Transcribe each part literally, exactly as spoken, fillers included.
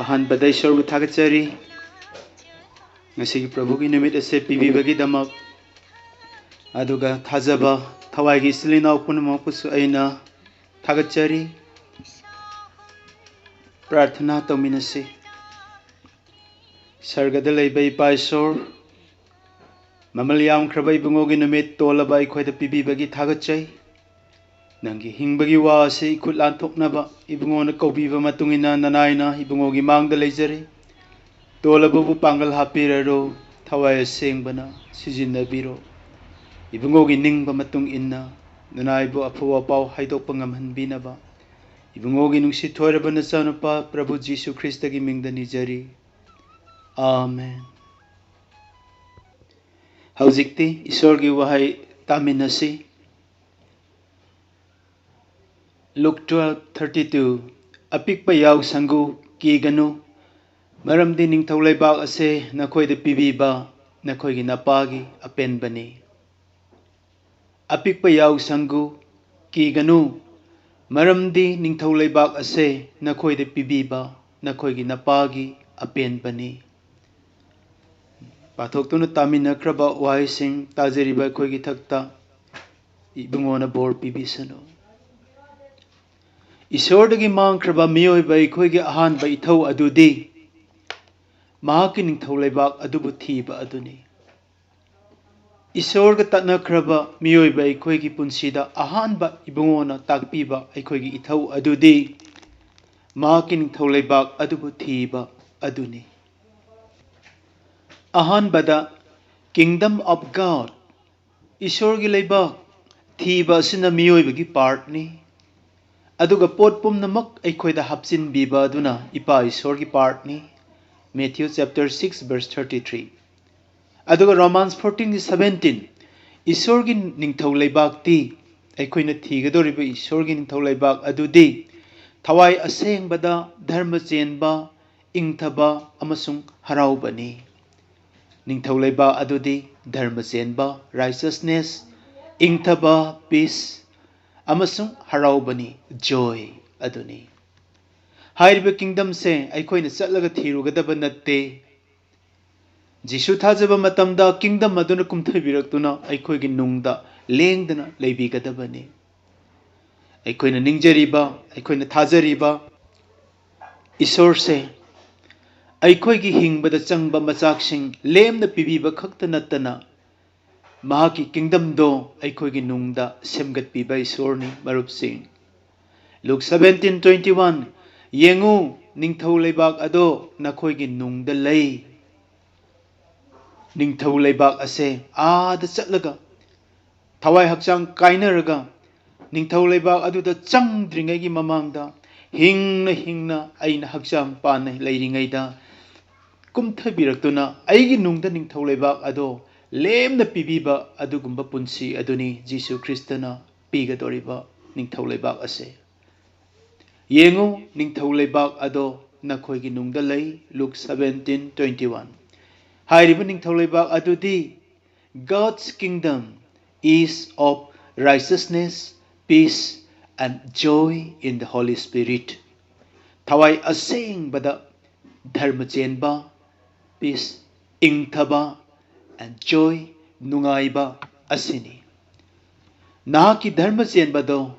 ꯑꯍꯥꯟꯕꯗ ꯏꯁꯣꯔꯕꯨ ꯊꯥꯒꯠꯆꯔꯤ, ꯉꯁꯤꯒꯤ ꯄ꯭ꯔꯚꯨꯒꯤ ꯅꯨꯃꯤꯠ ꯑꯁꯤ ꯄꯤꯕꯤꯕꯒꯤꯗꯃꯛ꯫ ꯑꯗꯨꯒ ꯊꯥꯖꯕ ꯊꯋꯥꯏꯒꯤ ꯏꯆꯤꯜ ꯏꯅꯥꯎ ꯄꯨꯝꯅꯃꯛꯄꯨꯁꯨ ꯑꯩꯅ ꯊꯥꯒꯠꯆꯔꯤ꯫ ꯄ꯭ꯔꯥꯔꯊꯅꯥ ꯇꯧꯃꯤꯟꯅꯁꯤ꯫ ꯁꯔꯒꯗ ꯂꯩꯕ ꯏꯄꯥ ꯏꯁꯣꯔ, ꯃꯃꯜ ꯌꯥꯝꯈ꯭ꯔꯕ ꯏꯕꯨꯡꯉꯣꯒꯤ ꯅꯨꯃꯤꯠ ꯇꯣꯜꯂꯕ ꯑꯩꯈꯣꯏꯗ ꯄꯤꯕꯤꯕꯒꯤ ꯊꯥꯒꯠꯆꯩ꯫ ꯅꯪꯒꯤ ꯍꯤꯡꯕꯒꯤ ꯋꯥ ꯑꯁꯤ ꯏꯈꯨꯠ ꯂꯥꯟꯊꯣꯛꯅꯕ ꯏꯕꯨꯡꯉꯣꯅ ꯀꯧꯕꯤꯕ ꯃꯇꯨꯡ ꯏꯟꯅ ꯅꯅꯥꯏꯅ ꯏꯕꯨꯡꯉꯣꯒꯤ ꯃꯥꯡꯗ ꯂꯩꯖꯔꯤ꯫ ꯇꯣꯜꯂꯕꯕꯨ ꯄꯥꯡꯒꯜ ꯍꯥꯞꯄꯤꯔꯔꯣ, ꯊꯋꯥꯏ ꯑꯁꯦꯡꯕꯅ ꯁꯤꯖꯤꯟꯅꯕꯤꯔꯣ꯫ ꯏꯕꯨꯡꯉꯣꯒꯤ ꯅꯤꯡꯕ ꯃꯇꯨꯡ ꯏꯟꯅ ꯅꯅꯥꯏꯕꯨ ꯑꯐꯕ ꯄꯥꯎ ꯍꯥꯏꯗꯣꯛꯄ ꯉꯝꯍꯟꯕꯤꯅꯕ ꯏꯕꯨꯡꯉꯣꯒꯤ ꯅꯨꯡꯁꯤ ꯊꯣꯏꯔꯕ ꯅꯆꯥꯅꯨꯄꯥ ꯄ꯭ꯔꯚꯨ ꯖꯤꯁꯨ ꯈ꯭ꯔꯤꯁꯇꯒꯤ ꯃꯤꯡꯗ ꯅꯤꯖꯔꯤ꯫ ꯑꯥꯃꯦꯟ꯫ ꯍꯧꯖꯤꯛꯇꯤ ꯏꯁꯣꯔꯒꯤ ꯋꯥꯍꯩ ꯇꯥꯃꯤꯟꯅꯁꯤ꯫ Luke twelve thirty two, "ꯑꯄꯤꯛꯄ ꯌꯥꯎꯁꯪꯒꯨ ꯀꯤꯒꯅꯨ, ꯃꯔꯝꯗꯤ ꯅꯤꯡꯊꯧ ꯂꯩꯕꯥꯛ ꯑꯁꯦ ꯅꯈꯣꯏꯗ ꯄꯤꯕꯤꯕ ꯅꯈꯣꯏꯒꯤ ꯅꯄꯥꯒꯤ ꯑꯄꯦꯟꯕꯅꯤ꯫ ꯑꯄꯤꯛꯄ ꯌꯥꯎꯁꯪꯒꯨ ꯀꯤꯒꯅꯨ, ꯃꯔꯝꯗꯤ ꯅꯤꯡꯊꯧ ꯂꯩꯕꯥꯛ ꯑꯁꯦ ꯅꯈꯣꯏꯗ ꯄꯤꯕꯤꯕ ꯅꯈꯣꯏꯒꯤ ꯅꯄꯥꯒꯤ ꯑꯄꯦꯟꯕꯅꯤ"꯫ ꯄꯥꯊꯣꯛꯇꯨꯅ ꯇꯥꯃꯤꯟꯅꯈ꯭ꯔꯕ ꯋꯥꯍꯩꯁꯤꯡ ꯇꯥꯖꯔꯤꯕ ꯑꯩꯈꯣꯏꯒꯤ ꯊꯛꯇ ꯏꯕꯨꯡꯉꯣꯅ ꯕꯣꯔ ꯄꯤꯕꯤꯁꯅꯨ꯫ ꯏꯁꯣꯔꯗꯒꯤ ꯃꯥꯡꯈ꯭ꯔꯕ ꯃꯤꯑꯣꯏꯕ ꯑꯩꯈꯣꯏꯒꯤ ꯑꯍꯥꯟꯕ ꯏꯊꯧ ꯑꯗꯨꯗꯤ ꯃꯍꯥꯛꯀꯤ ꯅꯤꯡꯊꯧ ꯂꯩꯕꯥꯛ ꯑꯗꯨꯕꯨ ꯊꯤꯕ ꯑꯗꯨꯅꯤ꯫ ꯏꯁꯣꯔꯒ ꯇꯠꯅꯈ꯭ꯔꯕ ꯃꯤꯑꯣꯏꯕ ꯑꯩꯈꯣꯏꯒꯤ ꯄꯨꯟꯁꯤꯗ ꯑꯍꯥꯟꯕ ꯏꯕꯨꯡꯉꯣꯅ ꯇꯥꯛꯄꯤꯕ ꯑꯩꯈꯣꯏꯒꯤ ꯏꯊꯧ ꯑꯗꯨꯗꯤ ꯃꯍꯥꯛꯀꯤ ꯅꯤꯡꯊꯧ ꯂꯩꯕꯥꯛ ꯑꯗꯨꯕꯨ ꯊꯤꯕ ꯑꯗꯨꯅꯤ꯫ ꯑꯍꯥꯟꯕꯗ, Kingdom of God, ꯏꯁꯣꯔꯒꯤ ꯂꯩꯕꯥꯛ ꯊꯤꯕ ꯑꯁꯤꯅ ꯃꯤꯑꯣꯏꯕꯒꯤ ꯄꯥꯔꯠꯅꯤ꯫ ꯑꯗꯨꯒ ꯄꯣꯠ ꯄꯨꯝꯅꯃꯛ ꯑꯩꯈꯣꯏꯗ ꯍꯥꯞꯆꯤꯟꯕꯤꯕ ꯑꯗꯨꯅ ꯏꯄꯥ ꯏꯁꯣꯔꯒꯤ ꯄꯥꯔꯠꯅꯤ꯫ Matthew chapter six verse thirty three꯫ ꯑꯗꯨꯒ Romans fourteen seventeen, ꯏꯁꯣꯔꯒꯤ ꯅꯤꯡꯊꯧ ꯂꯩꯕꯥꯛꯇꯤ, ꯑꯩꯈꯣꯏꯅ ꯊꯤꯒꯗꯧꯔꯤꯕ ꯏꯁꯣꯔꯒꯤ ꯅꯤꯡꯊꯧ ꯂꯩꯕꯥꯛ ꯑꯗꯨꯗꯤ ꯊꯋꯥꯏ ꯑꯁꯦꯡꯕꯗ ꯙꯔꯃ ꯆꯦꯟꯕ, ꯏꯪꯊꯕ ꯑꯃꯁꯨꯡ ꯍꯔꯥꯎꯕꯅꯤ꯫ ꯅꯤꯡꯊꯧ ꯂꯩꯕꯥꯛ ꯑꯗꯨꯗꯤ ꯙꯔꯃ ꯆꯦꯟꯕ, righteousness, ꯏꯪꯊꯕ, peace, ꯑꯃꯁꯨꯡ ꯍꯔꯥꯎꯕꯅꯤ, joy, ꯑꯗꯨꯅꯤ꯫ ꯍꯥꯏꯔꯤꯕ kingdomꯁꯦ ꯑꯩꯈꯣꯏꯅ ꯆꯠꯂꯒ ꯊꯤꯔꯨꯒꯗꯕ ꯅꯠꯇꯦ꯫ ꯖꯤꯁꯨ ꯊꯥꯖꯕ ꯃꯇꯝꯗ kingdom ꯑꯗꯨꯅ ꯀꯨꯝꯊꯕꯤꯔꯛꯇꯨꯅ ꯑꯩꯈꯣꯏꯒꯤ ꯅꯨꯡꯗ ꯂꯦꯡꯗꯅ ꯂꯩꯕꯤꯒꯗꯕꯅꯤ꯫ ꯑꯩꯈꯣꯏꯅ ꯅꯤꯡꯖꯔꯤꯕ, ꯑꯩꯈꯣꯏꯅ ꯊꯥꯖꯔꯤꯕ ꯏꯁꯣꯔꯁꯦ ꯑꯩꯈꯣꯏꯒꯤ ꯍꯤꯡꯕꯗ ꯆꯪꯕ ꯃꯆꯥꯛꯁꯤꯡ ꯂꯦꯝꯅ ꯄꯤꯕꯤꯕ ꯈꯛꯇ ꯅꯠꯇꯅ ꯃꯍꯥꯛꯀꯤ kingdomꯗꯣ ꯑꯩꯈꯣꯏꯒꯤ ꯅꯨꯡꯗ ꯁꯦꯝꯒꯠꯄꯤꯕ ꯏꯁꯣꯔꯅꯤ꯫ ꯃꯔꯨꯞꯁꯤꯡ, Luke seventeen twenty one, "ꯌꯦꯡꯉꯨ, ꯅꯤꯡꯊꯧ ꯂꯩꯕꯥꯛ ꯑꯗꯣ ꯅꯈꯣꯏꯒꯤ ꯅꯨꯡꯗ ꯂꯩ꯫" ꯅꯤꯡꯊꯧ ꯂꯩꯕꯥꯛ ꯑꯁꯦ ꯑꯥꯗ ꯆꯠꯂꯒ ꯊꯋꯥꯏ ꯍꯛꯆꯥꯡ ꯀꯥꯏꯅꯔꯒ ꯅꯤꯡꯊꯧ ꯂꯩꯕꯥꯛ ꯑꯗꯨꯗ ꯆꯪꯗ꯭ꯔꯤꯉꯩꯒꯤ ꯃꯃꯥꯡꯗ, ꯍꯤꯡꯅ ꯍꯤꯡꯅ ꯑꯩꯅ ꯍꯛꯆꯥꯡ ꯄꯥꯟꯅ ꯂꯩꯔꯤꯉꯩꯗ ꯀꯨꯝꯊꯕꯤꯔꯛꯇꯨꯅ ꯑꯩꯒꯤ ꯅꯨꯡꯗ ꯅꯤꯡꯊꯧ ꯂꯩꯕꯥꯛ ꯑꯗꯣ ꯂꯦꯝꯅ ꯄꯤꯕꯤꯕ ꯑꯗꯨꯒꯨꯝꯕ ꯄꯨꯟꯁꯤ ꯑꯗꯨꯅꯤ ꯖꯤꯁꯨ ꯈ꯭ꯔꯤꯁꯇꯅ ꯄꯤꯒꯗꯧꯔꯤꯕ ꯅꯤꯡꯊꯧ ꯂꯩꯕꯥꯛ ꯑꯁꯦ꯫ "ꯌꯦꯡꯉꯨ, ꯅꯤꯡꯊꯧ ꯂꯩꯕꯥꯛ ꯑꯗꯣ ꯅꯈꯣꯏꯒꯤ ꯅꯨꯡꯗ ꯂꯩ", Luke seventeen twenty one꯫ ꯍꯥꯏꯔꯤꯕ ꯅꯤꯡꯊꯧ ꯂꯩꯕꯥꯛ ꯑꯗꯨꯗꯤ God's kingdom is of righteousness, peace and joy in the Holy Spirit꯫ ꯊꯋꯥꯏ ꯑꯁꯦꯡꯕꯗ ꯙꯔꯃ ꯆꯦꯟꯕ, peace, ꯏꯪꯊꯕ, and joy, ꯅꯨꯡꯉꯥꯏꯕ ꯑꯁꯤꯅꯤ꯫ ꯅꯍꯥꯛꯀꯤ ꯙꯔꯃ ꯆꯦꯟꯕꯗꯣ,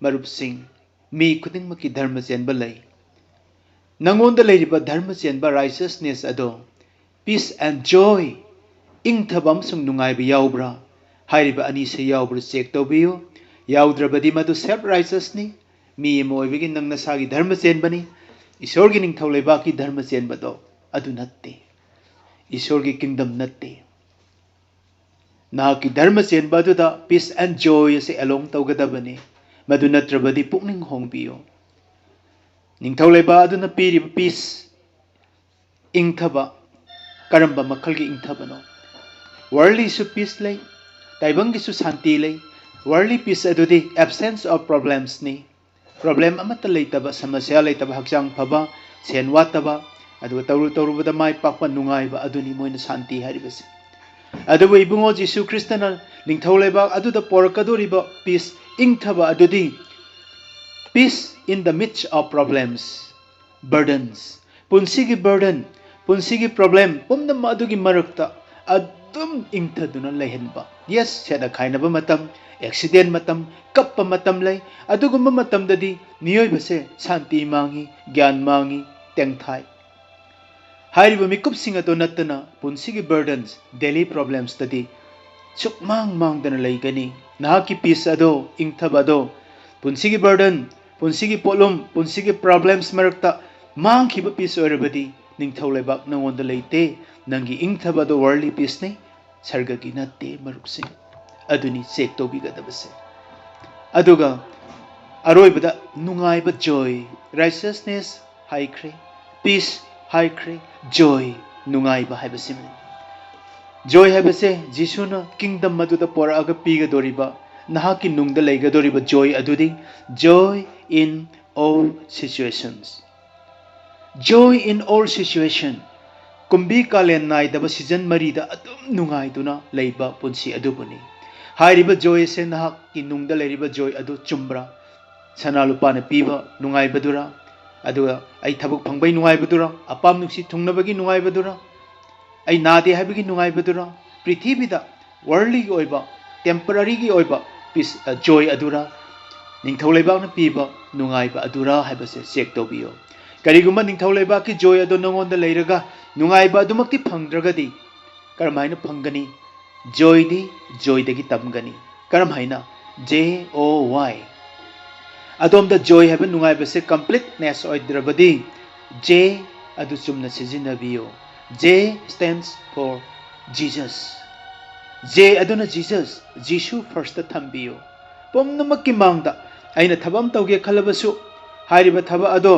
ꯃꯔꯨꯞꯁꯤꯡ, ꯃꯤ ꯈꯨꯗꯤꯡꯃꯛꯀꯤ ꯙꯔꯃ ꯆꯦꯟꯕ ꯂꯩ꯫ ꯅꯉꯣꯟꯗ ꯂꯩꯔꯤꯕ ꯙꯔꯃ ꯆꯦꯟꯕ righteousness ꯑꯗꯣ peace and joy, ꯏꯪꯊꯕ ꯑꯃꯁꯨꯡ ꯅꯨꯡꯉꯥꯏꯕ ꯌꯥꯎꯕ꯭ꯔꯥ? ꯍꯥꯏꯔꯤꯕ ꯑꯅꯤꯁꯦ ꯌꯥꯎꯕ꯭ꯔꯥ check ꯇꯧꯕꯤꯌꯨ꯫ ꯌꯥꯎꯗ꯭ꯔꯕꯗꯤ ꯃꯗꯨ self righteousꯅꯤ꯫ ꯃꯤ ꯑꯃ ꯑꯣꯏꯕꯒꯤ ꯅꯪ ꯅꯁꯥꯒꯤ ꯙꯔꯃ ꯆꯦꯟꯕꯅꯤ꯫ ꯏꯁꯣꯔꯒꯤ ꯅꯤꯡꯊꯧ ꯂꯩꯕꯥꯛꯀꯤ ꯙꯔꯃ ꯆꯦꯟꯕꯗꯣ ꯑꯗꯨ ꯅꯠꯇꯦ꯫ ꯏꯁꯣꯔꯒꯤ kingdom ꯅꯠꯇꯦ꯫ ꯅꯍꯥꯛꯀꯤ ꯙꯔꯃ ꯆꯦꯟꯕ ꯑꯗꯨꯗ peace and joy ꯑꯁꯤ allow ꯇꯧꯒꯗꯕꯅꯤ꯫ ꯃꯗꯨ ꯅꯠꯇ꯭ꯔꯕꯗꯤ ꯄꯨꯛꯅꯤꯡ ꯍꯣꯡꯕꯤꯌꯨ꯫ ꯅꯤꯡꯊꯧ ꯂꯩꯕꯥꯛ ꯑꯗꯨꯅ ꯄꯤꯔꯤꯕ peace, ꯏꯪꯊꯕ, ꯀꯔꯝꯕ ꯃꯈꯜꯒꯤ ꯏꯪꯊꯕꯅꯣ? Worldlyꯁꯨ peace ꯂꯩ, ꯇꯥꯏꯕꯪꯒꯤꯁꯨ ꯁꯥꯟꯇꯤ ꯂꯩ꯫ Worldly peace ꯑꯗꯨꯗꯤ absence of problemsꯅꯤ꯫ Problem ꯑꯃꯠꯇ ꯂꯩꯇꯕ, ꯁꯃꯁ꯭ꯌꯥ ꯂꯩꯇꯕ, ꯍꯛꯆꯥꯡ ꯐꯕ, ꯁꯦꯟ ꯋꯥꯠꯇꯕ, ꯑꯗꯨꯒ ꯇꯧꯔꯨ ꯇꯧꯔꯨꯕꯗ ꯃꯥꯏ ꯄꯥꯛꯄ, ꯅꯨꯡꯉꯥꯏꯕ, ꯑꯗꯨꯅꯤ ꯃꯣꯏꯅ ꯁꯥꯟꯇꯤ ꯍꯥꯏꯔꯤꯕꯁꯦ꯫ ꯑꯗꯨꯕꯨ ꯏꯕꯨꯡꯉꯣ ꯖꯤꯁꯨ ꯈ꯭ꯔꯤꯁꯇꯅ ꯅꯤꯡꯊꯧ ꯂꯩꯕꯥꯛ ꯑꯗꯨꯗ ꯄꯣꯔꯛꯀꯗꯧꯔꯤꯕ peace, ꯏꯪꯊꯕ ꯑꯗꯨꯗꯤ Peace in the midst of problems, burdens. ꯄꯨꯟꯁꯤꯒꯤ burden, ꯄꯨꯟꯁꯤꯒꯤ problem ꯄꯨꯝꯅꯃꯛ ꯑꯗꯨꯒꯤ ꯃꯔꯛꯇ ꯑꯗꯨꯝ ꯏꯪꯊꯗꯨꯅ ꯂꯩꯍꯟꯕ꯫ Yes, ꯁꯦꯠꯅ ꯈꯥꯏꯅꯕ ꯃꯇꯝ, accident ꯃꯇꯝ, ꯀꯞꯄ ꯃꯇꯝ ꯂꯩ꯫ ꯑꯗꯨꯒꯨꯝꯕ ꯃꯇꯝꯗꯗꯤ ꯃꯤꯑꯣꯏꯕꯁꯦ ꯁꯥꯟꯇꯤ ꯃꯥꯡꯉꯤ, ꯒ꯭ꯌꯥꯟ ꯃꯥꯡꯉꯤ, ꯇꯦꯡꯊꯥꯏ꯫ ꯍꯥꯏꯔꯤꯕ ꯃꯤꯀꯨꯞꯁꯤꯡ ꯑꯗꯨ ꯅꯠꯇꯅ ꯄꯨꯟꯁꯤꯒꯤ burdens, daily problemsꯇꯗꯤ ꯁꯨꯛꯃꯥꯡ ꯃꯥꯡꯗꯅ ꯂꯩꯒꯅꯤ꯫ ꯅꯍꯥꯛꯀꯤ peace ꯑꯗꯣ, ꯏꯪꯊꯕ ꯑꯗꯣ, ꯄꯨꯟꯁꯤꯒꯤ burden, ꯄꯨꯟꯁꯤꯒꯤ ꯄꯣꯠꯂꯨꯝ, ꯄꯨꯟꯁꯤꯒꯤ problems ꯃꯔꯛꯇ ꯃꯥꯡꯈꯤꯕ peace ꯑꯣꯏꯔꯕꯗꯤ ꯅꯤꯡꯊꯧ ꯂꯩꯕꯥꯛ ꯅꯉꯣꯟꯗ ꯂꯩꯇꯦ꯫ ꯅꯪꯒꯤ ꯏꯪꯊꯕ ꯑꯗꯣ worldly peaceꯅꯤ, ꯁꯔꯒꯒꯤ ꯅꯠꯇꯦ, ꯃꯔꯨꯞꯁꯤꯡ꯫ ꯑꯗꯨꯅꯤ check ꯇꯧꯕꯤꯒꯗꯕꯁꯦ꯫ ꯑꯗꯨꯒ ꯑꯔꯣꯏꯕꯗ ꯅꯨꯡꯉꯥꯏꯕ, joy, righteousness ꯍꯥꯏꯈ꯭ꯔꯦ, peace ꯍꯥꯏꯈ꯭ꯔꯦ, joy, ꯅꯨꯡꯉꯥꯏꯕ ꯍꯥꯏꯕꯁꯤꯅꯤ꯫ Joy ꯍꯥꯏꯕꯁꯦ ꯖꯤꯁꯨꯅ kingdom ꯑꯗꯨꯗ ꯄꯣꯔꯛꯑꯒ ꯄꯤꯒꯗꯧꯔꯤꯕ, ꯅꯍꯥꯛꯀꯤ ꯅꯨꯡꯗ ꯂꯩꯒꯗꯧꯔꯤꯕ joy ꯑꯗꯨꯗꯤ joy in all situations꯫ Joy in all situation꯫ ꯀꯨꯝꯕꯤ ꯀꯥꯂꯦꯟ ꯅꯥꯏꯗꯕ season ꯃꯔꯤꯗ ꯑꯗꯨꯝ ꯅꯨꯡꯉꯥꯏꯗꯨꯅ ꯂꯩꯕ ꯄꯨꯟꯁꯤ ꯑꯗꯨꯕꯨꯅꯤ꯫ ꯍꯥꯏꯔꯤꯕ joy ꯑꯁꯦ ꯅꯍꯥꯛꯀꯤ ꯅꯨꯡꯗ ꯂꯩꯔꯤꯕ joy ꯑꯗꯨ ꯆꯨꯝꯕ꯭ꯔꯥ? ꯁꯅꯥ ꯂꯨꯄꯥꯅ ꯄꯤꯕ ꯅꯨꯡꯉꯥꯏꯕꯗꯨꯔꯥ? ꯑꯗꯨꯒ ꯑꯩ ꯊꯕꯛ ꯐꯪꯕꯩ ꯅꯨꯡꯉꯥꯏꯕꯗꯨꯔꯥ? ꯑꯄꯥꯝ ꯅꯨꯡꯁꯤ ꯊꯨꯡꯅꯕꯒꯤ ꯅꯨꯡꯉꯥꯏꯕꯗꯨꯔꯥ? ꯑꯩ ꯅꯥꯗꯦ ꯍꯥꯏꯕꯒꯤ ꯅꯨꯡꯉꯥꯏꯕꯗꯨꯔꯥ? ꯄ꯭ꯔꯤꯊꯤꯕꯤꯗ worldlyꯒꯤ ꯑꯣꯏꯕ, temporaryꯒꯤ ꯑꯣꯏꯕ peace, ꯑ, joy ꯑꯗꯨꯔꯥ? ꯅꯤꯡꯊꯧ ꯂꯩꯕꯥꯛꯅ ꯄꯤꯕ ꯅꯨꯡꯉꯥꯏꯕ ꯑꯗꯨꯔꯥ ꯍꯥꯏꯕꯁꯦ check ꯇꯧꯕꯤꯌꯨ꯫ ꯀꯔꯤꯒꯨꯝꯕ ꯅꯤꯡꯊꯧ ꯂꯩꯕꯥꯛꯀꯤ joy ꯑꯗꯨ ꯅꯉꯣꯟꯗ ꯂꯩꯔꯒ ꯅꯨꯡꯉꯥꯏꯕ ꯑꯗꯨꯃꯛꯇꯤ ꯐꯪꯗ꯭ꯔꯒꯗꯤ ꯀꯔꯝꯍꯥꯏꯅ ꯐꯪꯒꯅꯤ? Joyꯗꯤ joyꯗꯒꯤ ꯇꯝꯒꯅꯤ꯫ ꯀꯔꯝꯍꯥꯏꯅ? J O Y꯫ ꯑꯗꯣꯝꯗ joy ꯍꯥꯏꯕ ꯅꯨꯡꯉꯥꯏꯕꯁꯦ completeness ꯑꯣꯏꯗ꯭ꯔꯕꯗꯤ J ꯑꯗꯨ ꯆꯨꯝꯅ ꯁꯤꯖꯤꯟꯅꯕꯤꯌꯨ꯫ J stands for Jesus꯫ J ꯑꯗꯨꯅ Jesus, ꯖꯤꯁꯨ firstꯇ ꯊꯝꯕꯤꯌꯨ꯫ ꯄꯨꯝꯅꯃꯛꯀꯤ ꯃꯥꯡꯗ ꯑꯩꯅ ꯊꯕꯛ ꯑꯃ ꯇꯧꯒꯦ ꯈꯜꯂꯕꯁꯨ, ꯍꯥꯏꯔꯤꯕ ꯊꯕꯛ ꯑꯗꯣ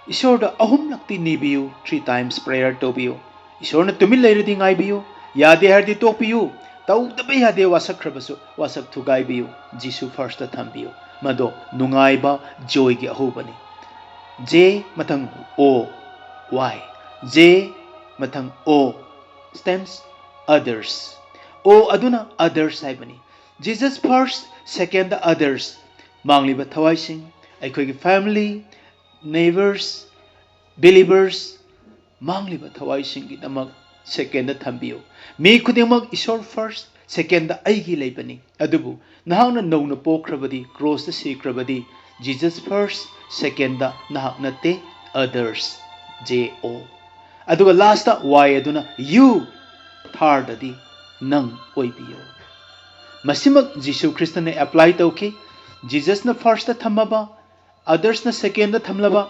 ꯏꯁꯣꯔꯗ ꯑꯍꯨꯝꯂꯛꯇꯤ ꯅꯤꯕꯤꯌꯨ, three times prayer ꯇꯧꯕꯤꯌꯨ꯫ ꯏꯁꯣꯔꯅ ꯇꯨꯃꯤꯟ ꯂꯩꯔꯗꯤ ꯉꯥꯏꯕꯤꯌꯨ, ꯌꯥꯗꯦ ꯍꯥꯏꯔꯗꯤ ꯇꯣꯛꯄꯤꯌꯨ, ꯇꯧꯗꯕ ꯌꯥꯗꯦ, ꯋꯥꯁꯛꯈ꯭ꯔꯕꯁꯨ ꯋꯥꯁꯛ ꯊꯨꯒꯥꯏꯕꯤꯌꯨ, ꯖꯤꯁꯨ firstꯇ ꯊꯝꯕꯤꯌꯨ꯫ ꯃꯗꯣ ꯅꯨꯡꯉꯥꯏꯕ, joyꯒꯤ ꯑꯍꯧꯕꯅꯤ꯫ J ꯃꯊꯪ O Y꯫ J ꯃꯊꯪ O stands others꯫ O ꯑꯗꯨꯅ others ꯍꯥꯏꯕꯅꯤ꯫ Jesus first, second others꯫ ꯃꯥꯡꯂꯤꯕ ꯊꯋꯥꯏꯁꯤꯡ, ꯑꯩꯈꯣꯏꯒꯤ family, neighbours, believers, ꯃꯥꯡꯂꯤꯕ ꯊꯋꯥꯏꯁꯤꯡꯒꯤꯗꯃꯛ secondꯗ ꯊꯝꯕꯤꯌꯨ꯫ ꯃꯤ ꯈꯨꯗꯤꯡꯃꯛ ꯏꯁꯣꯔ first, secondꯗ ꯑꯩꯒꯤ ꯂꯩꯕꯅꯤ꯫ ꯑꯗꯨꯕꯨ ꯅꯍꯥꯛꯅ ꯅꯧꯅ ꯄꯣꯛꯈ꯭ꯔꯕꯗꯤ, crossꯇ ꯁꯤꯈ꯭ꯔꯕꯗꯤ, Jesus first, secondꯗ ꯅꯍꯥꯛ ꯅꯠꯇꯦ, others, J O꯫ ꯑꯗꯨꯒ lastꯇ Y ꯑꯗꯨꯅ you, thirdꯗꯗꯤ ꯅꯪ ꯑꯣꯏꯕꯤꯌꯨ꯫ ꯃꯁꯤꯃꯛ ꯖꯤꯁꯨ ꯈ꯭ꯔꯤꯁꯇꯅ apply ꯇꯧꯈꯤ꯫ Jesusꯅ firstꯇ ꯊꯝꯃꯕ, othersꯅ secondꯗ ꯊꯝꯂꯕ,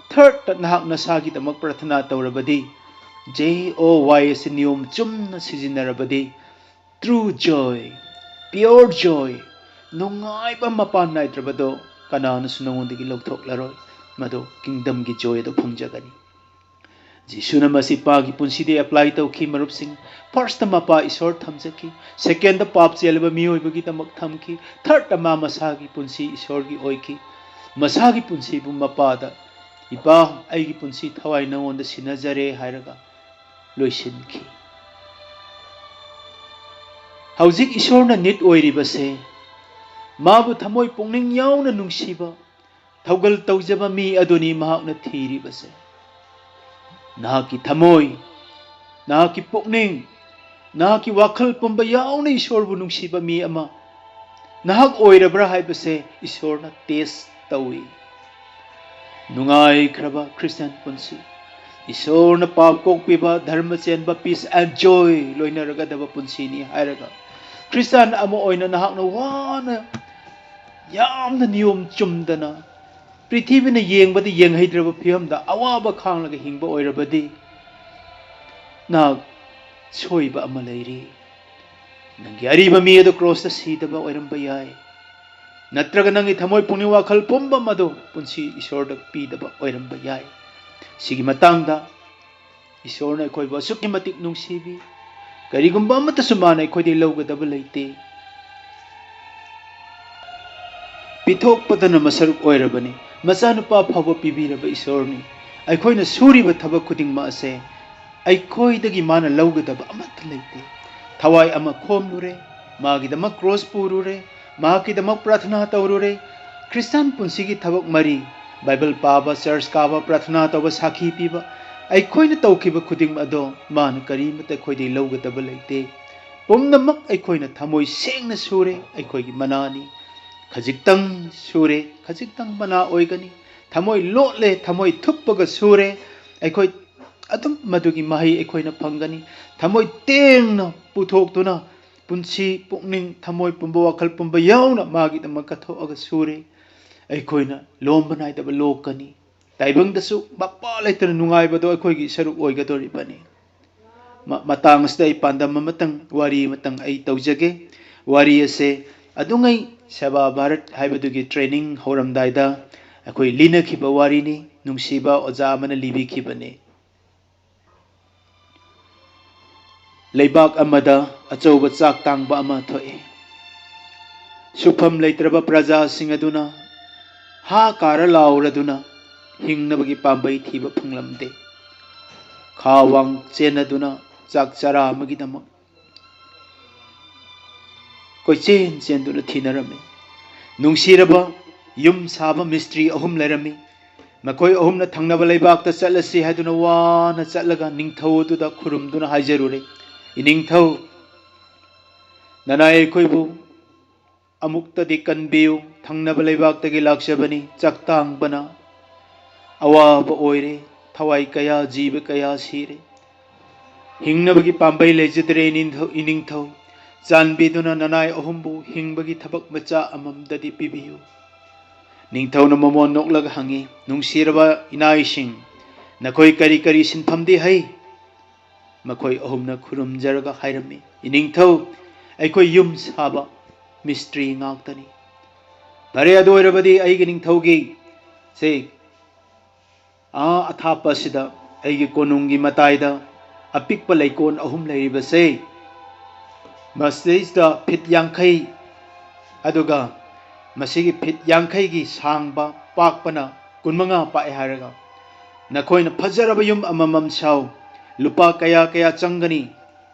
thirdꯇ ꯅꯍꯥꯛ ꯅꯁꯥꯒꯤꯗꯃꯛ ꯄ꯭ꯔꯊꯅꯥ ꯇꯧꯔꯕꯗꯤ, J O Y ꯑꯁꯤ ꯅꯤꯌꯣꯝ ꯆꯨꯝꯅ ꯁꯤꯖꯤꯟꯅꯔꯕꯗꯤ, true joy, pure joy, ꯅꯨꯡꯉꯥꯏꯕ ꯃꯄꯥꯟ ꯅꯥꯏꯗ꯭ꯔꯕꯗꯣ ꯀꯅꯥꯅꯁꯨ ꯅꯉꯣꯟꯗꯒꯤ ꯂꯧꯊꯣꯛꯂꯔꯣꯏ꯫ ꯃꯗꯨ kingdomꯒꯤ joy ꯑꯗꯨ ꯐꯪꯖꯒꯅꯤ꯫ ꯖꯤꯁꯨꯅ ꯃꯁꯤ ꯄꯥꯒꯤ ꯄꯨꯟꯁꯤꯗ apply ꯇꯧꯈꯤ, ꯃꯔꯨꯞꯁꯤꯡ꯫ Firstꯇ ꯃꯄꯥ ꯏꯁꯣꯔ ꯊꯝꯖꯈꯤ, secondꯇ ꯄꯥꯞ ꯆꯦꯜꯂꯕ ꯃꯤꯑꯣꯏꯕꯒꯤꯗꯃꯛ ꯊꯝꯈꯤ, thirdꯇ ꯃꯥ ꯃꯁꯥꯒꯤ ꯄꯨꯟꯁꯤ ꯏꯁꯣꯔꯒꯤ ꯑꯣꯏꯈꯤ꯫ ꯃꯁꯥꯒꯤ ꯄꯨꯟꯁꯤꯕꯨ ꯃꯄꯥꯗ, "ꯏꯄꯥ, ꯑꯩꯒꯤ ꯄꯨꯟꯁꯤ ꯊꯋꯥꯏ ꯅꯉꯣꯟꯗ ꯁꯤꯟꯅꯖꯔꯦ" ꯍꯥꯏꯔꯒ ꯂꯣꯏꯁꯤꯟꯈꯤ꯫ ꯍꯧꯖꯤꯛ ꯏꯁꯣꯔꯅ need ꯑꯣꯏꯔꯤꯕꯁꯦ, ꯃꯥꯕꯨ ꯊꯃꯣꯏ ꯄꯨꯛꯅꯤꯡ ꯌꯥꯎꯅ ꯅꯨꯡꯁꯤꯕ, ꯊꯧꯒꯜ ꯇꯧꯖꯕ ꯃꯤ ꯑꯗꯨꯅꯤ ꯃꯍꯥꯛꯅ ꯊꯤꯔꯤꯕꯁꯦ꯫ ꯅꯍꯥꯛꯀꯤ ꯊꯃꯣꯏ, ꯅꯍꯥꯛꯀꯤ ꯄꯨꯛꯅꯤꯡ, ꯅꯍꯥꯛꯀꯤ ꯋꯥꯈꯜ ꯄꯨꯝꯕ ꯌꯥꯎꯅ ꯏꯁꯣꯔꯕꯨ ꯅꯨꯡꯁꯤꯕ ꯃꯤ ꯑꯃ ꯅꯍꯥꯛ ꯑꯣꯏꯔꯕ꯭ꯔꯥ ꯍꯥꯏꯕꯁꯦ ꯏꯁꯣꯔꯅ test ꯇꯧꯏ꯫ ꯅꯨꯡꯉꯥꯏꯈ꯭ꯔꯕ Christian ꯄꯨꯟꯁꯤ, ꯏꯁꯣꯔꯅ ꯄꯥꯞ ꯀꯣꯛꯄꯤꯕ, ꯙꯔꯃ ꯆꯦꯟꯕ, peace and joy ꯂꯣꯏꯅꯔꯒꯗꯕ ꯄꯨꯟꯁꯤꯅꯤ ꯍꯥꯏꯔꯒ, Christian ꯑꯃ ꯑꯣꯏꯅ ꯅꯍꯥꯛꯅ ꯋꯥꯅ, ꯌꯥꯝꯅ ꯅꯤꯌꯣꯝ ꯆꯨꯝꯗꯅ, ꯄ꯭ꯔꯤꯊꯤꯕꯤꯅ ꯌꯦꯡꯕꯗ ꯌꯦꯡꯍꯩꯗ꯭ꯔꯕ ꯐꯤꯕꯝꯗ ꯑꯋꯥꯕ ꯈꯥꯡꯂꯒ ꯍꯤꯡꯕ ꯑꯣꯏꯔꯕꯗꯤ, ꯅꯍꯥꯛ ꯁꯣꯏꯕ ꯑꯃ ꯂꯩꯔꯤ꯫ ꯅꯪꯒꯤ ꯑꯔꯤꯕ ꯃꯤ ꯑꯗꯨ crossꯇ ꯁꯤꯗꯕ ꯑꯣꯏꯔꯝꯕ ꯌꯥꯏ, ꯅꯠꯇ꯭ꯔꯒ ꯅꯪꯒꯤ ꯊꯃꯣꯏ ꯄꯨꯛꯅꯤꯡ ꯋꯥꯈꯜ ꯄꯨꯝꯕ ꯑꯗꯨ ꯄꯨꯟꯁꯤ ꯏꯁꯣꯔꯗ ꯄꯤꯗꯕ ꯑꯣꯏꯔꯝꯕ ꯌꯥꯏ꯫ ꯁꯤꯒꯤ ꯃꯇꯥꯡꯗ ꯏꯁꯣꯔꯅ ꯑꯩꯈꯣꯏꯕꯨ ꯑꯁꯨꯛꯀꯤ ꯃꯇꯤꯛ ꯅꯨꯡꯁꯤꯕꯤ, ꯀꯔꯤꯒꯨꯝꯕ ꯑꯃꯠꯇꯁꯨ ꯃꯥꯅ ꯑꯩꯈꯣꯏꯗꯒꯤ ꯂꯧꯒꯗꯕ ꯂꯩꯇꯦ꯫ ꯄꯤꯊꯣꯛꯄꯗꯅ ꯃꯁꯔꯨꯛ ꯑꯣꯏꯔꯕꯅꯤ, ꯃꯆꯥꯅꯨꯄꯥ ꯐꯥꯎꯕ ꯄꯤꯕꯤꯔꯕ ꯏꯁꯣꯔꯅꯤ꯫ ꯑꯩꯈꯣꯏꯅ ꯁꯨꯔꯤꯕ ꯊꯕꯛ ꯈꯨꯗꯤꯡꯃꯛ ꯑꯁꯦ ꯑꯩꯈꯣꯏꯗꯒꯤ ꯃꯥꯅ ꯂꯧꯒꯗꯕ ꯑꯃꯠꯇ ꯂꯩꯇꯦ꯫ ꯊꯋꯥꯏ ꯑꯃ ꯈꯣꯝꯂꯨꯔꯦ, ꯃꯥꯒꯤꯗꯃꯛ cross ꯄꯨꯔꯨꯔꯦ, ꯃꯍꯥꯛꯀꯤꯗꯃꯛ ꯄ꯭ꯔꯥꯊꯅꯥ ꯇꯧꯔꯨꯔꯦ, ꯈ꯭ꯔꯤꯁꯇꯥꯟ ꯄꯨꯟꯁꯤꯒꯤ ꯊꯕꯛ ꯃꯔꯤ, ꯕꯥꯏꯕꯜ ꯄꯥꯕ, ꯆꯔꯆ ꯀꯥꯕ, ꯄ꯭ꯔꯥꯊꯅꯥ ꯇꯧꯕ, ꯁꯥꯈꯤ ꯄꯤꯕ, ꯑꯩꯈꯣꯏꯅ ꯇꯧꯈꯤꯕ ꯈꯨꯗꯤꯡꯃꯛ ꯑꯗꯣ ꯃꯥꯅ ꯀꯔꯤꯃꯠꯇ ꯑꯩꯈꯣꯏꯗꯒꯤ ꯂꯧꯒꯗꯕ ꯂꯩꯇꯦ꯫ ꯄꯨꯝꯅꯃꯛ ꯑꯩꯈꯣꯏꯅ ꯊꯃꯣꯏ ꯁꯦꯡꯅ ꯁꯨꯔꯦ, ꯑꯩꯈꯣꯏꯒꯤ ꯃꯅꯥꯅꯤ꯫ ꯈꯖꯤꯛꯇꯪ ꯁꯨꯔꯦ, ꯈꯖꯤꯛꯇꯪ ꯃꯅꯥ ꯑꯣꯏꯒꯅꯤ꯫ ꯊꯃꯣꯏ ꯂꯣꯠꯂꯦ, ꯊꯃꯣꯏ ꯊꯨꯞꯄꯒ ꯁꯨꯔꯦ, ꯑꯩꯈꯣꯏ ꯑꯗꯨꯝ ꯃꯗꯨꯒꯤ ꯃꯍꯩ ꯑꯩꯈꯣꯏꯅ ꯐꯪꯒꯅꯤ꯫ ꯊꯃꯣꯏ ꯇꯦꯡꯅ ꯄꯨꯊꯣꯛꯇꯨꯅ ꯄꯨꯟꯁꯤ, ꯄꯨꯛꯅꯤꯡ, ꯊꯃꯣꯏ ꯄꯨꯝꯕ, ꯋꯥꯈꯜ ꯄꯨꯝꯕ ꯌꯥꯎꯅ ꯃꯥꯒꯤꯗꯃꯛ ꯀꯠꯊꯣꯛꯑꯒ ꯁꯨꯔꯦ꯫ ꯑꯩꯈꯣꯏꯅ ꯂꯣꯝꯕ ꯅꯥꯏꯗꯕ ꯂꯣꯛꯀꯅꯤ꯫ ꯇꯥꯏꯕꯪꯗꯁꯨ ꯃꯄꯥ ꯂꯩꯇꯅ ꯅꯨꯡꯉꯥꯏꯕꯗꯣ ꯑꯩꯈꯣꯏꯒꯤ ꯁꯔꯨꯛ ꯑꯣꯏꯒꯗꯧꯔꯤꯕꯅꯤ꯫ ꯃ-, ꯃꯇꯥꯡ ꯑꯁꯤꯗ ꯑꯩ ꯄꯥꯟꯗꯝ ꯑꯃꯇꯪ, ꯋꯥꯔꯤ ꯑꯃꯇꯪ ꯑꯩ ꯇꯧꯖꯒꯦ꯫ ꯋꯥꯔꯤ ꯑꯁꯦ ꯑꯗꯨꯉꯩ ꯁꯦꯕꯥ ꯚꯥꯔꯠ ꯍꯥꯏꯕꯗꯨꯒꯤ training ꯍꯧꯔꯝꯗꯥꯏꯗ ꯑꯩꯈꯣꯏ ꯂꯤꯅꯈꯤꯕ ꯋꯥꯔꯤꯅꯤ, ꯅꯨꯡꯁꯤꯕ ꯑꯣꯖꯥ ꯑꯃꯅ ꯂꯤꯕꯤꯈꯤꯕꯅꯤ꯫ ꯂꯩꯕꯥꯛ ꯑꯃꯗ ꯑꯆꯧꯕ ꯆꯥꯛ ꯇꯥꯡꯕ ꯑꯃ ꯊꯣꯛꯏ꯫ ꯁꯨꯐꯝ ꯂꯩꯇ꯭ꯔꯕ ꯄ꯭ꯔꯖꯥꯁꯤꯡ ꯑꯗꯨꯅ ꯍꯥ ꯀꯥꯔ ꯂꯥꯎꯔꯗꯨꯅ ꯍꯤꯡꯅꯕꯒꯤ ꯄꯥꯝꯕꯩ ꯊꯤꯕ ꯐꯪꯂꯝꯗꯦ꯫ ꯈꯥ ꯋꯥꯡ ꯆꯦꯟꯅꯗꯨꯅ ꯆꯥꯛ ꯆꯔꯥ ꯑꯃꯒꯤꯗꯃꯛ ꯀꯣꯏꯆꯦꯟ ꯆꯦꯟꯗꯨꯅ ꯊꯤꯅꯔꯝꯃꯤ꯫ ꯅꯨꯡꯁꯤꯔꯕ ꯌꯨꯝ ꯁꯥꯕ ꯃꯤꯁꯇ꯭ꯔꯤ ꯑꯍꯨꯝ ꯂꯩꯔꯝꯃꯤ꯫ ꯃꯈꯣꯏ ꯑꯍꯨꯝꯅ ꯊꯪꯅꯕ ꯂꯩꯕꯥꯛꯇ ꯆꯠꯂꯁꯤ ꯍꯥꯏꯗꯨꯅ ꯋꯥꯅ ꯆꯠꯂꯒ ꯅꯤꯡꯊꯧ ꯑꯗꯨꯗ ꯈꯨꯔꯨꯝꯗꯨꯅ ꯍꯥꯏꯖꯔꯨꯔꯦ, "ꯏꯅꯤꯡꯊꯧ, ꯅꯅꯥꯏ ꯑꯩꯈꯣꯏꯕꯨ ꯑꯃꯨꯛꯇꯗꯤ ꯀꯟꯕꯤꯌꯨ, ꯊꯪꯅꯕ ꯂꯩꯕꯥꯛꯇꯒꯤ ꯂꯥꯛꯆꯕꯅꯤ, ꯆꯥꯛ ꯇꯥꯡꯕꯅ ꯑꯋꯥꯕ ꯑꯣꯏꯔꯦ, ꯊꯋꯥꯏ ꯀꯌꯥ, ꯖꯤꯕ ꯀꯌꯥ ꯁꯤꯔꯦ꯫ ꯍꯤꯡꯅꯕꯒꯤ ꯄꯥꯝꯕꯩ ꯂꯩꯖꯗ꯭ꯔꯦ ꯏꯅꯤꯡꯊꯧ, ꯏꯅꯤꯡꯊꯧ, ꯆꯥꯟꯕꯤꯗꯨꯅ ꯅꯅꯥꯏ ꯑꯍꯨꯝꯕꯨ ꯍꯤꯡꯕꯒꯤ ꯊꯕꯛ ꯃꯆꯥ ꯑꯃꯃꯝꯗꯗꯤ ꯄꯤꯕꯤꯌꯨ꯫" ꯅꯤꯡꯊꯧꯅ ꯃꯃꯣꯟ ꯅꯣꯛꯂꯒ ꯍꯪꯉꯤ, "ꯅꯨꯡꯁꯤꯔꯕ ꯏꯅꯥꯏꯁꯤꯡ, ꯅꯈꯣꯏ ꯀꯔꯤ ꯀꯔꯤ ꯁꯤꯟꯐꯝꯗꯤ ꯍꯩ?" ꯃꯈꯣꯏ ꯑꯍꯨꯝꯅ ꯈꯨꯔꯨꯝꯖꯔꯒ ꯍꯥꯏꯔꯝꯃꯤ, "ꯏꯅꯤꯡꯊꯧ, ꯑꯩꯈꯣꯏ ꯌꯨꯝ ꯁꯥꯕ ꯃꯤꯁꯇ꯭ꯔꯤ ꯉꯥꯛꯇꯅꯤ꯫" "ꯐꯔꯦ, ꯑꯗꯨ ꯑꯣꯏꯔꯕꯗꯤ ꯑꯩꯒꯤ ꯅꯤꯡꯊꯧꯒꯤ ꯁꯦ ꯑꯥ ꯑꯊꯥꯞꯄ ꯑꯁꯤꯗ ꯑꯩꯒꯤ ꯀꯣꯅꯨꯡꯒꯤ ꯃꯇꯥꯏꯗ ꯑꯄꯤꯛꯄ ꯂꯩꯀꯣꯜ ꯑꯍꯨꯝ ꯂꯩꯔꯤꯕꯁꯦ, ꯃꯁꯤꯗꯩꯁꯤꯗ ꯐꯤꯠ ꯌꯥꯡꯈꯩ, ꯑꯗꯨꯒ ꯃꯁꯤꯒꯤ ꯐꯤꯠ ꯌꯥꯡꯈꯩꯒꯤ ꯁꯥꯡꯕ, ꯄꯥꯛꯄꯅ ꯀꯨꯟꯃꯉꯥ ꯄꯥꯛꯑꯦ ꯍꯥꯏꯔꯒ ꯅꯈꯣꯏꯅ ꯐꯖꯔꯕ ꯌꯨꯝ ꯑꯃꯃꯝ ꯁꯥꯎ꯫ ꯂꯨꯄꯥ ꯀꯌꯥ ꯀꯌꯥ ꯆꯪꯒꯅꯤ?"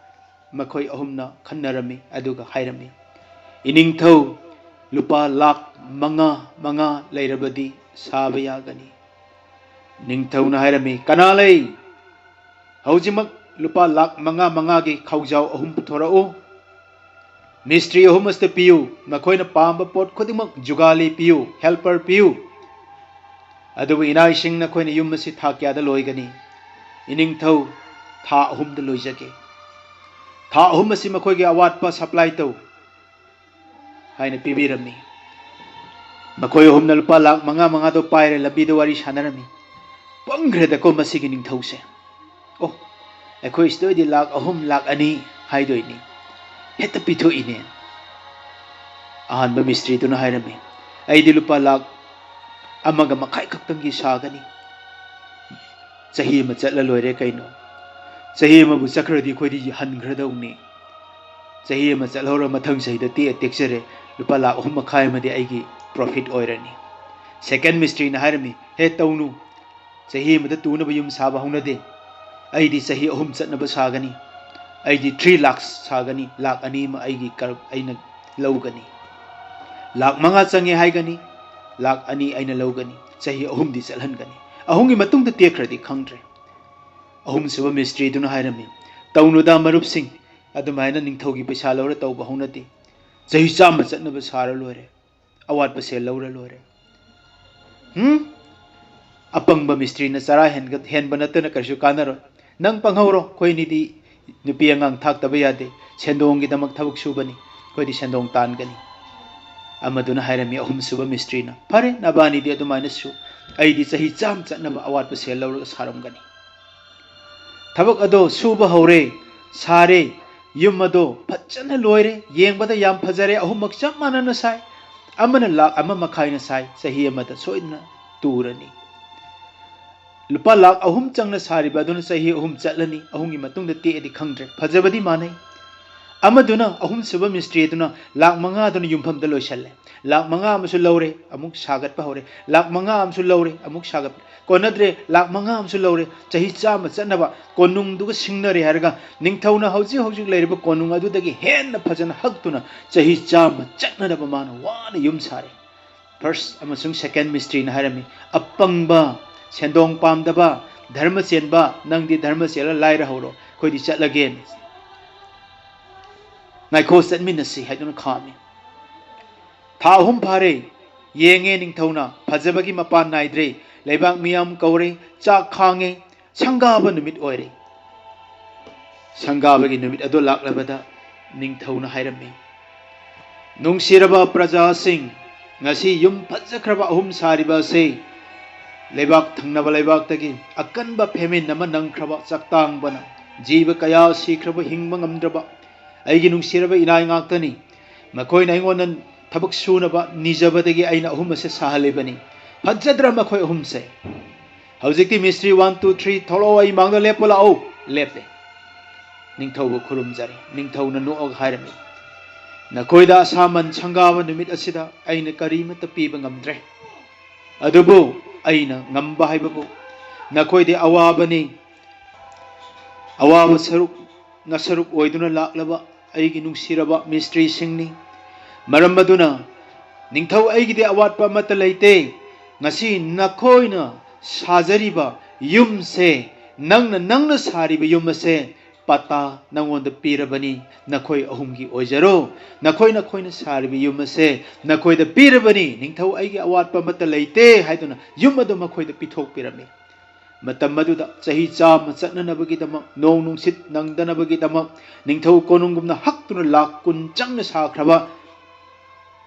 ꯃꯈꯣꯏ ꯑꯍꯨꯝꯅ ꯈꯟꯅꯔꯝꯃꯤ, ꯑꯗꯨꯒ ꯍꯥꯏꯔꯝꯃꯤ, "ꯏꯅꯤꯡꯊꯧ, ꯂꯨꯄꯥ ꯂꯥꯈ ꯃꯉꯥ ꯃꯉꯥ ꯂꯩꯔꯕꯗꯤ ꯁꯥꯕ ꯌꯥꯒꯅꯤ꯫ ꯅꯤꯡꯊꯧꯅ ꯍꯥꯏꯔꯝꯃꯤ, "ꯀꯅꯥ ꯂꯩ? ꯍꯧꯖꯤꯛꯃꯛ ꯂꯨꯄꯥ ꯂꯥꯛ ꯃꯉꯥ ꯃꯉꯥꯒꯤ ꯈꯥꯎꯖꯥꯎ ꯑꯍꯨꯝ ꯄꯨꯊꯣꯔꯛꯎ꯫ ꯃꯤꯁꯇ꯭ꯔꯤ ꯑꯍꯨꯝ ꯑꯁꯤꯗ ꯄꯤꯌꯨ꯫ ꯃꯈꯣꯏꯅ ꯄꯥꯝꯕ ꯄꯣꯠ ꯈꯨꯗꯤꯡꯃꯛ, ꯖꯨꯒꯥꯂꯤ ꯄꯤꯌꯨ, ꯍꯦꯜꯄꯔ ꯄꯤꯌꯨ꯫ ꯑꯗꯨꯕꯨ ꯏꯅꯥꯏꯁꯤꯡ, ꯅꯈꯣꯏꯅ ꯌꯨꯝ ꯑꯁꯤ ꯊꯥ ꯀꯌꯥꯗ ꯂꯣꯏꯒꯅꯤ?" "ꯏꯅꯤꯡꯊꯧ, ꯊꯥ ꯑꯍꯨꯝꯗ ꯂꯣꯏꯖꯒꯦ꯫ ꯊꯥ ꯑꯍꯨꯝ ꯑꯁꯤ ꯃꯈꯣꯏꯒꯤ ꯑꯋꯥꯠꯄ ꯁꯄ꯭ꯂꯥꯏ ꯇꯧ" ꯍꯥꯏꯅ ꯄꯤꯕꯤꯔꯝꯃꯤ꯫ ꯃꯈꯣꯏ ꯑꯍꯨꯝꯅ ꯂꯨꯄꯥ ꯂꯥꯛ ꯃꯉꯥ ꯃꯉꯥꯗꯣ ꯄꯥꯏꯔꯦ, ꯂꯝꯕꯤꯗ ꯋꯥꯔꯤ ꯁꯥꯟꯅꯔꯝꯃꯤ꯫ "ꯄꯪꯈ꯭ꯔꯦꯗꯀꯣ ꯃꯁꯤꯒꯤ ꯅꯤꯡꯊꯧꯁꯦ꯫ ꯑꯣ, ꯑꯩꯈꯣꯏ ꯁꯤꯗ ꯑꯣꯏꯗꯤ ꯂꯥꯛ ꯑꯍꯨꯝ, ꯂꯥꯛ ꯑꯅꯤ ꯍꯥꯏꯗꯣꯏꯅꯤ, ꯍꯦꯛꯇ ꯄꯤꯊꯣꯛꯏꯅꯦ"꯫ ꯑꯍꯥꯟꯕ ꯃꯤꯁꯇ꯭ꯔꯤꯗꯨꯅ ꯍꯥꯏꯔꯝꯃꯤ, "ꯑꯩꯗꯤ ꯂꯨꯄꯥ ꯂꯥꯛ ꯑꯃꯒ ꯃꯈꯥꯏ ꯈꯛꯇꯪꯒꯤ ꯁꯥꯒꯅꯤ꯫ ꯆꯍꯤ ꯑꯃ ꯆꯠꯂ ꯂꯣꯏꯔꯦ ꯀꯩꯅꯣ꯫ ꯆꯍꯤ ꯑꯃꯕꯨ ꯆꯠꯈ꯭ꯔꯗꯤ ꯑꯩꯈꯣꯏꯗꯤ ꯍꯟꯈ꯭ꯔꯗꯧꯅꯤ꯫ ꯆꯍꯤ ꯑꯃ ꯆꯠꯍꯧꯔ ꯃꯊꯪ ꯆꯍꯤꯗ ꯇꯦꯛꯑ ꯇꯦꯛꯆꯔꯦ, ꯂꯨꯄꯥ ꯂꯥꯛ ꯑꯍꯨꯝ ꯃꯈꯥꯏ ꯑꯃꯗꯤ ꯑꯩꯒꯤ ꯄ꯭ꯔꯣꯐꯤꯠ ꯑꯣꯏꯔꯅꯤ"꯫ ꯁꯦꯀꯦꯟ ꯃꯤꯁꯇ꯭ꯔꯤꯅ ꯍꯥꯏꯔꯝꯃꯤ, "ꯍꯦ ꯇꯧꯅꯨ, ꯆꯍꯤ ꯑꯃꯗ ꯇꯨꯅꯕ ꯌꯨꯝ ꯁꯥꯕ ꯍꯧꯅꯗꯦ꯫ ꯑꯩꯗꯤ ꯆꯍꯤ ꯑꯍꯨꯝ ꯆꯠꯅꯕ ꯁꯥꯒꯅꯤ꯫ ꯑꯩꯗꯤ ꯊ꯭ꯔꯤ ꯂꯥꯛꯁ ꯁꯥꯒꯅꯤ, ꯂꯥꯛ ꯑꯅꯤ ꯑꯃ ꯑꯩꯒꯤ ꯀꯔ-, ꯑꯩꯅ ꯂꯧꯒꯅꯤ꯫ ꯂꯥꯛ ꯃꯉꯥ ꯆꯪꯉꯦ ꯍꯥꯏꯒꯅꯤ, ꯂꯥꯛ ꯑꯅꯤ ꯑꯩꯅ ꯂꯧꯒꯅꯤ, ꯆꯍꯤ ꯑꯍꯨꯝꯗꯤ ꯆꯠꯍꯟꯒꯅꯤ꯫ ꯑꯍꯨꯝꯒꯤ ꯃꯇꯨꯡꯗ ꯇꯦꯛꯈ꯭ꯔꯗꯤ ꯈꯪꯗ꯭ꯔꯦ"꯫ ꯑꯍꯨꯝꯁꯨꯕ ꯃꯤꯁꯇ꯭ꯔꯤꯗꯨꯅ ꯍꯥꯏꯔꯝꯃꯤ, "ꯇꯧꯅꯨꯗ ꯃꯔꯨꯞꯁꯤꯡ, ꯑꯗꯨꯃꯥꯏꯅ ꯅꯤꯡꯊꯧꯒꯤ ꯄꯩꯁꯥ ꯂꯧꯔ ꯇꯧꯕ ꯍꯧꯅꯗꯦ꯫ ꯆꯍꯤ ꯆꯥꯝꯃ ꯆꯠꯅꯕ ꯁꯥꯔ ꯂꯣꯏꯔꯦ, ꯑꯋꯥꯠꯄ ꯁꯦꯜ ꯂꯧꯔ ꯂꯣꯏꯔꯦ"꯫ "ꯍꯨꯝ? ꯑꯄꯪꯕ ꯃꯤꯁꯇ꯭ꯔꯤꯅ ꯆꯔꯥ ꯍꯦꯟꯒ-, ꯍꯦꯟꯕ ꯅꯠꯇꯅ ꯀꯔꯤꯁꯨ ꯀꯥꯟꯅꯔꯣꯏ꯫ ꯅꯪ ꯄꯪꯍꯧꯔꯣ, ꯑꯩꯈꯣꯏ ꯑꯅꯤꯗꯤ ꯅꯨꯄꯤ ꯑꯉꯥꯡ ꯊꯥꯛꯇꯕ ꯌꯥꯗꯦ, ꯁꯦꯟꯗꯣꯡꯒꯤꯗꯃꯛ ꯊꯕꯛ ꯁꯨꯕꯅꯤ, ꯑꯩꯈꯣꯏꯗꯤ ꯁꯦꯟꯗꯣꯡ ꯇꯥꯟꯒꯅꯤ"꯫ ꯑꯃꯗꯨꯅ ꯍꯥꯏꯔꯝꯃꯤ, ꯑꯍꯨꯝꯁꯨꯕ ꯃꯤꯁꯇ꯭ꯔꯤꯅ, "ꯐꯔꯦ, ꯅꯕꯥꯅꯤꯗꯤ ꯑꯗꯨꯃꯥꯏꯅ ꯁꯨ, ꯑꯩꯗꯤ ꯆꯍꯤ ꯆꯥꯝꯃ ꯆꯠꯅꯕ ꯑꯋꯥꯠꯄ ꯁꯦꯜ ꯂꯧꯔꯒ ꯁꯥꯔꯝꯒꯅꯤ"꯫ ꯊꯕꯛ ꯑꯗꯣ ꯁꯨꯕ ꯍꯧꯔꯦ, ꯁꯥꯔꯦ, ꯌꯨꯝ ꯑꯗꯣ ꯐꯖꯅ ꯂꯣꯏꯔꯦ, ꯌꯦꯡꯕꯗ ꯌꯥꯝ ꯐꯖꯔꯦ, ꯑꯍꯨꯝꯃꯛ ꯆꯞ ꯃꯥꯟꯅꯅ ꯁꯥꯏ꯫ ꯑꯃꯅ ꯂꯥꯛ ꯑꯃ ꯃꯈꯥꯏꯅ ꯁꯥꯏ, ꯆꯍꯤ ꯑꯃꯗ ꯁꯣꯏꯗꯅ ꯇꯨꯔꯅꯤ꯫ ꯂꯨꯄꯥ ꯂꯥꯛ ꯑꯍꯨꯝ ꯆꯪꯅ ꯁꯥꯔꯤꯕ ꯑꯗꯨꯅ ꯆꯍꯤ ꯑꯍꯨꯝ ꯆꯠꯂꯅꯤ, ꯑꯍꯨꯝꯒꯤ ꯃꯇꯨꯡꯗ ꯇꯦꯛꯑꯗꯤ ꯈꯪꯗ꯭ꯔꯦ꯫ ꯐꯖꯕꯗꯤ ꯃꯥꯟꯅꯩ꯫ ꯑꯃꯗꯨꯅ, ꯑꯍꯨꯝꯁꯨꯕ ꯃꯤꯁꯇ꯭ꯔꯤ ꯑꯗꯨꯅ ꯂꯥꯛ ꯃꯉꯥꯗꯨꯅ ꯌꯨꯝꯐꯝꯗ ꯂꯣꯏꯁꯜꯂꯦ꯫ ꯂꯥꯛ ꯃꯉꯥ ꯑꯃꯁꯨ ꯂꯧꯔꯦ, ꯑꯃꯨꯛ ꯁꯥꯒꯠꯄ ꯍꯧꯔꯦ꯫ ꯂꯥꯛ ꯃꯉꯥ ꯑꯃꯁꯨ ꯂꯧꯔꯦ, ꯑꯃꯨꯛ ꯁꯥꯒꯠꯄ꯫ ꯀꯣꯟꯅꯗ꯭ꯔꯦ, ꯂꯥꯛ ꯃꯉꯥ ꯑꯃꯁꯨ ꯂꯧꯔꯦ, ꯆꯍꯤ ꯆꯥꯝꯃ ꯆꯠꯅꯕ ꯀꯣꯅꯨꯡꯗꯨꯒ ꯁꯤꯡꯅꯔꯦ ꯍꯥꯏꯔꯒ ꯅꯤꯡꯊꯧꯅ ꯍꯧꯖꯤꯛ ꯍꯧꯖꯤꯛ ꯂꯩꯔꯤꯕ ꯀꯣꯅꯨꯡ ꯑꯗꯨꯗꯒꯤ ꯍꯦꯟꯅ ꯐꯖꯅ ꯍꯛꯇꯨꯅ ꯆꯍꯤ ꯆꯥꯝꯃ ꯆꯠꯅꯅꯕ ꯃꯥꯅ ꯋꯥꯅ ꯌꯨꯝ ꯁꯥꯔꯦ꯫ ꯐꯥꯔꯁ ꯑꯃꯁꯨꯡ ꯁꯦꯀꯦꯟ ꯃꯤꯁꯇ꯭ꯔꯤꯅ ꯍꯥꯏꯔꯝꯃꯤ, "ꯑꯄꯪꯕ, ꯁꯦꯟꯗꯣꯡ ꯄꯥꯝꯗꯕ, ꯙꯔꯃ ꯆꯦꯟꯕ, ꯅꯪꯗꯤ ꯙꯔꯃ ꯆꯦꯜꯂ ꯂꯥꯏꯔ ꯍꯧꯔꯣ, ꯑꯩꯈꯣꯏꯗꯤ ꯆꯠꯂꯒꯦ꯫ ꯉꯥꯏꯈꯣ, ꯆꯠꯃꯤꯟꯅꯁꯤ" ꯍꯥꯏꯗꯨꯅ ꯈꯥꯝꯃꯤ꯫ ꯊꯥ ꯑꯍꯨꯝ ꯐꯥꯔꯦ꯫ ꯌꯦꯡꯉꯦ ꯅꯤꯡꯊꯧꯅ, ꯐꯖꯕꯒꯤ ꯃꯄꯥꯟ ꯅꯥꯏꯗ꯭ꯔꯦ꯫ ꯂꯩꯕꯥꯛ ꯃꯤꯌꯥꯝ ꯀꯧꯔꯦ, ꯆꯥꯛ ꯈꯥꯡꯉꯦ꯫ ꯁꯪꯒꯥꯕ ꯅꯨꯃꯤꯠ ꯑꯣꯏꯔꯦ꯫ ꯁꯪꯒꯥꯕꯒꯤ ꯅꯨꯃꯤꯠ ꯑꯗꯨ ꯂꯥꯛꯂꯕꯗ ꯅꯤꯡꯊꯧꯅ ꯍꯥꯏꯔꯝꯃꯤ, "ꯅꯨꯡꯁꯤꯔꯕ ꯄ꯭ꯔꯖꯥꯁꯤꯡ, ꯉꯁꯤ ꯌꯨꯝ ꯐꯖꯈ꯭ꯔꯕ ꯑꯍꯨꯝ ꯁꯥꯔꯤꯕ ꯑꯁꯤ ꯂꯩꯕꯥꯛ ꯊꯪꯅꯕ ꯂꯩꯕꯥꯛꯇꯒꯤ ꯑꯀꯟꯕ ꯐꯦꯃꯤꯟ ꯑꯃ ꯅꯪꯈ꯭ꯔꯕ ꯆꯥꯛꯇꯥꯡꯕꯅ ꯖꯤꯕ ꯀꯌꯥ ꯁꯤꯈ꯭ꯔꯕ, ꯍꯤꯡꯕ ꯉꯝꯗ꯭ꯔꯕ ꯑꯩꯒꯤ ꯅꯨꯡꯁꯤꯔꯕ ꯏꯅꯥꯏ ꯉꯥꯛꯇꯅꯤ꯫ ꯃꯈꯣꯏꯅ ꯑꯩꯉꯣꯟꯗ ꯊꯕꯛ ꯁꯨꯅꯕ ꯅꯤꯖꯕꯗꯒꯤ ꯑꯩꯅ ꯑꯍꯨꯝ ꯑꯁꯦ ꯁꯥꯍꯜꯂꯤꯕꯅꯤ꯫ ꯐꯖꯗ꯭ꯔꯥ ꯃꯈꯣꯏ ꯑꯍꯨꯝꯁꯦ? ꯍꯧꯖꯤꯛꯇꯤ ꯃꯤꯁꯇ꯭ꯔꯤ ꯋꯥꯟ, ꯇꯨ, ꯊ꯭ꯔꯤ ꯊꯣꯛꯂꯛꯑꯣ, ꯑꯩ ꯃꯥꯡꯗ ꯂꯦꯞꯄ ꯂꯥꯛꯑꯣ꯫" ꯂꯦꯞꯄꯦ꯫ ꯅꯤꯡꯊꯧꯕꯨ ꯈꯨꯔꯨꯝꯖꯔꯤ꯫ ꯅꯤꯡꯊꯧꯅ ꯅꯣꯛꯑꯒ ꯍꯥꯏꯔꯝꯃꯤ, "ꯅꯈꯣꯏꯗ ꯑꯁꯥꯃꯟ ꯁꯪꯒꯥꯕ ꯅꯨꯃꯤꯠ ꯑꯁꯤꯗ ꯑꯩꯅ ꯀꯔꯤꯃꯠꯇ ꯄꯤꯕ ꯉꯝꯗ꯭ꯔꯦ꯫ ꯑꯗꯨꯕꯨ ꯑꯩꯅ ꯉꯝꯕ ꯍꯥꯏꯕꯕꯨ ꯅꯈꯣꯏꯗꯤ ꯑꯋꯥꯕꯅꯤ꯫ ꯑꯋꯥꯕ ꯁꯔꯨꯛ ꯅꯁꯔꯨꯛ ꯑꯣꯏꯗꯨꯅ ꯂꯥꯛꯂꯕ ꯑꯩꯒꯤ ꯅꯨꯡꯁꯤꯔꯕ ꯃꯤꯁꯇ꯭ꯔꯤꯁꯤꯡꯅꯤ꯫ ꯃꯔꯝ ꯑꯗꯨꯅ ꯅꯤꯡꯊꯧ, ꯑꯩꯒꯤꯗꯤ ꯑꯋꯥꯠꯄ ꯑꯃꯠꯇ ꯂꯩꯇꯦ꯫ ꯉꯁꯤ ꯅꯈꯣꯏꯅ ꯁꯥꯖꯔꯤꯕ ꯌꯨꯝꯁꯦ, ꯅꯪꯅ, ꯅꯪꯅ ꯁꯥꯔꯤꯕ ꯌꯨꯝ ꯑꯁꯦ ꯄꯇꯥ ꯅꯪꯉꯣꯟꯗ ꯄꯤꯔꯕꯅꯤ, ꯅꯈꯣꯏ ꯑꯍꯨꯝꯒꯤ ꯑꯣꯏꯖꯔꯣ꯫ ꯅꯈꯣꯏ, ꯅꯈꯣꯏꯅ ꯁꯥꯔꯤꯕ ꯌꯨꯝ ꯑꯁꯦ ꯅꯈꯣꯏꯗ ꯄꯤꯔꯕꯅꯤ꯫ ꯅꯤꯡꯊꯧ, ꯑꯩꯒꯤ ꯑꯋꯥꯠꯄ ꯑꯃꯠꯇ ꯂꯩꯇꯦ" ꯍꯥꯏꯗꯨꯅ ꯌꯨꯝ ꯑꯗꯨ ꯃꯈꯣꯏꯗ ꯄꯤꯊꯣꯛꯄꯤꯔꯝꯃꯤ꯫ ꯃꯇꯝ ꯑꯗꯨꯗ ꯆꯍꯤ ꯆꯥꯝꯃ ꯆꯠꯅꯅꯕꯒꯤꯗꯃꯛ, ꯅꯣꯡ ꯅꯨꯡꯁꯤꯠ ꯅꯪꯗꯅꯕꯒꯤꯗꯃꯛ, ꯅꯤꯡꯊꯧ ꯀꯣꯅꯨꯡꯒꯨꯝꯅ ꯍꯛꯇꯨꯅ ꯂꯥꯛ ꯀꯨꯟ ꯆꯪꯅ ꯁꯥꯈ꯭ꯔꯕ,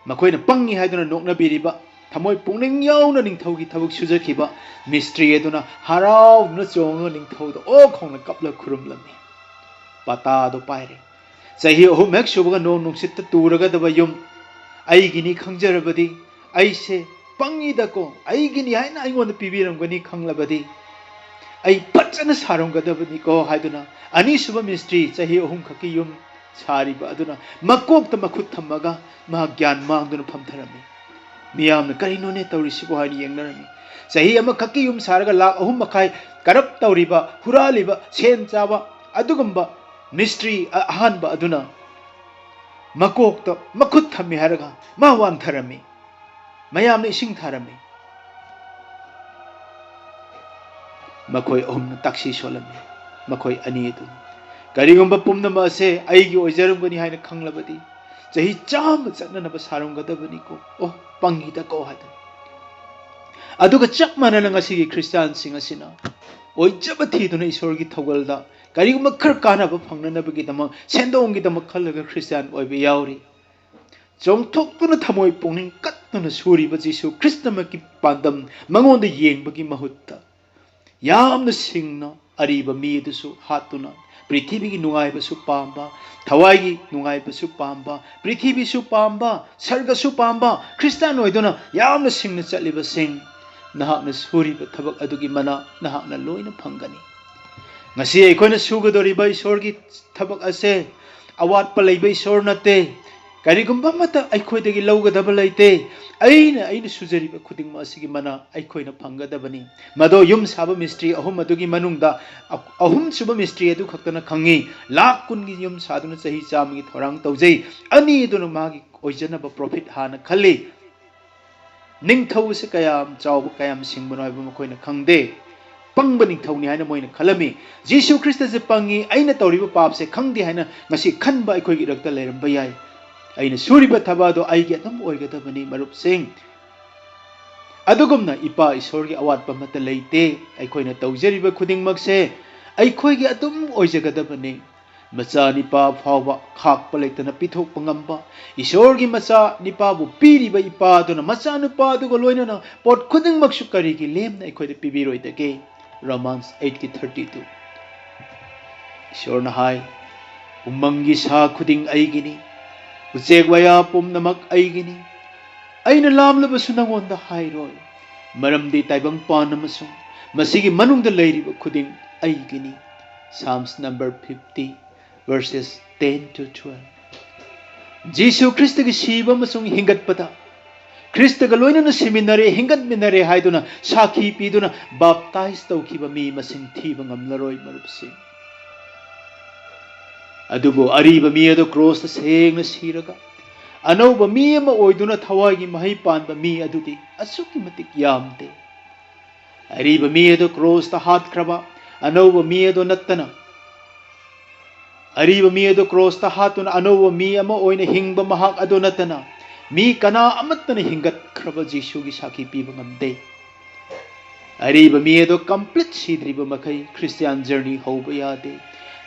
ꯃꯈꯣꯏꯅ ꯄꯪꯉꯤ ꯍꯥꯏꯗꯨꯅ ꯅꯣꯛꯅꯕꯤꯔꯤꯕ, ꯊꯃꯣꯏ ꯄꯨꯛꯅꯤꯡ ꯌꯥꯎꯅ ꯅꯤꯡꯊꯧꯒꯤ ꯊꯕꯛ ꯁꯨꯖꯈꯤꯕ ꯃꯤꯁꯇ꯭ꯔꯤ ꯑꯗꯨꯅ ꯍꯔꯥꯎꯗꯨꯅ ꯆꯣꯡꯉꯒ ꯅꯤꯡꯊꯧꯗ ꯑꯣꯛ ꯈꯣꯡꯅ ꯀꯞꯂ ꯈꯨꯔꯨꯝꯂꯝꯃꯤ꯫ ꯄꯇꯥ ꯑꯗꯨ ꯄꯥꯏꯔꯦ꯫ ꯆꯍꯤ ꯑꯍꯨꯝ ꯍꯦꯛ ꯁꯨꯕꯒ ꯅꯣꯡ ꯅꯨꯡꯁꯤꯠꯇ ꯇꯨꯔꯒꯗꯕ ꯌꯨꯝ ꯑꯩꯒꯤꯅꯤ ꯈꯪꯖꯔꯕꯗꯤ, ꯑꯩꯁꯦ ꯄꯪꯉꯤꯗꯀꯣ, ꯑꯩꯒꯤꯅꯤ ꯍꯥꯏꯅ ꯑꯩꯉꯣꯟꯗ ꯄꯤꯕꯤꯔꯝꯒꯅꯤ ꯈꯪꯂꯕꯗꯤ, ꯑꯩ ꯐꯖꯅ ꯁꯥꯔꯝꯒꯗꯕꯅꯤꯀꯣ ꯍꯥꯏꯗꯨꯅ ꯑꯅꯤꯁꯨꯕ ꯃꯤꯁꯇ꯭ꯔꯤ, ꯆꯍꯤ ꯑꯍꯨꯝ ꯈꯛꯀꯤ ꯌꯨꯝ ꯁꯥꯔꯤꯕ ꯑꯗꯨꯅ ꯃꯀꯣꯛꯇ ꯃꯈꯨꯠ ꯊꯝꯃꯒ ꯃꯍꯥꯛ ꯒ꯭ꯌꯥꯟ ꯃꯥꯡꯗꯨꯅ ꯐꯝꯊꯔꯝꯃꯤ꯫ ꯃꯤꯌꯥꯝꯅ "ꯀꯔꯤꯅꯣꯅꯦ ꯇꯧꯔꯤꯁꯤꯕꯣ?" ꯍꯥꯏꯅ ꯌꯦꯡꯅꯔꯝꯃꯤ꯫ ꯆꯍꯤ ꯑꯃꯈꯛꯀꯤ ꯌꯨꯝ ꯁꯥꯔꯒ ꯂꯥꯛ ꯑꯍꯨꯝ ꯃꯈꯥꯏ ꯀꯔꯞ ꯇꯧꯔꯤꯕ, ꯍꯨꯔꯥꯜꯂꯤꯕ, ꯁꯦꯟ ꯆꯥꯕ ꯑꯗꯨꯒꯨꯝꯕ ꯃꯤꯁꯇ꯭ꯔꯤ ꯑ-, ꯑꯍꯥꯟꯕ ꯑꯗꯨꯅ ꯃꯀꯣꯛꯇ ꯃꯈꯨꯠ ꯊꯝꯃꯤ ꯍꯥꯏꯔꯒ ꯃꯥ ꯋꯥꯟꯊꯔꯝꯃꯤ꯫ ꯃꯌꯥꯝꯅ ꯏꯁꯤꯡ ꯊꯥꯔꯝꯃꯤ꯫ ꯃꯈꯣꯏ ꯑꯍꯨꯝꯅ ꯇꯥꯛꯁꯤ ꯁꯣꯜꯂꯝꯃꯤ꯫ ꯃꯈꯣꯏ ꯑꯅꯤ ꯑꯗꯨ, "ꯀꯔꯤꯒꯨꯝꯕ ꯄꯨꯝꯅꯃꯛ ꯑꯁꯦ ꯑꯩꯒꯤ ꯑꯣꯏꯖꯔꯝꯒꯅꯤ ꯍꯥꯏꯅ ꯈꯪꯂꯕꯗꯤ, ꯆꯍꯤ ꯆꯥꯝꯃ ꯆꯠꯅꯅꯕ ꯁꯥꯔꯝꯒꯗꯕꯅꯤꯀꯣ꯫ ꯑꯣ, ꯄꯪꯉꯤꯗꯀꯣ" ꯍꯥꯏꯗꯅ꯫ ꯑꯗꯨꯒ ꯆꯞ ꯃꯥꯟꯅꯅ ꯉꯁꯤꯒꯤ ꯈ꯭ꯔꯤꯁꯇꯤꯌꯥꯟꯁꯤꯡ ꯑꯁꯤꯅ ꯑꯣꯏꯖꯕ ꯊꯤꯗꯨꯅ ꯏꯁꯣꯔꯒꯤ ꯊꯧꯒꯜꯗ ꯀꯔꯤꯒꯨꯝꯕ ꯈꯔ ꯀꯥꯟꯅꯕ ꯐꯪꯅꯅꯕꯒꯤꯗꯃꯛ, ꯁꯦꯟꯗꯣꯡꯒꯤꯗꯃꯛ ꯈꯜꯂꯒ ꯈ꯭ꯔꯤꯁꯇꯤꯌꯥꯟ ꯑꯣꯏꯕ ꯌꯥꯎꯔꯤ꯫ ꯆꯣꯡꯊꯣꯛꯇꯨꯅ ꯊꯃꯣꯏ ꯄꯨꯛꯅꯤꯡ ꯀꯠꯇꯨꯅ ꯁꯨꯔꯤꯕ ꯖꯤꯁꯨ ꯈ꯭ꯔꯤꯁꯇꯃꯛꯀꯤ ꯄꯥꯟꯗꯝ ꯃꯉꯣꯟꯗ ꯌꯦꯡꯕꯒꯤ ꯃꯍꯨꯠꯇ, ꯌꯥꯝꯅ ꯁꯤꯡꯅ ꯑꯔꯤꯕ ꯃꯤ ꯑꯗꯨꯁꯨ ꯍꯥꯠꯇꯨꯅ, ꯄ꯭ꯔꯤꯊꯤꯕꯤꯒꯤ ꯅꯨꯡꯉꯥꯏꯕꯁꯨ ꯄꯥꯝꯕ, ꯊꯋꯥꯏꯒꯤ ꯅꯨꯡꯉꯥꯏꯕꯁꯨ ꯄꯥꯝꯕ, ꯄ꯭ꯔꯤꯊꯤꯕꯤꯁꯨ ꯄꯥꯝꯕ, ꯁꯔꯒꯁꯨ ꯄꯥꯝꯕ ꯈ꯭ꯔꯤꯁꯇꯥꯟ ꯑꯣꯏꯗꯨꯅ ꯌꯥꯝꯅ ꯁꯤꯡꯅ ꯆꯠꯂꯤꯕꯁꯤꯡ, ꯅꯍꯥꯛꯅ ꯁꯨꯔꯤꯕ ꯊꯕꯛ ꯑꯗꯨꯒꯤ ꯃꯅꯥ ꯅꯍꯥꯛꯅ ꯂꯣꯏꯅ ꯐꯪꯒꯅꯤ꯫ ꯉꯁꯤ ꯑꯩꯈꯣꯏꯅ ꯁꯨꯒꯗꯧꯔꯤꯕ ꯏꯁꯣꯔꯒꯤ ꯊꯕꯛ ꯑꯁꯦ ꯑꯋꯥꯠꯄ ꯂꯩꯕ ꯏꯁꯣꯔ ꯅꯠꯇꯦ꯫ ꯀꯔꯤꯒꯨꯝꯕ ꯑꯃꯠꯇ ꯑꯩꯈꯣꯏꯗꯒꯤ ꯂꯧꯒꯗꯕ ꯂꯩꯇꯦ꯫ ꯑꯩꯅ, ꯑꯩꯅ ꯁꯨꯖꯔꯤꯕ ꯈꯨꯗꯤꯡꯃꯛ ꯑꯁꯤꯒꯤ ꯃꯅꯥ ꯑꯩꯈꯣꯏꯅ ꯐꯪꯒꯗꯕꯅꯤ꯫ ꯃꯗꯣ ꯌꯨꯝ ꯁꯥꯕ ꯃꯤꯁꯇ꯭ꯔꯤ ꯑꯍꯨꯝ ꯑꯗꯨꯒꯤ ꯃꯅꯨꯡꯗ ꯑ-, ꯑꯍꯨꯝꯁꯨꯕ ꯃꯤꯁꯇ꯭ꯔꯤ ꯑꯗꯨ ꯈꯛꯇꯅ ꯈꯪꯉꯤ꯫ ꯂꯥꯛ ꯀꯨꯟꯒꯤ ꯌꯨꯝ ꯁꯥꯗꯨꯅ ꯆꯍꯤ ꯆꯥꯝꯃꯒꯤ ꯊꯧꯔꯥꯡ ꯇꯧꯖꯩ꯫ ꯑꯅꯤ ꯑꯗꯨꯅ ꯃꯥꯒꯤ ꯑꯣꯏꯖꯅꯕ ꯄ꯭ꯔꯣꯐꯤꯠ ꯍꯥꯟꯅ ꯈꯜꯂꯤ꯫ ꯅꯤꯡꯊꯧ ꯑꯁꯤ ꯀꯌꯥꯝ ꯆꯥꯎꯕ, ꯀꯌꯥꯝ ꯁꯤꯡꯕꯅꯣ ꯍꯥꯏꯕ ꯃꯈꯣꯏꯅ ꯈꯪꯗꯦ꯫ ꯄꯪꯕ ꯅꯤꯡꯊꯧꯅꯤ ꯍꯥꯏꯅ ꯃꯣꯏꯅ ꯈꯜꯂꯝꯃꯤ꯫ ꯖꯤꯁꯨ ꯈ꯭ꯔꯤꯁꯇꯁꯦ ꯄꯪꯉꯤ, ꯑꯩꯅ ꯇꯧꯔꯤꯕ ꯄꯥꯞꯁꯦ ꯈꯪꯗꯦ ꯍꯥꯏꯅ ꯉꯁꯤ ꯈꯟꯕ ꯑꯩꯈꯣꯏꯒꯤ ꯏꯔꯛꯇ ꯂꯩꯔꯝꯕ ꯌꯥꯏ꯫ ꯑꯩꯅ ꯁꯨꯔꯤꯕ ꯊꯕꯛ ꯑꯗꯣ ꯑꯩꯒꯤ ꯑꯗꯨꯝ ꯑꯣꯏꯒꯗꯕꯅꯤ, ꯃꯔꯨꯞꯁꯤꯡ꯫ ꯑꯗꯨꯒꯨꯝꯅ ꯏꯄꯥ ꯏꯁꯣꯔꯒꯤ ꯑꯋꯥꯠꯄ ꯑꯃꯠꯇ ꯂꯩꯇꯦ꯫ ꯑꯩꯈꯣꯏꯅ ꯇꯧꯖꯔꯤꯕ ꯈꯨꯗꯤꯡꯃꯛꯁꯦ ꯑꯩꯈꯣꯏꯒꯤ ꯑꯗꯨꯝ ꯑꯣꯏꯖꯒꯗꯕꯅꯤ꯫ ꯃꯆꯥ ꯅꯤꯄꯥ ꯐꯥꯎꯕ ꯈꯥꯛꯄ ꯂꯩꯇꯅ ꯄꯤꯊꯣꯛꯄ ꯉꯝꯕ ꯏꯁꯣꯔꯒꯤ ꯃꯆꯥ ꯅꯤꯄꯥꯕꯨ ꯄꯤꯔꯤꯕ ꯏꯄꯥꯗꯨꯅ ꯃꯆꯥꯅꯨꯄꯥ ꯑꯗꯨꯒ ꯂꯣꯏꯅꯅ ꯄꯣꯠ ꯈꯨꯗꯤꯡꯃꯛꯁꯨ ꯀꯔꯤꯒꯤ ꯂꯦꯝꯅ ꯑꯩꯈꯣꯏꯗ ꯄꯤꯕꯤꯔꯣꯏꯗꯒꯦ? Romans eight ꯀꯤ thirty two꯫ ꯏꯁꯣꯔꯅ ꯍꯥꯏ, "ꯎꯃꯪꯒꯤ ꯁꯥ ꯈꯨꯗꯤꯡ ꯑꯩꯒꯤꯅꯤ, ꯎꯆꯦꯛ ꯋꯥꯌꯥ ꯄꯨꯝꯅꯃꯛ ꯑꯩꯒꯤꯅꯤ꯫ ꯑꯩꯅ ꯂꯥꯝꯂꯕꯁꯨ ꯅꯉꯣꯟꯗ ꯍꯥꯏꯔꯣꯏ, ꯃꯔꯝꯗꯤ ꯇꯥꯏꯕꯪꯄꯥꯟ ꯑꯃꯁꯨꯡ ꯃꯁꯤꯒꯤ ꯃꯅꯨꯡꯗ ꯂꯩꯔꯤꯕ ꯈꯨꯗꯤꯡ ꯑꯩꯒꯤꯅꯤ"꯫ Psalms number fifty, verses ten to twelve꯫ ꯖꯤꯁꯨ ꯈ꯭ꯔꯤꯁꯇꯒꯤ ꯁꯤꯕ ꯑꯃꯁꯨꯡ ꯍꯤꯡꯒꯠꯄꯗ ꯈ꯭ꯔꯤꯁꯇꯒ ꯂꯣꯏꯅꯅ ꯁꯤꯃꯤꯟꯅꯔꯦ, ꯍꯤꯡꯒꯠꯃꯤꯟꯅꯔꯦ ꯍꯥꯏꯗꯨꯅ ꯁꯥꯈꯤ ꯄꯤꯗꯨꯅ ꯕꯥꯞꯇꯥꯏꯖ ꯇꯧꯈꯤꯕ ꯃꯤ ꯃꯁꯤꯡ ꯊꯤꯕ ꯉꯝꯂꯔꯣꯏ, ꯃꯔꯨꯞꯁꯤꯡ꯫ ꯑꯗꯨꯕꯨ ꯑꯔꯤꯕ ꯃꯤ ꯑꯗꯨ ꯀ꯭ꯔꯣꯁꯇ ꯁꯦꯡꯅ ꯁꯤꯔꯒ ꯑꯅꯧꯕ ꯃꯤ ꯑꯃ ꯑꯣꯏꯗꯨꯅ ꯊꯋꯥꯏꯒꯤ ꯃꯍꯩ ꯄꯥꯟꯕ ꯃꯤ ꯑꯗꯨꯗꯤ ꯑꯁꯨꯛꯀꯤ ꯃꯇꯤꯛ ꯌꯥꯝꯗꯦ꯫ ꯑꯔꯤꯕ ꯃꯤ ꯑꯗꯨ ꯀ꯭ꯔꯣꯁꯇ ꯍꯥꯠꯈ꯭ꯔꯕ ꯑꯅꯧꯕ ꯃꯤ ꯑꯗꯨ ꯅꯠꯇꯅ, ꯑꯔꯤꯕ ꯃꯤ ꯑꯗꯨ ꯀ꯭ꯔꯣꯁꯇ ꯍꯥꯠꯇꯨꯅ ꯑꯅꯧꯕ ꯃꯤ ꯑꯃ ꯑꯣꯏꯅ ꯍꯤꯡꯕ ꯃꯍꯥꯛ ꯑꯗꯨ ꯅꯠꯇꯅ, ꯃꯤ ꯀꯅꯥ ꯑꯃꯠꯇꯅ ꯍꯤꯡꯒꯠꯈ꯭ꯔꯕ ꯖꯤꯁꯨꯒꯤ ꯁꯥꯈꯤ ꯄꯤꯕ ꯉꯝꯗꯦ꯫ ꯑꯔꯤꯕ ꯃꯤ ꯑꯗꯨ complete ꯁꯤꯗ꯭ꯔꯤꯕ ꯃꯈꯩ ꯈ꯭ꯔꯤꯁꯇꯤꯌꯥꯟ journey ꯍꯧꯕ ꯌꯥꯗꯦ꯫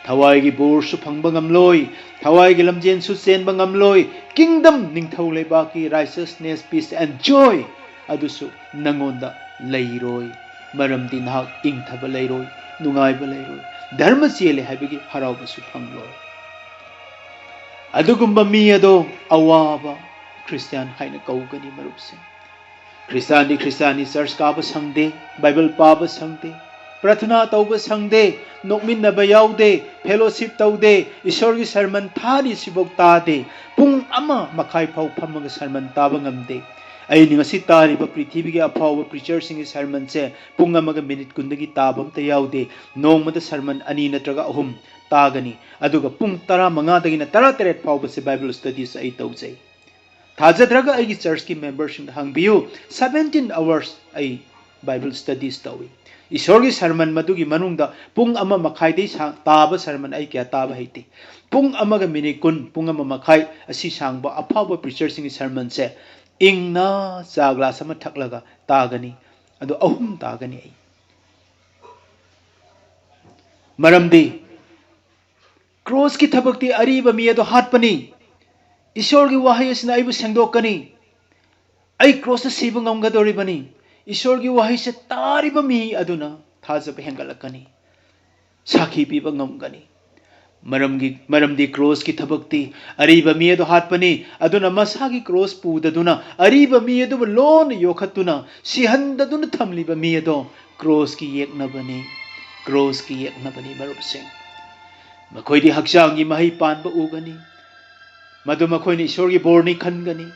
ꯊꯋꯥꯏꯒꯤ ꯕꯣꯔꯁꯨ ꯐꯪꯕ ꯉꯝꯂꯣꯏ, ꯊꯋꯥꯏꯒꯤ ꯂꯝꯖꯦꯟꯁꯨ ꯆꯦꯟꯕ ꯉꯝꯂꯣꯏ꯫ Kingdom, ꯅꯤꯡꯊꯧ ꯂꯩꯕꯥꯛꯀꯤ righteousness, peace and joy ꯑꯗꯨꯁꯨ ꯅꯪꯉꯣꯟꯗ ꯂꯩꯔꯣꯏ꯫ ꯃꯔꯝꯗꯤ ꯅꯍꯥꯛ ꯏꯪꯊꯕ ꯂꯩꯔꯣꯏ, ꯅꯨꯡꯉꯥꯏꯕ ꯂꯩꯔꯣꯏ, ꯙꯔꯃ ꯆꯦꯜꯂꯦ ꯍꯥꯏꯕꯒꯤ ꯍꯔꯥꯎꯕꯁꯨ ꯐꯪꯂꯣꯏ꯫ ꯑꯗꯨꯒꯨꯝꯕ ꯃꯤ ꯑꯗꯣ ꯑꯋꯥꯕ ꯈ꯭ꯔꯤꯁꯇꯤꯌꯥꯟ ꯍꯥꯏꯅ ꯀꯧꯒꯅꯤ, ꯃꯔꯨꯞꯁꯤꯡ꯫ ꯈ꯭ꯔꯤꯁꯇꯤꯌꯥꯟꯗꯤ ꯈ꯭ꯔꯤꯁꯇꯤꯌꯥꯟꯅꯤ, ꯆꯔꯆ ꯀꯥꯕ ꯁꯪꯗꯦ, ꯕꯥꯏꯕꯜ ꯄꯥꯕ ꯁꯪꯗꯦ, ꯄ꯭ꯔꯊꯅꯥ ꯇꯧꯕ ꯁꯪꯗꯦ, ꯅꯣꯛꯃꯤꯟꯅꯕ ꯌꯥꯎꯗꯦ, fellowship ꯇꯧꯗꯦ, ꯏꯁꯣꯔꯒꯤ ꯁꯔꯃꯟ ꯊꯥꯔꯤ ꯁꯤꯐꯥꯎ ꯇꯥꯗꯦ, ꯄꯨꯡ ꯑꯃ ꯃꯈꯥꯏ ꯐꯥꯎ ꯐꯝꯃꯒ ꯁꯔꯃꯟ ꯇꯥꯕ ꯉꯝꯗꯦ꯫ ꯑꯩꯅ ꯉꯁꯤ ꯇꯥꯔꯤꯕ ꯄ꯭ꯔꯤꯊꯤꯕꯤꯒꯤ ꯑꯐꯥꯎꯕ ꯄ꯭ꯔꯤꯆꯔꯁꯤꯡꯒꯤ ꯁꯔꯃꯟꯁꯦ ꯄꯨꯡ ꯑꯃꯒ ꯃꯤꯅꯤꯠ ꯀꯨꯟꯗꯒꯤ ꯇꯥꯕ ꯑꯝꯇ ꯌꯥꯎꯗꯦ꯫ ꯅꯣꯡꯃꯗ ꯁꯔꯃꯟ ꯑꯅꯤ ꯅꯠꯇ꯭ꯔꯒ ꯑꯍꯨꯝ ꯇꯥꯒꯅꯤ, ꯑꯗꯨꯒ ꯄꯨꯡ ꯇꯔꯥꯃꯉꯥꯗꯒꯤꯅ ꯇꯔꯥꯇꯔꯦꯠ ꯐꯥꯎꯕꯁꯦ ꯕꯥꯏꯕꯜ ꯁ꯭ꯇꯗꯤꯁ ꯑꯩ ꯇꯧꯖꯩ꯫ ꯊꯥꯖꯗ꯭ꯔꯒ ꯑꯩꯒꯤ ꯆꯔꯆꯀꯤ ꯃꯦꯝꯕꯔꯁꯤꯡꯗ ꯍꯪꯕꯤꯌꯨ, seventeen hours ꯑꯩ ꯕꯥꯏꯕꯜ ꯁ꯭ꯇꯗꯤꯁ ꯇꯧꯏ꯫ ꯏꯁꯣꯔꯒꯤ ꯁꯔꯃꯟ ꯃꯗꯨꯒꯤ ꯃꯅꯨꯡꯗ ꯄꯨꯡ ꯑꯃ ꯃꯈꯥꯏꯗꯩ ꯁꯥꯡ-, ꯇꯥꯕ ꯁꯔꯃꯟ ꯑꯩ ꯀꯌꯥ ꯇꯥꯕ ꯍꯩꯇꯦ꯫ ꯄꯨꯡ ꯑꯃꯒ ꯃꯤꯅꯤꯠ ꯀꯨꯟ, ꯄꯨꯡ ꯑꯃ ꯃꯈꯥꯏ ꯑꯁꯤ ꯁꯥꯡꯕ ꯑꯐꯥꯎꯕ ꯄ꯭ꯔꯤꯆꯔꯁꯤꯡꯒꯤ ꯁꯔꯃꯟꯁꯦ ꯏꯪꯅ ꯆꯥ ꯒ꯭ꯂꯥꯁ ꯑꯃ ꯊꯛꯂꯒ ꯇꯥꯒꯅꯤ꯫ ꯑꯗꯨ ꯑꯍꯨꯝ ꯇꯥꯒꯅꯤ ꯑꯩ꯫ ꯃꯔꯝꯗꯤ ꯀ꯭ꯔꯣꯁꯀꯤ ꯊꯕꯛꯇꯤ ꯑꯔꯤꯕ ꯃꯤ ꯑꯗꯨ ꯍꯥꯠꯄꯅꯤ꯫ ꯏꯁꯣꯔꯒꯤ ꯋꯥꯍꯩ ꯑꯁꯤꯅ ꯑꯩꯕꯨ ꯁꯦꯡꯗꯣꯛꯀꯅꯤ꯫ ꯑꯩ ꯀ꯭ꯔꯣꯁꯇ ꯁꯤꯕ ꯉꯝꯒꯗꯧꯔꯤꯕꯅꯤ꯫ ꯏꯁꯣꯔꯒꯤ ꯋꯥꯍꯩꯁꯦ ꯇꯥꯔꯤꯕ ꯃꯤ ꯑꯗꯨꯅ ꯊꯥꯖꯕ ꯍꯦꯟꯒꯠꯂꯛꯀꯅꯤ, ꯁꯥꯈꯤ ꯄꯤꯕ ꯉꯝꯒꯅꯤ꯫ ꯃꯔꯝꯒꯤ, ꯃꯔꯝꯗꯤ ꯀ꯭ꯔꯣꯁꯀꯤ ꯊꯕꯛꯇꯤ ꯑꯔꯤꯕ ꯃꯤ ꯑꯗꯨ ꯍꯥꯠꯄꯅꯤ, ꯑꯗꯨꯅ ꯃꯁꯥꯒꯤ ꯀ꯭ꯔꯣꯁ ꯄꯨꯗꯗꯨꯅ ꯑꯔꯤꯕ ꯃꯤ ꯑꯗꯨꯕꯨ ꯂꯣꯟꯅ ꯌꯣꯛꯈꯠꯇꯨꯅ ꯁꯤꯍꯟꯗꯗꯨꯅ ꯊꯝꯂꯤꯕ ꯃꯤ ꯑꯗꯣ ꯀ꯭ꯔꯣꯁꯀꯤ ꯌꯦꯛꯅꯕꯅꯤ, ꯀ꯭ꯔꯣꯁꯀꯤ ꯌꯦꯛꯅꯕꯅꯤ, ꯃꯔꯨꯞꯁꯤꯡ꯫ ꯃꯈꯣꯏꯗꯤ ꯍꯛꯆꯥꯡꯒꯤ ꯃꯍꯩ ꯄꯥꯟꯕ ꯎꯒꯅꯤ, ꯃꯗꯨ ꯃꯈꯣꯏꯅ ꯏꯁꯣꯔꯒꯤ ꯕꯣꯔꯅꯤ ꯈꯟꯒꯅꯤ꯫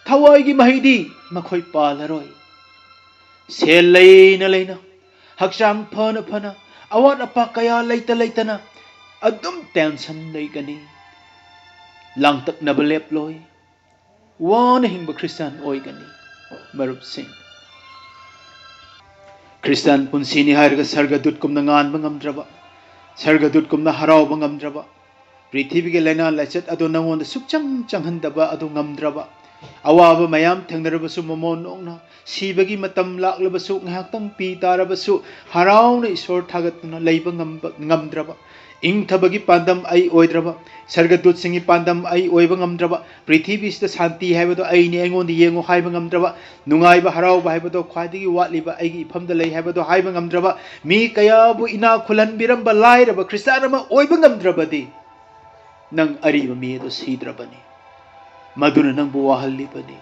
ꯊꯋꯥꯏꯒꯤ ꯃꯍꯩꯗꯤ ꯃꯈꯣꯏ ꯄꯥꯜꯂꯔꯣꯏ꯫ ꯁꯦꯜ ꯂꯩꯅ ꯂꯩꯅ, ꯍꯛꯆꯥꯡ ꯐꯅ ꯐꯅ, ꯑꯋꯥꯠ ꯑꯄꯥ ꯀꯌꯥ ꯂꯩꯇ ꯂꯩꯇꯅ ꯑꯗꯨꯝ ꯇꯦꯟꯁꯟ ꯂꯩꯒꯅꯤ꯫ ꯂꯥꯡꯇꯛꯅꯕ ꯂꯦꯞꯂꯣꯏ, ꯋꯥꯅ ꯍꯤꯡꯕ ꯈ꯭ꯔꯤꯁꯇꯥꯟ ꯑꯣꯏꯒꯅꯤ꯫ ꯃꯔꯨꯞꯁꯤꯡ, ꯈ꯭ꯔꯤꯁꯇꯥꯟ ꯄꯨꯟꯁꯤꯅꯤ ꯍꯥꯏꯔꯒ ꯁꯔꯒꯗꯨꯠꯀꯨꯝꯅ ꯉꯥꯟꯕ ꯉꯝꯗ꯭ꯔꯕ, ꯁꯔꯒꯗꯨꯠꯀꯨꯝꯅ ꯍꯔꯥꯎꯕ ꯉꯝꯗ꯭ꯔꯕ, ꯄ꯭ꯔꯤꯊꯤꯕꯤꯒꯤ ꯂꯥꯏꯅꯥ ꯂꯥꯏꯆꯠ ꯑꯗꯨ ꯅꯉꯣꯟꯗ ꯁꯨꯛꯆꯪ ꯆꯪꯍꯟꯗꯕ ꯑꯗꯨ ꯉꯝꯗ꯭ꯔꯕ, ꯑꯋꯥꯕ ꯃꯌꯥꯝ ꯊꯦꯡꯅꯔꯕꯁꯨ ꯃꯃꯣꯟ ꯅꯣꯛꯅ, ꯁꯤꯕꯒꯤ ꯃꯇꯝ ꯂꯥꯛꯂꯕꯁꯨ ꯉꯥꯏꯍꯥꯛꯇꯪ ꯄꯤ ꯇꯥꯔꯕꯁꯨ ꯍꯔꯥꯎꯅ ꯏꯁꯣꯔ ꯊꯥꯒꯠꯇꯨꯅ ꯂꯩꯕ ꯉꯝꯕ, ꯉꯝꯗ꯭ꯔꯕ, ꯏꯪꯊꯕꯒꯤ ꯄꯥꯟꯗꯝ ꯑꯩ ꯑꯣꯏꯗ꯭ꯔꯕ, ꯁꯔꯒꯗꯨꯠꯁꯤꯡꯒꯤ ꯄꯥꯟꯗꯝ ꯑꯩ ꯑꯣꯏꯕ ꯉꯝꯗ꯭ꯔꯕ, ꯄ꯭ꯔꯤꯊꯤꯕꯤꯁꯤꯗ ꯁꯥꯟꯇꯤ ꯍꯥꯏꯕꯗꯣ ꯑꯩꯅꯤ, ꯑꯩꯉꯣꯟꯗ ꯌꯦꯡꯉꯨ ꯍꯥꯏꯕ ꯉꯝꯗ꯭ꯔꯕ, ꯅꯨꯡꯉꯥꯏꯕ ꯍꯔꯥꯎꯕ ꯍꯥꯏꯕꯗꯣ ꯈ꯭ꯋꯥꯏꯗꯒꯤ ꯋꯥꯠꯂꯤꯕ ꯑꯩꯒꯤ ꯏꯐꯝꯗ ꯂꯩ ꯍꯥꯏꯕꯗꯣ ꯍꯥꯏꯕ ꯉꯝꯗ꯭ꯔꯕ, ꯃꯤ ꯀꯌꯥꯕꯨ ꯏꯅꯥꯛ ꯈꯨꯜꯍꯟꯕꯤꯔꯝꯕ ꯂꯥꯏꯔꯕ ꯈ꯭ꯔꯤꯁꯇꯥꯟ ꯑꯃ ꯑꯣꯏꯕ ꯉꯝꯗ꯭ꯔꯕꯗꯤ, ꯅꯪ ꯑꯔꯤꯕ ꯃꯤ ꯑꯗꯨ ꯁꯤꯗ꯭ꯔꯕꯅꯤ꯫ ꯃꯗꯨꯅ ꯅꯪꯕꯨ ꯋꯥꯍꯜꯂꯤꯕꯅꯤ꯫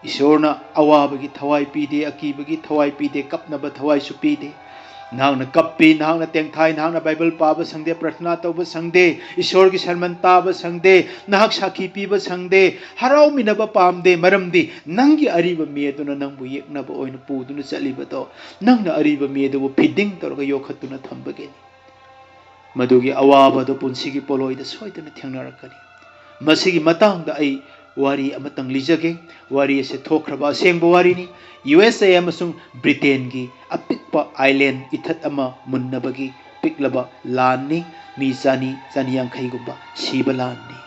ꯏꯁꯣꯔꯅ ꯑꯋꯥꯕꯒꯤ ꯊꯋꯥꯏ ꯄꯤꯗꯦ, ꯑꯀꯤꯕꯒꯤ ꯊꯋꯥꯏ ꯄꯤꯗꯦ, ꯀꯞꯅꯕ ꯊꯋꯥꯏꯁꯨ ꯄꯤꯗꯦ꯫ ꯅꯍꯥꯛꯅ ꯀꯞꯄꯤ, ꯅꯍꯥꯛꯅ ꯇꯦꯡꯊꯥꯏ, ꯅꯍꯥꯛꯅ ꯕꯥꯏꯕꯜ ꯄꯥꯕ ꯁꯪꯗꯦ, ꯄ꯭ꯔꯊꯅꯥ ꯇꯧꯕ ꯁꯪꯗꯦ, ꯏꯁꯣꯔꯒꯤ ꯁꯔꯃꯟ ꯇꯥꯕ ꯁꯪꯗꯦ, ꯅꯍꯥꯛ ꯁꯥꯈꯤ ꯄꯤꯕ ꯁꯪꯗꯦ, ꯍꯔꯥꯎꯃꯤꯟꯅꯕ ꯄꯥꯝꯗꯦ, ꯃꯔꯝꯗꯤ ꯅꯪꯒꯤ ꯑꯔꯤꯕ ꯃꯤ ꯑꯗꯨꯅ ꯅꯪꯕꯨ ꯌꯦꯛꯅꯕ ꯑꯣꯏꯅ ꯄꯨꯗꯨꯅ ꯆꯠꯂꯤꯕꯗꯣ, ꯅꯪꯅ ꯑꯔꯤꯕ ꯃꯤ ꯑꯗꯨꯕꯨ ꯐꯤꯗꯤꯡ ꯇꯧꯔꯒ ꯌꯣꯛꯈꯠꯇꯨꯅ ꯊꯝꯕꯒꯤꯅꯤ꯫ ꯃꯗꯨꯒꯤ ꯑꯋꯥꯕ ꯑꯗꯨ ꯄꯨꯟꯁꯤꯒꯤ ꯄꯣꯠꯂꯣꯏꯗ ꯁꯣꯏꯗꯅ ꯊꯦꯡꯅꯔꯛꯀꯅꯤ꯫ ꯃꯁꯤꯒꯤ ꯃꯇꯥꯡꯗ ꯑꯩ ꯋꯥꯔꯤ ꯑꯃꯇꯪ ꯂꯤꯖꯒꯦ꯫ ꯋꯥꯔꯤ ꯑꯁꯤ ꯊꯣꯛꯈ꯭ꯔꯕ ꯑꯁꯦꯡꯕ ꯋꯥꯔꯤꯅꯤ꯫ ꯌꯨ ꯑꯦꯁ ꯑꯦ ꯑꯃꯁꯨꯡ ꯕ꯭ꯔꯤꯇꯦꯟꯒꯤ ꯑꯄꯤꯛꯄ ꯑꯥꯏꯂꯦꯟ ꯏꯊꯠ ꯑꯃ ꯃꯨꯟꯅꯕꯒꯤ ꯄꯤꯛꯂꯕ ꯂꯥꯟꯅꯤ꯫ ꯃꯤ ꯆꯅꯤ, ꯆꯅꯤ ꯌꯥꯡꯈꯩꯒꯨꯝꯕ ꯁꯤꯕ ꯂꯥꯟꯅꯤ꯫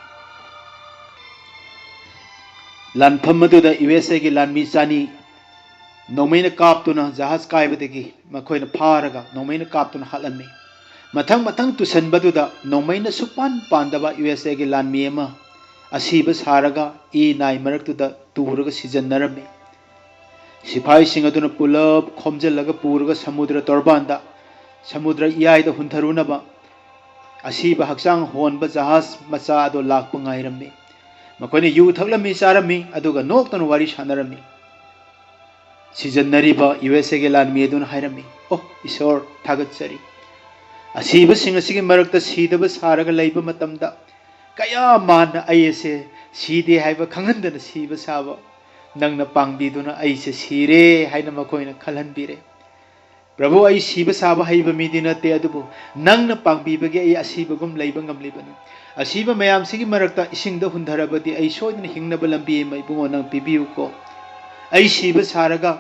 ꯂꯥꯟꯐꯝ ꯑꯗꯨꯗ ꯌꯨ ꯑꯦꯁ ꯑꯦꯒꯤ ꯂꯥꯟꯃꯤ ꯆꯅꯤ ꯅꯣꯡꯃꯩꯅ ꯀꯥꯞꯇꯨꯅ ꯖꯍꯥꯖ ꯀꯥꯏꯕꯗꯒꯤ ꯃꯈꯣꯏꯅ ꯐꯥꯔꯒ ꯅꯣꯡꯃꯩꯅ ꯀꯥꯞꯇꯨꯅ ꯍꯥꯠꯂꯝꯃꯤ꯫ ꯃꯊꯪ ꯃꯊꯪ ꯇꯨꯁꯟꯕꯗꯨꯗ ꯅꯣꯡꯃꯩꯅ ꯁꯨꯛꯄꯥꯟ ꯄꯥꯟꯗꯕ ꯌꯨ ꯑꯦꯁ ꯑꯦꯒꯤ ꯂꯥꯟꯃꯤ ꯑꯃ ꯑꯁꯤꯕ ꯁꯥꯔꯒ ꯏ ꯅꯥꯏ ꯃꯔꯛꯇꯨꯗ ꯇꯨꯔꯒ ꯁꯤꯖꯟꯅꯔꯝꯃꯤ꯫ ꯁꯤꯐꯥꯏꯁꯤꯡ ꯑꯗꯨꯅ ꯄꯨꯂꯞ ꯈꯣꯝꯖꯤꯜꯂꯒ ꯄꯨꯔꯒ ꯁꯃꯨꯗ꯭ꯔ ꯇꯣꯔꯕꯥꯟꯗ, ꯁꯃꯨꯗ꯭ꯔ ꯏꯌꯥꯏꯗ ꯍꯨꯟꯊꯔꯨꯅꯕ ꯑꯁꯤꯕ ꯍꯛꯆꯥꯡ ꯍꯣꯟꯕ ꯖꯍꯥꯖ ꯃꯆꯥ ꯑꯗꯣ ꯂꯥꯛꯄ ꯉꯥꯏꯔꯝꯃꯤ꯫ ꯃꯈꯣꯏꯅ ꯌꯨ ꯊꯛꯂꯝꯃꯤ, ꯆꯥꯔꯝꯃꯤ, ꯑꯗꯨꯒ ꯅꯣꯛꯇꯅ ꯋꯥꯔꯤ ꯁꯥꯟꯅꯔꯝꯃꯤ꯫ ꯁꯤꯖꯟꯅꯔꯤꯕ ꯌꯨ ꯑꯦꯁ ꯑꯦꯒꯤ ꯂꯥꯟꯃꯤ ꯑꯗꯨꯅ ꯍꯥꯏꯔꯝꯃꯤ, "ꯑꯣ ꯏꯁꯣꯔ, ꯊꯥꯒꯠꯆꯔꯤ꯫ ꯑꯁꯤꯕꯁꯤꯡ ꯑꯁꯤꯒꯤ ꯃꯔꯛꯇ ꯁꯤꯗꯕ ꯁꯥꯔꯒ ꯂꯩꯕ ꯃꯇꯝꯗ ꯀꯌꯥ ꯃꯥꯟꯅ ꯑꯩ ꯑꯁꯦ ꯁꯤꯗꯦ ꯍꯥꯏꯕ ꯈꯪꯍꯟꯗꯅ ꯁꯤꯕ ꯁꯥꯕ ꯅꯪꯅ ꯄꯥꯡꯕꯤꯗꯨꯅ ꯑꯩꯁꯦ ꯁꯤꯔꯦ ꯍꯥꯏꯅ ꯃꯈꯣꯏꯅ ꯈꯜꯍꯟꯕꯤꯔꯦ꯫ "ꯄ꯭ꯔꯚꯨ, ꯑꯩ ꯁꯤꯕ ꯁꯥꯕ ꯍꯩꯕ ꯃꯤꯗꯤ ꯅꯠꯇꯦ, ꯑꯗꯨꯕꯨ ꯅꯪꯅ ꯄꯥꯡꯕꯤꯕꯒꯤ ꯑꯩ ꯑꯁꯤꯕꯒꯨꯝ ꯂꯩꯕ ꯉꯝꯂꯤꯕꯅꯤ꯫ ꯑꯁꯤꯕ ꯃꯌꯥꯝꯁꯤꯒꯤ ꯃꯔꯛꯇ ꯏꯁꯤꯡꯗ ꯍꯨꯟꯊꯔꯕꯗꯤ ꯑꯩ ꯁꯣꯏꯗꯅ ꯍꯤꯡꯅꯕ ꯂꯝꯕꯤ ꯑꯃ, ꯏꯕꯨꯡꯉꯣ, ꯅꯪ ꯄꯤꯕꯤꯌꯨꯀꯣ꯫ ꯑꯩ ꯁꯤꯕ ꯁꯥꯔꯒ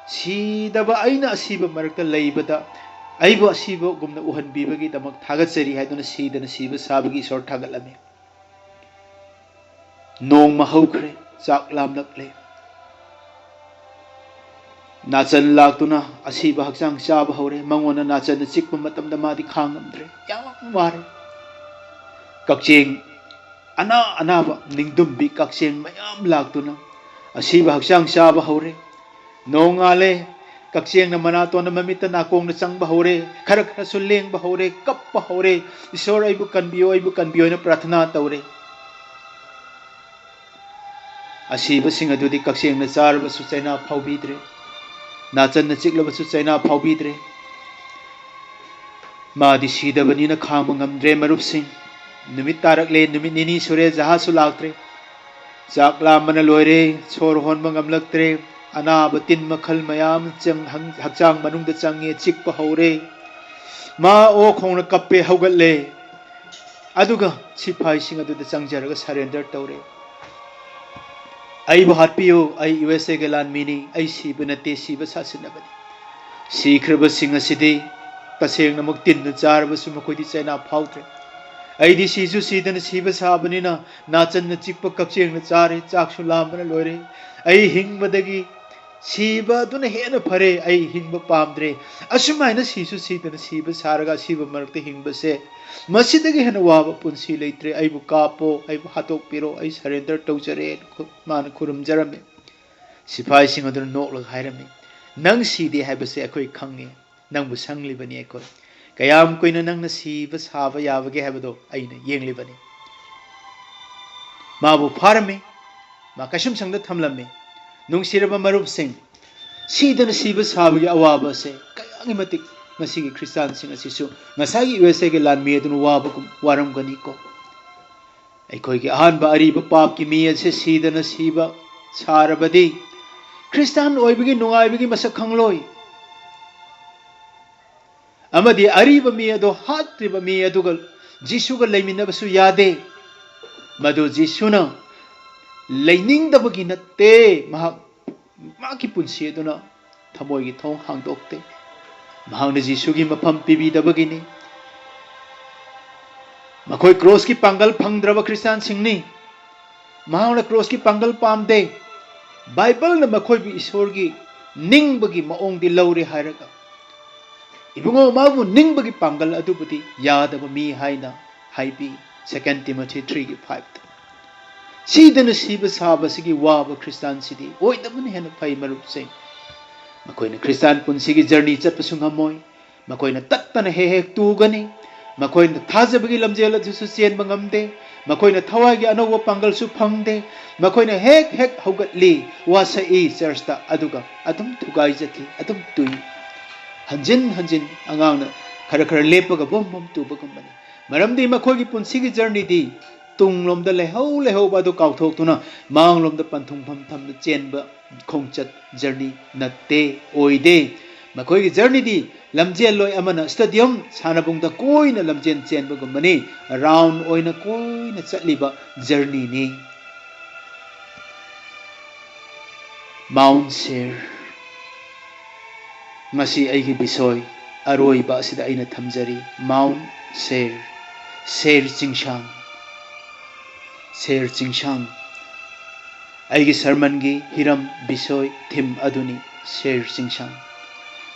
ꯁꯤꯗꯕ ꯑꯩꯅ ꯑꯁꯤꯕ ꯃꯔꯛꯇ ꯂꯩꯕꯗ ꯑꯩꯕꯨ ꯑꯁꯤꯕꯒꯨꯝꯅ ꯎꯍꯟꯕꯤꯕꯒꯤꯗꯃꯛ ꯊꯥꯒꯠꯆꯔꯤ" ꯍꯥꯏꯗꯨꯅ ꯁꯤꯗꯅ ꯁꯤꯕ ꯁꯥꯕꯒꯤ ꯏꯁꯣꯔ ꯊꯥꯒꯠꯂꯝꯃꯤ꯫ ꯅꯣꯡꯃ ꯍꯧꯈ꯭ꯔꯦ, ꯆꯥꯛ ꯂꯥꯝꯂꯛꯂꯦ꯫ ꯅꯥꯆꯟ ꯂꯥꯛꯇꯨꯅ ꯑꯁꯤꯕ ꯍꯛꯆꯥꯡ ꯆꯥꯕ ꯍꯧꯔꯦ꯫ ꯃꯉꯣꯟꯗ ꯅꯥꯆꯟꯅ ꯆꯤꯛꯄ ꯃꯇꯝꯗ ꯃꯥꯗꯤ ꯈꯥꯡꯉꯝꯗ꯭ꯔꯦ, ꯌꯥꯝ ꯋꯥꯔꯦ꯫ ꯀꯛꯆꯦꯡ, ꯑꯅꯥ ꯑꯅꯥꯕ ꯅꯤꯡꯗꯨꯝꯕꯤ ꯀꯛꯆꯦꯡ ꯃꯌꯥꯝ ꯂꯥꯛꯇꯨꯅ ꯑꯁꯤꯕ ꯍꯛꯆꯥꯡ ꯆꯥꯕ ꯍꯧꯔꯦ꯫ ꯅꯣꯡꯉꯥꯜꯂꯦ꯫ ꯀꯛꯆꯦꯡꯅ ꯃꯅꯥꯇꯣꯟꯗ, ꯃꯃꯤꯠꯇ, ꯅꯥꯀꯣꯡꯗ ꯆꯪꯕ ꯍꯧꯔꯦ꯫ ꯈꯔ ꯈꯔꯁꯨ ꯂꯦꯡꯕ ꯍꯧꯔꯦ, ꯀꯞꯄ ꯍꯧꯔꯦ꯫ "ꯏꯁꯣꯔ, ꯑꯩꯕꯨ ꯀꯟꯕꯤꯌꯨ, ꯑꯩꯕꯨ ꯀꯟꯕꯤꯌꯨ" ꯍꯥꯏꯅ ꯄ꯭ꯔꯥꯊꯅꯥ ꯇꯧꯔꯦ꯫ ꯑꯁꯤꯕꯁꯤꯡ ꯑꯗꯨꯗꯤ ꯀꯛꯆꯦꯡꯅ ꯆꯥꯔꯕꯁꯨ ꯆꯩꯅꯥ ꯐꯥꯎꯕꯤꯗ꯭ꯔꯦ, ꯅꯥꯆꯟꯅ ꯆꯤꯛꯂꯕꯁꯨ ꯆꯩꯅꯥ ꯐꯥꯎꯕꯤꯗ꯭ꯔꯦ꯫ ꯃꯥꯗꯤ ꯁꯤꯗꯕꯅꯤꯅ ꯈꯥꯡꯕ ꯉꯝꯗ꯭ꯔꯦ, ꯃꯔꯨꯞꯁꯤꯡ꯫ ꯅꯨꯃꯤꯠ ꯇꯥꯔꯛꯂꯦ, ꯅꯨꯃꯤꯠ ꯅꯤꯅꯤ ꯁꯨꯔꯦ, ꯖꯍꯥꯖꯁꯨ ꯂꯥꯛꯇ꯭ꯔꯦ꯫ ꯆꯥꯛ ꯂꯥꯝꯕꯅ ꯂꯣꯏꯔꯦ, ꯁꯣꯔ ꯍꯣꯟꯕ ꯉꯝꯂꯛꯇ꯭ꯔꯦ꯫ ꯑꯅꯥꯕ ꯇꯤꯟ ꯃꯈꯜ ꯃꯌꯥꯝ ꯆꯪ-, ꯍꯪ-, ꯍꯛꯆꯥꯡ ꯃꯅꯨꯡꯗ ꯆꯪꯉꯦ, ꯆꯤꯛꯄ ꯍꯧꯔꯦ꯫ ꯃꯥ ꯑꯣ ꯈꯣꯡꯅ ꯀꯞꯄꯦ, ꯍꯧꯒꯠꯂꯦ꯫ ꯑꯗꯨꯒ ꯁꯤꯐꯥꯏꯁꯤꯡ ꯑꯗꯨꯗ ꯆꯪꯖꯔꯒ surrender ꯇꯧꯔꯦ꯫ "ꯑꯩꯕꯨ ꯍꯥꯠꯄꯤꯌꯨ, ꯑꯩ ꯌꯨ ꯑꯦꯁ ꯑꯦꯒꯤ ꯂꯥꯟꯃꯤꯅꯤ, ꯑꯩ ꯁꯤꯕ ꯅꯠꯇꯦ, ꯁꯤꯕ ꯁꯥꯁꯤꯟꯅꯕꯅꯤ꯫ ꯁꯤꯈ꯭ꯔꯕꯁꯤꯡ ꯑꯁꯤꯗꯤ ꯇꯁꯦꯡꯅꯃꯛ ꯇꯤꯟꯅ ꯆꯥꯔꯕꯁꯨ ꯃꯈꯣꯏꯗꯤ ꯆꯩꯅꯥ ꯐꯥꯎꯗ꯭ꯔꯦ꯫ ꯑꯩꯗꯤ ꯁꯤꯁꯨ ꯁꯤꯗꯅ ꯁꯤꯕ ꯁꯥꯕꯅꯤꯅ ꯅꯥꯆꯟꯅ ꯆꯤꯛꯄ ꯀꯛꯆꯦꯡꯅ ꯆꯥꯔꯦ, ꯆꯥꯛꯁꯨ ꯂꯥꯝꯕꯅ ꯂꯣꯏꯔꯦ꯫ ꯑꯩ ꯍꯤꯡꯕꯗꯒꯤ ꯁꯤꯕ ꯑꯗꯨꯅ ꯍꯦꯟꯅ ꯐꯔꯦ, ꯑꯩ ꯍꯤꯡꯕ ꯄꯥꯝꯗ꯭ꯔꯦ꯫ ꯑꯁꯨꯃꯥꯏꯅ ꯁꯤꯁꯨ ꯁꯤꯗꯅ ꯁꯤꯕ ꯁꯥꯔꯒ ꯑꯁꯤꯕ ꯃꯔꯛꯇ ꯍꯤꯡꯕꯁꯦ, ꯃꯁꯤꯗꯒꯤ ꯍꯦꯟꯅ ꯋꯥꯕ ꯄꯨꯟꯁꯤ ꯂꯩꯇ꯭ꯔꯦ꯫ ꯑꯩꯕꯨ ꯀꯥꯞꯄꯣ, ꯑꯩꯕꯨ ꯍꯥꯠꯇꯣꯛꯄꯤꯔꯣ, ꯑꯩ surrender ꯇꯧꯖꯔꯦ" ꯈꯨ-, ꯃꯥꯅ ꯈꯨꯔꯨꯝꯖꯔꯝꯃꯤ꯫ ꯁꯤꯐꯥꯏꯁꯤꯡ ꯑꯗꯨꯅ ꯅꯣꯛꯂꯒ ꯍꯥꯏꯔꯝꯃꯤ, "ꯅꯪ ꯁꯤꯗꯦ ꯍꯥꯏꯕꯁꯦ ꯑꯩꯈꯣꯏ ꯈꯪꯉꯤ, ꯅꯪꯕꯨ ꯁꯪꯂꯤꯕꯅꯤ ꯑꯩꯈꯣꯏ꯫ ꯀꯌꯥꯝ ꯀꯨꯏꯅ ꯅꯪꯅ ꯁꯤꯕ ꯁꯥꯕ ꯌꯥꯕꯒꯦ ꯍꯥꯏꯕꯗꯣ ꯑꯩꯅ ꯌꯦꯡꯂꯤꯕꯅꯤ"꯫ ꯃꯥꯕꯨ ꯐꯥꯔꯝꯃꯤ, ꯃꯥ ꯀꯩꯁꯨꯝꯁꯪꯗ ꯊꯝꯂꯝꯃꯤ꯫ ꯅꯨꯡꯁꯤꯔꯕ ꯃꯔꯨꯞꯁꯤꯡ, ꯁꯤꯗꯅ ꯁꯤꯕ ꯁꯥꯕꯒꯤ ꯑꯋꯥꯕ ꯑꯁꯦ ꯀꯌꯥꯒꯤ ꯃꯇꯤꯛ ꯉꯁꯤꯒꯤ ꯈ꯭ꯔꯤꯁꯇꯥꯟꯁꯤꯡ ꯑꯁꯤꯁꯨ ꯉꯁꯥꯏꯒꯤ ꯌꯨ ꯑꯦꯁ ꯑꯦꯒꯤ ꯂꯥꯟꯃꯤ ꯑꯗꯨꯅ ꯋꯥꯕꯒꯨꯝ ꯋꯥꯔꯝꯒꯅꯤꯀꯣ꯫ ꯑꯩꯈꯣꯏꯒꯤ ꯑꯍꯥꯟꯕ ꯑꯔꯤꯕ ꯄꯥꯞꯀꯤ ꯃꯤ ꯑꯁꯤ ꯁꯤꯗꯅ ꯁꯤꯕ ꯁꯥꯔꯕꯗꯤ ꯈ꯭ꯔꯤꯁꯇꯥꯟ ꯑꯣꯏꯕꯒꯤ ꯅꯨꯡꯉꯥꯏꯕꯒꯤ ꯃꯁꯛ ꯈꯪꯂꯣꯏ꯫ ꯑꯃꯗꯤ ꯑꯔꯤꯕ ꯃꯤ ꯑꯗꯣ ꯍꯥꯠꯇ꯭ꯔꯤꯕ ꯃꯤ ꯑꯗꯨꯒ ꯖꯤꯁꯨꯒ ꯂꯩꯃꯤꯟꯅꯕꯁꯨ ꯌꯥꯗꯦ꯫ ꯃꯗꯨ ꯖꯤꯁꯨꯅ ꯂꯩꯅꯤꯡꯗꯕꯒꯤ ꯅꯠꯇꯦ, ꯃꯍꯥꯛ ꯃꯍꯥꯛꯀꯤ ꯄꯨꯟꯁꯤ ꯑꯗꯨꯅ ꯊꯃꯣꯏꯒꯤ ꯊꯣꯡ ꯍꯥꯡꯗꯣꯛꯇꯦ꯫ ꯃꯍꯥꯛꯅ ꯖꯤꯁꯨꯒꯤ ꯃꯐꯝ ꯄꯤꯕꯤꯗꯕꯒꯤꯅꯤ꯫ ꯃꯈꯣꯏ ꯀ꯭ꯔꯣꯁꯀꯤ ꯄꯥꯡꯒꯜ ꯐꯪꯗ꯭ꯔꯕ ꯈ꯭ꯔꯤꯁꯇꯥꯟꯁꯤꯡꯅꯤ꯫ ꯃꯍꯥꯛꯅ ꯀ꯭ꯔꯣꯁꯀꯤ ꯄꯥꯡꯒꯜ ꯄꯥꯝꯗꯦ꯫ ꯕꯥꯏꯕꯜꯅ ꯃꯈꯣꯏꯕꯨ ꯏꯁꯣꯔꯒꯤ ꯅꯤꯡꯕꯒꯤ ꯃꯑꯣꯡꯗꯤ ꯂꯧꯔꯦ ꯍꯥꯏꯔꯒ, ꯏꯕꯨꯡꯉꯣ, ꯃꯥꯕꯨ ꯅꯤꯡꯕꯒꯤ ꯄꯥꯡꯒꯜ ꯑꯗꯨꯕꯨꯗꯤ ꯌꯥꯗꯕ ꯃꯤ ꯍꯥꯏꯅ ꯍꯥꯏꯕꯤ꯫ Second Timothy three ꯒꯤ five ꯇ꯫ ꯁꯤꯗꯅ ꯁꯤꯕ ꯁꯥꯕꯁꯤꯒꯤ ꯋꯥꯕ ꯈ꯭ꯔꯤꯁꯇꯥꯟꯁꯤꯗꯤ ꯑꯣꯏꯗꯕꯅ ꯍꯦꯟꯅ ꯐꯩ, ꯃꯔꯨꯞꯁꯤꯡ꯫ ꯃꯈꯣꯏꯅ ꯈ꯭ꯔꯤꯁꯇꯥꯟ ꯄꯨꯟꯁꯤꯒꯤ ꯖꯔꯅꯤ ꯆꯠꯄꯁꯨ ꯉꯝꯃꯣꯏ꯫ ꯃꯈꯣꯏꯅ ꯇꯠꯇꯅ ꯍꯦꯛ ꯍꯦꯛ ꯇꯨꯒꯅꯤ꯫ ꯃꯈꯣꯏꯅ ꯊꯥꯖꯕꯒꯤ ꯂꯝꯖꯦꯜ ꯑꯗꯨꯁꯨ ꯆꯦꯟꯕ ꯉꯝꯗꯦ꯫ ꯃꯈꯣꯏꯅ ꯊꯋꯥꯏꯒꯤ ꯑꯅꯧꯕ ꯄꯥꯡꯒꯜꯁꯨ ꯐꯪꯗꯦ꯫ ꯃꯈꯣꯏꯅ ꯍꯦꯛ ꯍꯦꯛ ꯍꯧꯒꯠꯂꯤ, ꯋꯥꯁꯛꯏ ꯆꯔꯆꯇ, ꯑꯗꯨꯒ ꯑꯗꯨꯝ ꯊꯨꯒꯥꯏꯖꯈꯤ, ꯑꯗꯨꯝ ꯇꯨꯏ꯫ ꯍꯟꯖꯤꯟ ꯍꯟꯖꯤꯟ ꯑꯉꯥꯡꯅ ꯈꯔ ꯈꯔ ꯂꯦꯞꯄꯒ ꯕꯨꯝ ꯕꯨꯝ ꯇꯨꯕꯒꯨꯝꯕꯅꯤ꯫ ꯃꯔꯝꯗꯤ ꯃꯈꯣꯏꯒꯤ ꯄꯨꯟꯁꯤꯒꯤ ꯖꯔꯅꯤꯗꯤ ꯇꯨꯡꯂꯣꯝꯗ ꯂꯩꯍꯧ ꯂꯩꯍꯧꯕ ꯑꯗꯨ ꯀꯥꯎꯊꯣꯛꯇꯨꯅ ꯃꯥꯡꯂꯣꯝꯗ ꯄꯟꯊꯨꯡꯐꯝ ꯊꯝꯅ ꯆꯦꯟꯕ ꯈꯣꯡꯆꯠ ꯖꯔꯅꯤ ꯅꯠꯇꯦ, ꯑꯣꯏꯗꯦ꯫ ꯃꯈꯣꯏꯒꯤ ꯖꯔꯅꯤꯗꯤ ꯂꯝꯖꯦꯜꯂꯣꯏ ꯑꯃꯅ ꯁ꯭ꯇꯦꯗꯤꯌꯝ ꯁꯥꯟꯅꯕꯨꯡꯗ ꯀꯣꯏꯅ ꯂꯝꯖꯦꯜ ꯆꯦꯟꯕꯒꯨꯝꯕꯅꯤ, ꯔꯥꯎꯟ ꯑꯣꯏꯅ ꯀꯣꯏꯅ ꯆꯠꯂꯤꯕ ꯖꯔꯅꯤꯅꯤ꯫ ꯃꯥꯎꯟ ꯁꯦꯔ꯫ ꯉꯁꯤ ꯑꯩꯒꯤ ꯕꯤꯁꯣꯏ ꯑꯔꯣꯏꯕ ꯑꯁꯤꯗ ꯑꯩꯅ ꯊꯝꯖꯔꯤ, ꯃꯥꯎꯟ ꯁꯦꯔ, ꯁꯦꯔ ꯆꯤꯡꯁꯥꯡ, ꯁꯦꯔ ꯆꯤꯡꯁꯥꯡ꯫ ꯑꯩꯒꯤ ꯁꯔꯃꯟꯒꯤ ꯍꯤꯔꯝ, ꯕꯤꯁꯣꯏ, ꯊꯤꯝ ꯑꯗꯨꯅꯤ ꯁꯦꯔ ꯆꯤꯡꯁꯥꯡ꯫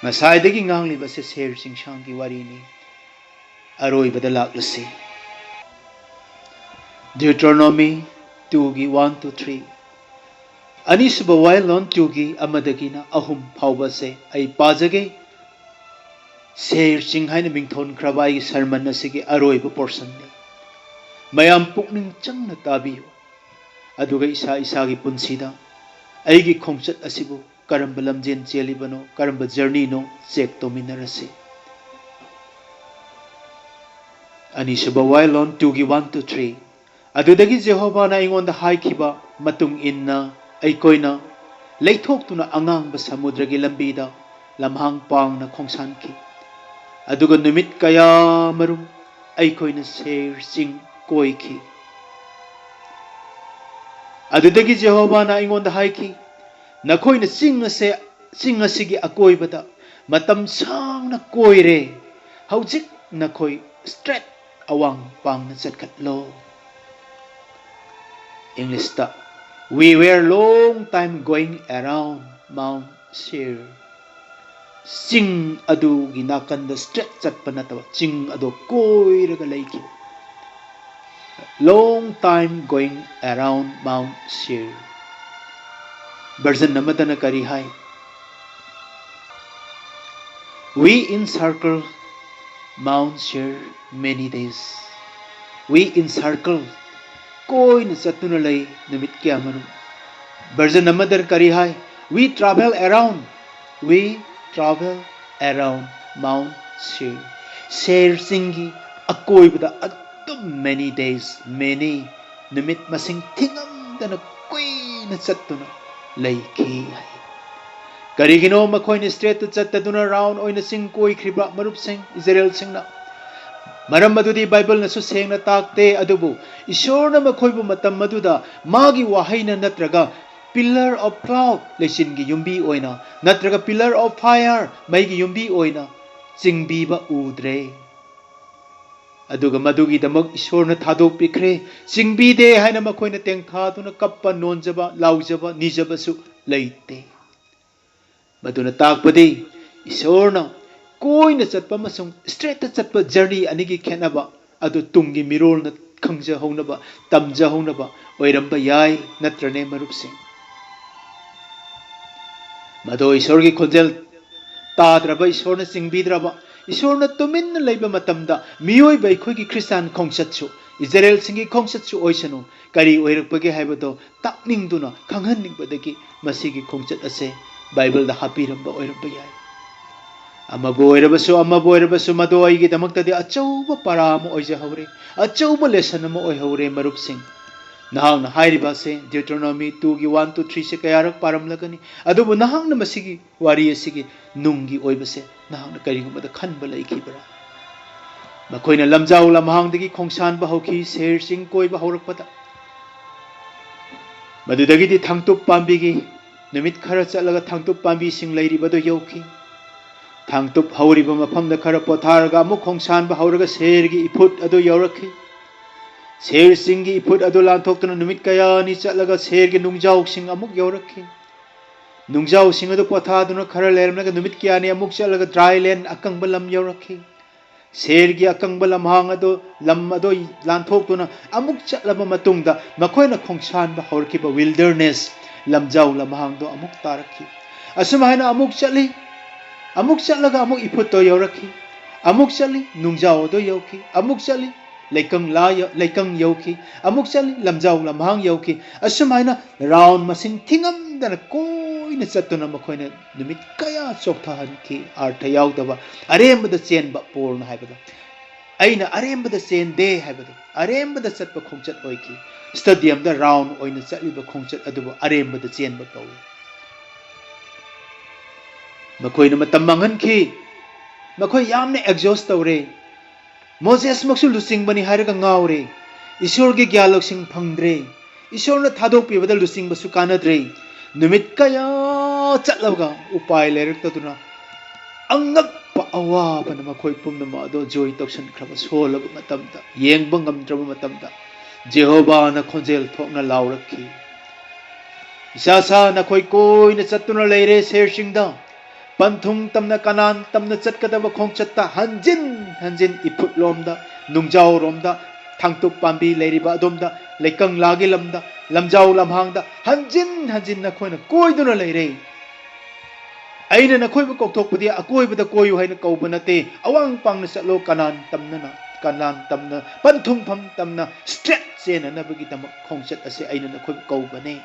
ꯉꯁꯥꯏꯗꯒꯤ ꯉꯥꯡꯂꯤꯕꯁꯦ ꯁꯦꯔ ꯆꯤꯡꯁꯥꯡꯒꯤ ꯋꯥꯔꯤꯅꯤ꯫ ꯑꯔꯣꯏꯕꯗ ꯂꯥꯛꯂꯁꯤ꯫ Deuteronomy two ꯒꯤ one to three꯫ ꯑꯅꯤꯁꯨꯕ ꯋꯥꯌꯦꯜꯂꯣꯟ two ꯒꯤ ꯑꯃꯗꯒꯤꯅ ꯑꯍꯨꯝ ꯐꯥꯎꯕꯁꯦ ꯑꯩ ꯄꯥꯖꯒꯦ꯫ ꯁꯦꯔ ꯆꯤꯡ ꯍꯥꯏꯅ ꯃꯤꯡꯊꯣꯟꯈ꯭ꯔꯕ ꯑꯩꯒꯤ ꯁꯔꯃꯟ ꯑꯁꯤꯒꯤ ꯑꯔꯣꯏꯕ ꯄꯣꯔꯁꯟꯅꯤ꯫ ꯃꯌꯥꯝ ꯄꯨꯛꯅꯤꯡ ꯆꯪꯅ ꯇꯥꯕꯤꯌꯨ꯫ ꯑꯗꯨꯒ ꯏꯁꯥ ꯏꯁꯥꯒꯤ ꯄꯨꯟꯁꯤꯗ ꯑꯩꯒꯤ ꯈꯣꯡꯆꯠ ꯑꯁꯤꯕꯨ ꯀꯔꯝꯕ ꯂꯝꯖꯦꯟ ꯆꯦꯜꯂꯤꯕꯅꯣ, ꯀꯔꯝꯕ ꯖꯔꯅꯤꯅꯣ, ꯆꯦꯛ ꯇꯧꯃꯤꯟꯅꯔꯁꯤ꯫ ꯑꯅꯤꯁꯨꯕ ꯋꯥꯌꯦꯜꯂꯣꯟ two ꯒꯤ one to three꯫ ꯑꯗꯨꯗꯒꯤ ꯖꯦꯍꯣꯚꯥꯅ ꯑꯩꯉꯣꯟꯗ ꯍꯥꯏꯈꯤꯕ ꯃꯇꯨꯡ ꯏꯟꯅ ꯑꯩꯈꯣꯏꯅ ꯂꯩꯊꯣꯛꯇꯨꯅ ꯑꯉꯥꯡꯕ ꯁꯃꯨꯗ꯭ꯔꯒꯤ ꯂꯝꯕꯤꯗ ꯂꯝꯍꯥꯡ ꯄꯥꯡꯅ ꯈꯣꯡꯁꯥꯟꯈꯤ꯫ ꯑꯗꯨꯒ ꯅꯨꯃꯤꯠ ꯀꯌꯥꯃꯔꯨꯝ ꯑꯩꯈꯣꯏꯅ ꯁꯦꯔ ꯆꯤꯡ ꯀꯣꯏꯈꯤ꯫ ꯑꯗꯨꯗꯒꯤ ꯖꯦꯍꯣꯚꯥꯅ ꯑꯩꯉꯣꯟꯗ ꯍꯥꯏꯈꯤ, "ꯅꯈꯣꯏꯅ ꯆꯤꯡ ꯑꯁꯦ, ꯆꯤꯡ ꯑꯁꯤꯒꯤ ꯑꯀꯣꯏꯕꯗ ꯃꯇꯝ ꯁꯥꯡꯅ ꯀꯣꯏꯔꯦ꯫ ꯍꯧꯖꯤꯛ ꯅꯈꯣꯏ ꯁ꯭ꯇ꯭ꯔꯦꯠ ꯑꯋꯥꯡ ꯄꯥꯡꯅ ꯆꯠꯈꯠꯂꯣ꯫" ꯏꯪꯂꯤꯁꯇ, "We were long time going around Mount Seir." ꯆꯤꯡ ꯑꯗꯨꯒꯤ ꯅꯥꯀꯟꯗ ꯁ꯭ꯇ꯭ꯔꯦꯠ ꯆꯠꯄ ꯅꯠꯇꯕ, ꯆꯤꯡ ꯑꯗꯨ ꯀꯣꯏꯔꯒ ꯂꯩꯈꯤ꯫ "Long time going around Mount Seir." Version ꯑꯃꯗꯅ ꯀꯔꯤ ꯍꯥꯏ? "We encircle Mount Seir many days." "We encircle." ꯀꯣꯏꯅ ꯆꯠꯇꯨꯅ ꯂꯩ ꯅꯨꯃꯤꯠ ꯀꯌꯥꯃꯔꯨꯝ꯫ ꯚꯔꯖꯟ ꯑꯃꯗ ꯀꯔꯤ ꯍꯥꯏ? "We travel around, we travel around Mount Seir." ꯁꯦꯔ ꯆꯤꯡꯒꯤ ꯑꯀꯣꯏꯕꯗ ꯑꯗꯨꯝ many days, many, ꯅꯨꯃꯤꯠ ꯃꯁꯤꯡ ꯊꯤꯉꯝꯗꯅ ꯀꯨꯏꯅ ꯆꯠꯇꯨꯅ ꯂꯩꯈꯤ ꯍꯥꯏ꯫ ꯀꯔꯤꯒꯤꯅꯣ ꯃꯈꯣꯏꯅ ꯁ꯭ꯇ꯭ꯔꯦꯠꯇ ꯆꯠꯇꯗꯨꯅ ꯔꯥꯎꯟ ꯑꯣꯏꯅ ꯆꯤꯡ ꯀꯣꯏꯈ꯭ꯔꯤꯕ, ꯃꯔꯨꯞꯁꯤꯡ, ꯏꯖꯔꯦꯜꯁꯤꯡꯅ? ꯃꯔꯝ ꯑꯗꯨꯗꯤ ꯕꯥꯏꯕꯜꯅꯁꯨ ꯁꯦꯡꯅ ꯇꯥꯛꯇꯦ, ꯑꯗꯨꯕꯨ ꯏꯁꯣꯔꯅ ꯃꯈꯣꯏꯕꯨ ꯃꯇꯝ ꯑꯗꯨꯗ ꯃꯥꯒꯤ ꯋꯥꯍꯩꯅ ꯅꯠꯇ꯭ꯔꯒ pillar of cloud, ꯂꯩꯆꯤꯟꯒꯤ ꯌꯨꯝꯕꯤ ꯑꯣꯏꯅ, ꯅꯠꯇ꯭ꯔꯒ pillar of fire, ꯃꯩꯒꯤ ꯌꯨꯝꯕꯤ ꯑꯣꯏꯅ ꯆꯤꯡꯕꯤꯕ ꯎꯗ꯭ꯔꯦ꯫ ꯑꯗꯨꯒ ꯃꯗꯨꯒꯤꯗꯃꯛ ꯏꯁꯣꯔꯅ ꯊꯥꯗꯣꯛꯄꯤꯈ꯭ꯔꯦ꯫ ꯆꯤꯡꯕꯤꯗꯦ ꯍꯥꯏꯅ ꯃꯈꯣꯏꯅ ꯇꯦꯡꯊꯥꯗꯨꯅ ꯀꯞꯄ, ꯅꯣꯟꯖꯕ, ꯂꯥꯎꯖꯕ, ꯅꯤꯖꯕꯁꯨ ꯂꯩꯇꯦ꯫ ꯃꯗꯨꯅ ꯇꯥꯛꯄꯗꯤ ꯏꯁꯣꯔꯅ ꯀꯣꯏꯅ ꯆꯠꯄ ꯑꯃꯁꯨꯡ ꯁ꯭ꯇ꯭ꯔꯦꯠꯇ ꯆꯠꯄ ꯖꯔꯅꯤ ꯑꯅꯤꯒꯤ ꯈꯦꯠꯅꯕ ꯑꯗꯨ ꯇꯨꯡꯒꯤ ꯃꯤꯔꯣꯜꯅ ꯈꯪꯖꯍꯧꯅꯕ, ꯇꯝꯖꯍꯧꯅꯕ ꯑꯣꯏꯔꯝꯕ ꯌꯥꯏ, ꯅꯠꯇ꯭ꯔꯅꯦ, ꯃꯔꯨꯞꯁꯤꯡ? ꯃꯗꯣ ꯏꯁꯣꯔꯒꯤ ꯈꯣꯟꯖꯦꯜ ꯇꯥꯗ꯭ꯔꯕ, ꯏꯁꯣꯔꯅ ꯆꯤꯡꯕꯤꯗ꯭ꯔꯕ, ꯏꯁꯣꯔꯅ ꯇꯨꯃꯤꯟꯅ ꯂꯩꯕ ꯃꯇꯝꯗ ꯃꯤꯑꯣꯏꯕ ꯑꯩꯈꯣꯏꯒꯤ ꯈ꯭ꯔꯤꯁꯇꯥꯟ ꯈꯣꯡꯆꯠꯁꯨ, ꯏꯖꯔꯦꯜꯁꯤꯡꯒꯤ ꯈꯣꯡꯆꯠꯁꯨ ꯑꯣꯏꯁꯅꯨ, ꯀꯔꯤ ꯑꯣꯏꯔꯛꯄꯒꯦ ꯍꯥꯏꯕꯗꯣ ꯇꯥꯛꯅꯤꯡꯗꯨꯅ, ꯈꯪꯍꯟꯅꯤꯡꯕꯗꯒꯤ ꯃꯁꯤꯒꯤ ꯈꯣꯡꯆꯠ ꯑꯁꯦ ꯕꯥꯏꯕꯜꯗ ꯍꯥꯞꯄꯤꯔꯝꯕ ꯑꯣꯏꯔꯝꯕ ꯌꯥꯏ꯫ ꯑꯃꯕꯨ ꯑꯣꯏꯔꯕꯁꯨ, ꯑꯃꯕꯨ ꯑꯣꯏꯔꯕꯁꯨ, ꯃꯗꯨ ꯑꯩꯒꯤꯗꯃꯛꯇꯗꯤ ꯑꯆꯧꯕ ꯄꯔꯥ ꯑꯃ ꯑꯣꯏꯖꯍꯧꯔꯦ, ꯑꯆꯧꯕ ꯂꯦꯁꯟ ꯑꯃ ꯑꯣꯏꯍꯧꯔꯦ, ꯃꯔꯨꯞꯁꯤꯡ꯫ ꯅꯍꯥꯛꯅ ꯍꯥꯏꯔꯤꯕ ꯑꯁꯦ Deuteronomy two ꯒꯤ one to three ꯁꯦ ꯀꯌꯥꯔꯛ ꯄꯥꯔꯝꯂꯒꯅꯤ? ꯑꯗꯨꯕꯨ ꯅꯍꯥꯛꯅ ꯃꯁꯤꯒꯤ ꯋꯥꯔꯤ ꯑꯁꯤꯒꯤ ꯅꯨꯡꯒꯤ ꯑꯣꯏꯕꯁꯦ ꯅꯍꯥꯛꯅ ꯀꯔꯤꯒꯨꯝꯕꯗ ꯈꯟꯕ ꯂꯩꯈꯤꯕ꯭ꯔꯥ? ꯃꯈꯣꯏꯅ ꯂꯝꯖꯥꯎ ꯂꯝꯍꯥꯡꯗꯒꯤ ꯈꯣꯡꯁꯥꯟꯕ ꯍꯧꯈꯤ, ꯁꯦꯔ ꯆꯤꯡ ꯀꯣꯏꯕ ꯍꯧꯔꯛꯄꯗ꯫ ꯃꯗꯨꯗꯒꯤꯗꯤ ꯊꯥꯡꯇꯨꯞ ꯄꯥꯝꯕꯤꯒꯤ ꯅꯨꯃꯤꯠ ꯈꯔ ꯆꯠꯂꯒ ꯊꯥꯡꯇꯨꯞ ꯄꯥꯝꯕꯤꯁꯤꯡ ꯂꯩꯔꯤꯕꯗꯨ ꯌꯧꯈꯤ꯫ ꯊꯥꯡꯇꯨꯞ ꯍꯧꯔꯤꯕ ꯃꯐꯝꯗ ꯈꯔ ꯄꯣꯊꯥꯔꯒ ꯑꯃꯨꯛ ꯈꯣꯡꯁꯥꯟꯕ ꯍꯧꯔꯒ ꯁꯦꯔꯒꯤ ꯏꯐꯨꯠ ꯑꯗꯨ ꯌꯧꯔꯛꯈꯤ꯫ ꯁꯦꯔ ꯆꯤꯡꯒꯤ ꯏꯐꯨꯠ ꯑꯗꯨ ꯂꯥꯟꯊꯣꯛꯇꯨꯅ ꯅꯨꯃꯤꯠ ꯀꯌꯥꯅꯤ ꯆꯠꯂꯒ ꯁꯦꯔꯒꯤ ꯅꯨꯡꯖꯥꯎꯁꯤꯡ ꯑꯃꯨꯛ ꯌꯧꯔꯛꯈꯤ꯫ ꯅꯨꯡꯖꯥꯎꯁꯤꯡ ꯑꯗꯨ ꯄꯣꯊꯥꯗꯨꯅ ꯈꯔ ꯂꯩꯔꯝꯂꯒ ꯅꯨꯃꯤꯠ ꯀꯌꯥꯅꯤ ꯑꯃꯨꯛ ꯆꯠꯂꯒ dry land, ꯑꯀꯪꯕ ꯂꯝ ꯌꯧꯔꯛꯈꯤ꯫ ꯁꯦꯔꯒꯤ ꯑꯀꯪꯕ ꯂꯝꯍꯥꯡ ꯑꯗꯨ, ꯂꯝ ꯑꯗꯨ ꯂꯥꯟꯊꯣꯛꯇꯨꯅ ꯑꯃꯨꯛ ꯆꯠꯂꯕ ꯃꯇꯨꯡꯗ ꯃꯈꯣꯏꯅ ꯈꯣꯡꯁꯥꯟꯕ ꯍꯧꯔꯛꯈꯤꯕ wilderness, ꯂꯝꯖꯥꯎ ꯂꯝꯍꯥꯡꯗꯣ ꯑꯃꯨꯛ ꯇꯥꯔꯛꯈꯤ꯫ ꯑꯁꯨꯝꯍꯥꯏꯅ ꯑꯃꯨꯛ ꯆꯠꯂꯤ, ꯑꯃꯨꯛ ꯆꯠꯂꯒ ꯑꯃꯨꯛ ꯏꯐꯨꯠꯇꯣ ꯌꯧꯔꯛꯈꯤ, ꯑꯃꯨꯛ ꯆꯠꯂꯤ, ꯅꯨꯡꯖꯥꯎ ꯑꯗꯨ ꯌꯧꯈꯤ, ꯑꯃꯨꯛ ꯆꯠꯂꯤ, ꯂꯩꯀꯪꯂꯥ ꯌꯧ-, ꯂꯩꯀꯪ ꯌꯧꯈꯤ, ꯑꯃꯨꯛ ꯆꯠꯂꯤ, ꯂꯝꯖꯥꯎ ꯂꯝꯍꯥꯡ ꯌꯧꯈꯤ꯫ ꯑꯁꯨꯝꯍꯥꯏꯅ round ꯃꯁꯤꯡ ꯊꯤꯉꯝꯗꯅ ꯀꯣꯏꯅ ꯆꯠꯇꯨꯅ ꯃꯈꯣꯏꯅ ꯅꯨꯃꯤꯠ ꯀꯌꯥ ꯆꯣꯛꯊꯍꯟꯈꯤ, ꯑꯔꯊ ꯌꯥꯎꯗꯕ, ꯑꯔꯦꯝꯕꯗ ꯆꯦꯟꯕ, ꯄꯣꯜꯅ ꯍꯥꯏꯕꯗꯣ꯫ ꯑꯩꯅ ꯑꯔꯦꯝꯕꯗ ꯆꯦꯟꯗꯦ ꯍꯥꯏꯕꯗꯣ, ꯑꯔꯦꯝꯕꯗ ꯆꯠꯄ ꯈꯣꯡꯆꯠ ꯑꯣꯏꯈꯤ꯫ Stadiumꯗ round ꯑꯣꯏꯅ ꯆꯠꯂꯤꯕ ꯈꯣꯡꯆꯠ ꯑꯗꯨꯕꯨ ꯑꯔꯦꯝꯕꯗ ꯆꯦꯟꯕ ꯀꯧꯏ꯫ ꯃꯈꯣꯏꯅ ꯃꯇꯝ ꯃꯥꯡꯍꯟꯈꯤ꯫ ꯃꯈꯣꯏ ꯌꯥꯝꯅ exhaust ꯇꯧꯔꯦ꯫ ꯃꯣꯖꯦꯁꯃꯛꯁꯨ ꯂꯨꯆꯤꯡꯕꯅꯤ ꯍꯥꯏꯔꯒ ꯉꯥꯎꯔꯦ꯫ ꯏꯁꯣꯔꯒꯤ ꯒ꯭ꯌꯥꯟ ꯂꯧꯁꯤꯡ ꯐꯪꯗ꯭ꯔꯦ꯫ ꯏꯁꯣꯔꯅ ꯊꯥꯗꯣꯛꯄꯤꯕꯗ ꯂꯨꯆꯤꯡꯕꯁꯨ ꯀꯥꯟꯅꯗ꯭ꯔꯦ꯫ ꯅꯨꯃꯤꯠ ꯀꯌꯥ ꯆꯠꯂꯒ ꯎꯄꯥꯏ ꯂꯩꯔꯛꯇꯗꯨꯅ ꯑꯉꯛꯄ ꯑꯋꯥꯕꯅ ꯃꯈꯣꯏ ꯄꯨꯝꯅꯃꯛ ꯑꯗꯨ ꯖꯣꯏ ꯇꯧꯁꯤꯟꯈ꯭ꯔꯕ, ꯁꯣꯜꯂꯕ ꯃꯇꯝꯗ, ꯌꯦꯡꯕ ꯉꯝꯗ꯭ꯔꯕ ꯃꯇꯝꯗ, ꯖꯦꯍꯣꯚꯥꯅ ꯈꯣꯟꯖꯦꯜ ꯊꯣꯛꯅ ꯂꯥꯎꯔꯛꯈꯤ, "ꯏꯆꯥꯁꯥ, ꯅꯈꯣꯏ ꯀꯣꯏꯅ ꯆꯠꯇꯨꯅ ꯂꯩꯔꯦ ꯁꯦꯔꯁꯤꯡꯗ꯫ ꯄꯟꯊꯨꯡ ꯇꯝꯅ, ꯀꯅꯥꯟ ꯇꯝꯅ ꯆꯠꯀꯗꯕ ꯈꯣꯡꯆꯠꯇ ꯍꯟꯖꯤꯟ ꯍꯟꯖꯤꯟ ꯏꯐꯨꯠꯂꯣꯝꯗ, ꯅꯨꯡꯖꯥꯎꯔꯣꯝꯗ, ꯊꯥꯡꯇꯨꯞ ꯄꯥꯝꯕꯤ ꯂꯩꯔꯤꯕ ꯑꯗꯣꯝꯗ, ꯂꯩꯀꯪꯂꯥꯒꯤ ꯂꯝꯗ, ꯂꯝꯖꯥꯎ ꯂꯝꯍꯥꯡꯗ ꯍꯟꯖꯤꯟ ꯍꯟꯖꯤꯟ ꯅꯈꯣꯏꯅ ꯀꯣꯏꯗꯨꯅ ꯂꯩꯔꯦ꯫ ꯑꯩꯅ ꯅꯈꯣꯏꯕꯨ ꯀꯧꯊꯣꯛꯄꯗꯤ ꯑꯀꯣꯏꯕꯗ ꯀꯣꯏꯌꯨ ꯍꯥꯏꯅ ꯀꯧꯕ ꯅꯠꯇꯦ꯫ ꯑꯋꯥꯡ ꯄꯥꯡꯅ ꯆꯠꯂꯣ, ꯀꯅꯥꯟ ꯇꯝꯅꯅ, ꯀꯅꯥꯟ ꯇꯝꯅ, ꯄꯟꯊꯨꯡꯐꯝ ꯇꯝꯅ straight ꯆꯦꯟꯅꯅꯕꯒꯤꯗꯃꯛ ꯈꯣꯡꯆꯠ ꯑꯁꯤ ꯑꯩꯅ ꯅꯈꯣꯏꯕꯨ ꯀꯧꯕꯅꯦ꯫"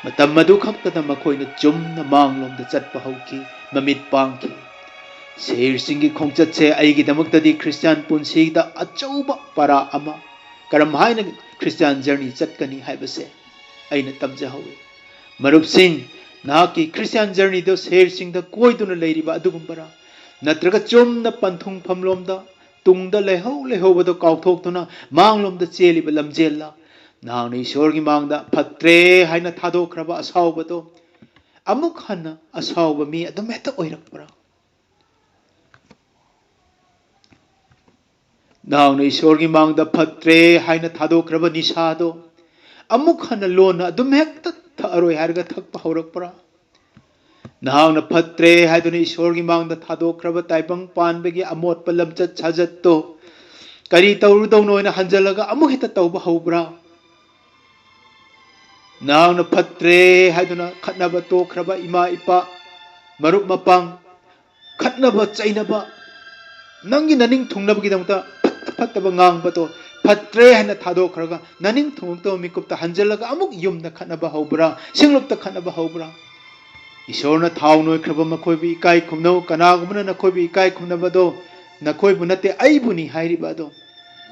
ꯃꯇꯝ ꯑꯗꯨ ꯈꯛꯇꯗ ꯃꯈꯣꯏꯅ ꯆꯨꯝꯅ ꯃꯥꯡꯂꯣꯝꯗ ꯆꯠꯄ ꯍꯧꯈꯤ, ꯃꯃꯤꯠ ꯄꯥꯡꯈꯤ꯫ ꯁꯦꯔꯁꯤꯡꯒꯤ ꯈꯣꯡꯆꯠꯁꯦ ꯑꯩꯒꯤꯗꯃꯛꯇꯗꯤ ꯈ꯭ꯔꯤꯁꯇꯤꯌꯥꯟ ꯄꯨꯟꯁꯤꯗ ꯑꯆꯧꯕ ꯄꯔꯥ ꯑꯃ, ꯀꯔꯝ ꯍꯥꯏꯅ Christian journey ꯆꯠꯀꯅꯤ ꯍꯥꯏꯕꯁꯦ ꯑꯩꯅ ꯇꯝꯖꯍꯧꯏ꯫ ꯃꯔꯨꯞꯁꯤꯡ, ꯅꯍꯥꯛꯀꯤ Christian journeyꯗ ꯁꯍꯔꯁꯤꯡꯗ ꯀꯣꯏꯗꯨꯅ ꯂꯩꯔꯤꯕ ꯑꯗꯨꯒꯨꯝꯕꯔꯥ? ꯅꯠꯇ꯭ꯔꯒ ꯆꯨꯝꯅ ꯄꯟꯊꯨꯡꯐꯝꯂꯣꯝꯗ ꯇꯨꯡꯗ ꯂꯩꯍꯧ ꯂꯩꯍꯧꯕꯗꯣ ꯀꯥꯎꯊꯣꯛꯇꯨꯅ ꯃꯥꯡꯂꯣꯝꯗ ꯆꯦꯜꯂꯤꯕ ꯂꯝꯖꯦꯜꯂ? ꯅꯍꯥꯛꯅ ꯏꯁꯣꯔꯒꯤ ꯃꯥꯡꯗ ꯐꯠꯇ꯭ꯔꯦ ꯍꯥꯏꯅ ꯊꯥꯗꯣꯛꯈ꯭ꯔꯕ ꯑꯁꯥꯎꯕꯗꯣ ꯑꯃꯨꯛ ꯍꯟꯅ ꯑꯁꯥꯎꯕ ꯃꯤ ꯑꯗꯨꯝ ꯍꯦꯛꯇ ꯑꯣꯏꯔꯛꯄ꯭ꯔꯥ? ꯅꯍꯥꯛꯅ ꯏꯁꯣꯔꯒꯤ ꯃꯥꯡꯗ ꯐꯠꯇ꯭ꯔꯦ ꯍꯥꯏꯅ ꯊꯥꯗꯣꯛꯈ꯭ꯔꯕ ꯅꯤꯁꯥꯗꯣ ꯑꯃꯨꯛ ꯍꯟꯅ ꯂꯣꯟꯅ ꯑꯗꯨꯝ ꯍꯦꯛꯇ ꯊꯛꯑꯔꯣꯏ ꯍꯥꯏꯔꯒ ꯊꯛꯄ ꯍꯧꯔꯛꯄ꯭ꯔꯥ? ꯅꯍꯥꯛꯅ ꯐꯠꯇ꯭ꯔꯦ ꯍꯥꯏꯗꯨꯅ ꯏꯁꯣꯔꯒꯤ ꯃꯥꯡꯗ ꯊꯥꯗꯣꯛꯈ꯭ꯔꯕ ꯇꯥꯏꯕꯪ ꯄꯥꯟꯕꯒꯤ ꯑꯃꯣꯠꯄ ꯂꯝꯆꯠ ꯁꯥꯖꯠꯇꯣ ꯀꯔꯤ ꯇꯧꯔꯨꯗꯧꯅꯣ ꯍꯥꯏꯅ ꯍꯟꯖꯜꯂꯒ ꯑꯃꯨꯛ ꯍꯦꯛꯇ ꯇꯧꯕ ꯍꯧꯕ꯭ꯔꯥ? ꯅꯍꯥꯛꯅ ꯐꯠꯇ꯭ꯔꯦ ꯍꯥꯏꯗꯨꯅ ꯈꯠꯅꯕ ꯇꯣꯛꯈ꯭ꯔꯕ ꯏꯃꯥ ꯏꯄꯥ, ꯃꯔꯨꯞ ꯃꯄꯥꯡ, ꯈꯠꯅꯕ ꯆꯩꯅꯕ, ꯅꯪꯒꯤ ꯅꯅꯤꯡ ꯊꯨꯡꯅꯕꯒꯤꯗꯃꯛꯇ ꯐꯠꯇ ꯐꯠꯇꯕ ꯉꯥꯡꯕꯗꯣ ꯐꯠꯇ꯭ꯔꯦ ꯍꯥꯏꯅ ꯊꯥꯗꯣꯛꯈ꯭ꯔꯒ ꯅꯅꯤꯡ ꯊꯨꯡꯉꯛꯇꯕ ꯃꯤꯀꯨꯞꯇ ꯍꯟꯖꯜꯂꯒ ꯑꯃꯨꯛ ꯌꯨꯝꯗ ꯈꯠꯅꯕ ꯍꯧꯕ꯭ꯔꯥ? ꯁꯤꯡꯂꯨꯞꯇ ꯈꯠꯅꯕ ꯍꯧꯕ꯭ꯔꯥ? ꯏꯁꯣꯔꯅ ꯊꯥꯎ ꯅꯣꯏꯈ꯭ꯔꯕ ꯃꯈꯣꯏꯕꯨ ꯏꯀꯥꯏ ꯈꯨꯝꯅꯧ, ꯀꯅꯥꯒꯨꯝꯕꯅ ꯅꯈꯣꯏꯕꯨ ꯏꯀꯥꯏ ꯈꯨꯝꯅꯕꯗꯣ ꯅꯈꯣꯏꯕꯨ ꯅꯠꯇꯦ, ꯑꯩꯕꯨꯅꯤ ꯍꯥꯏꯔꯤꯕ ꯑꯗꯣ꯫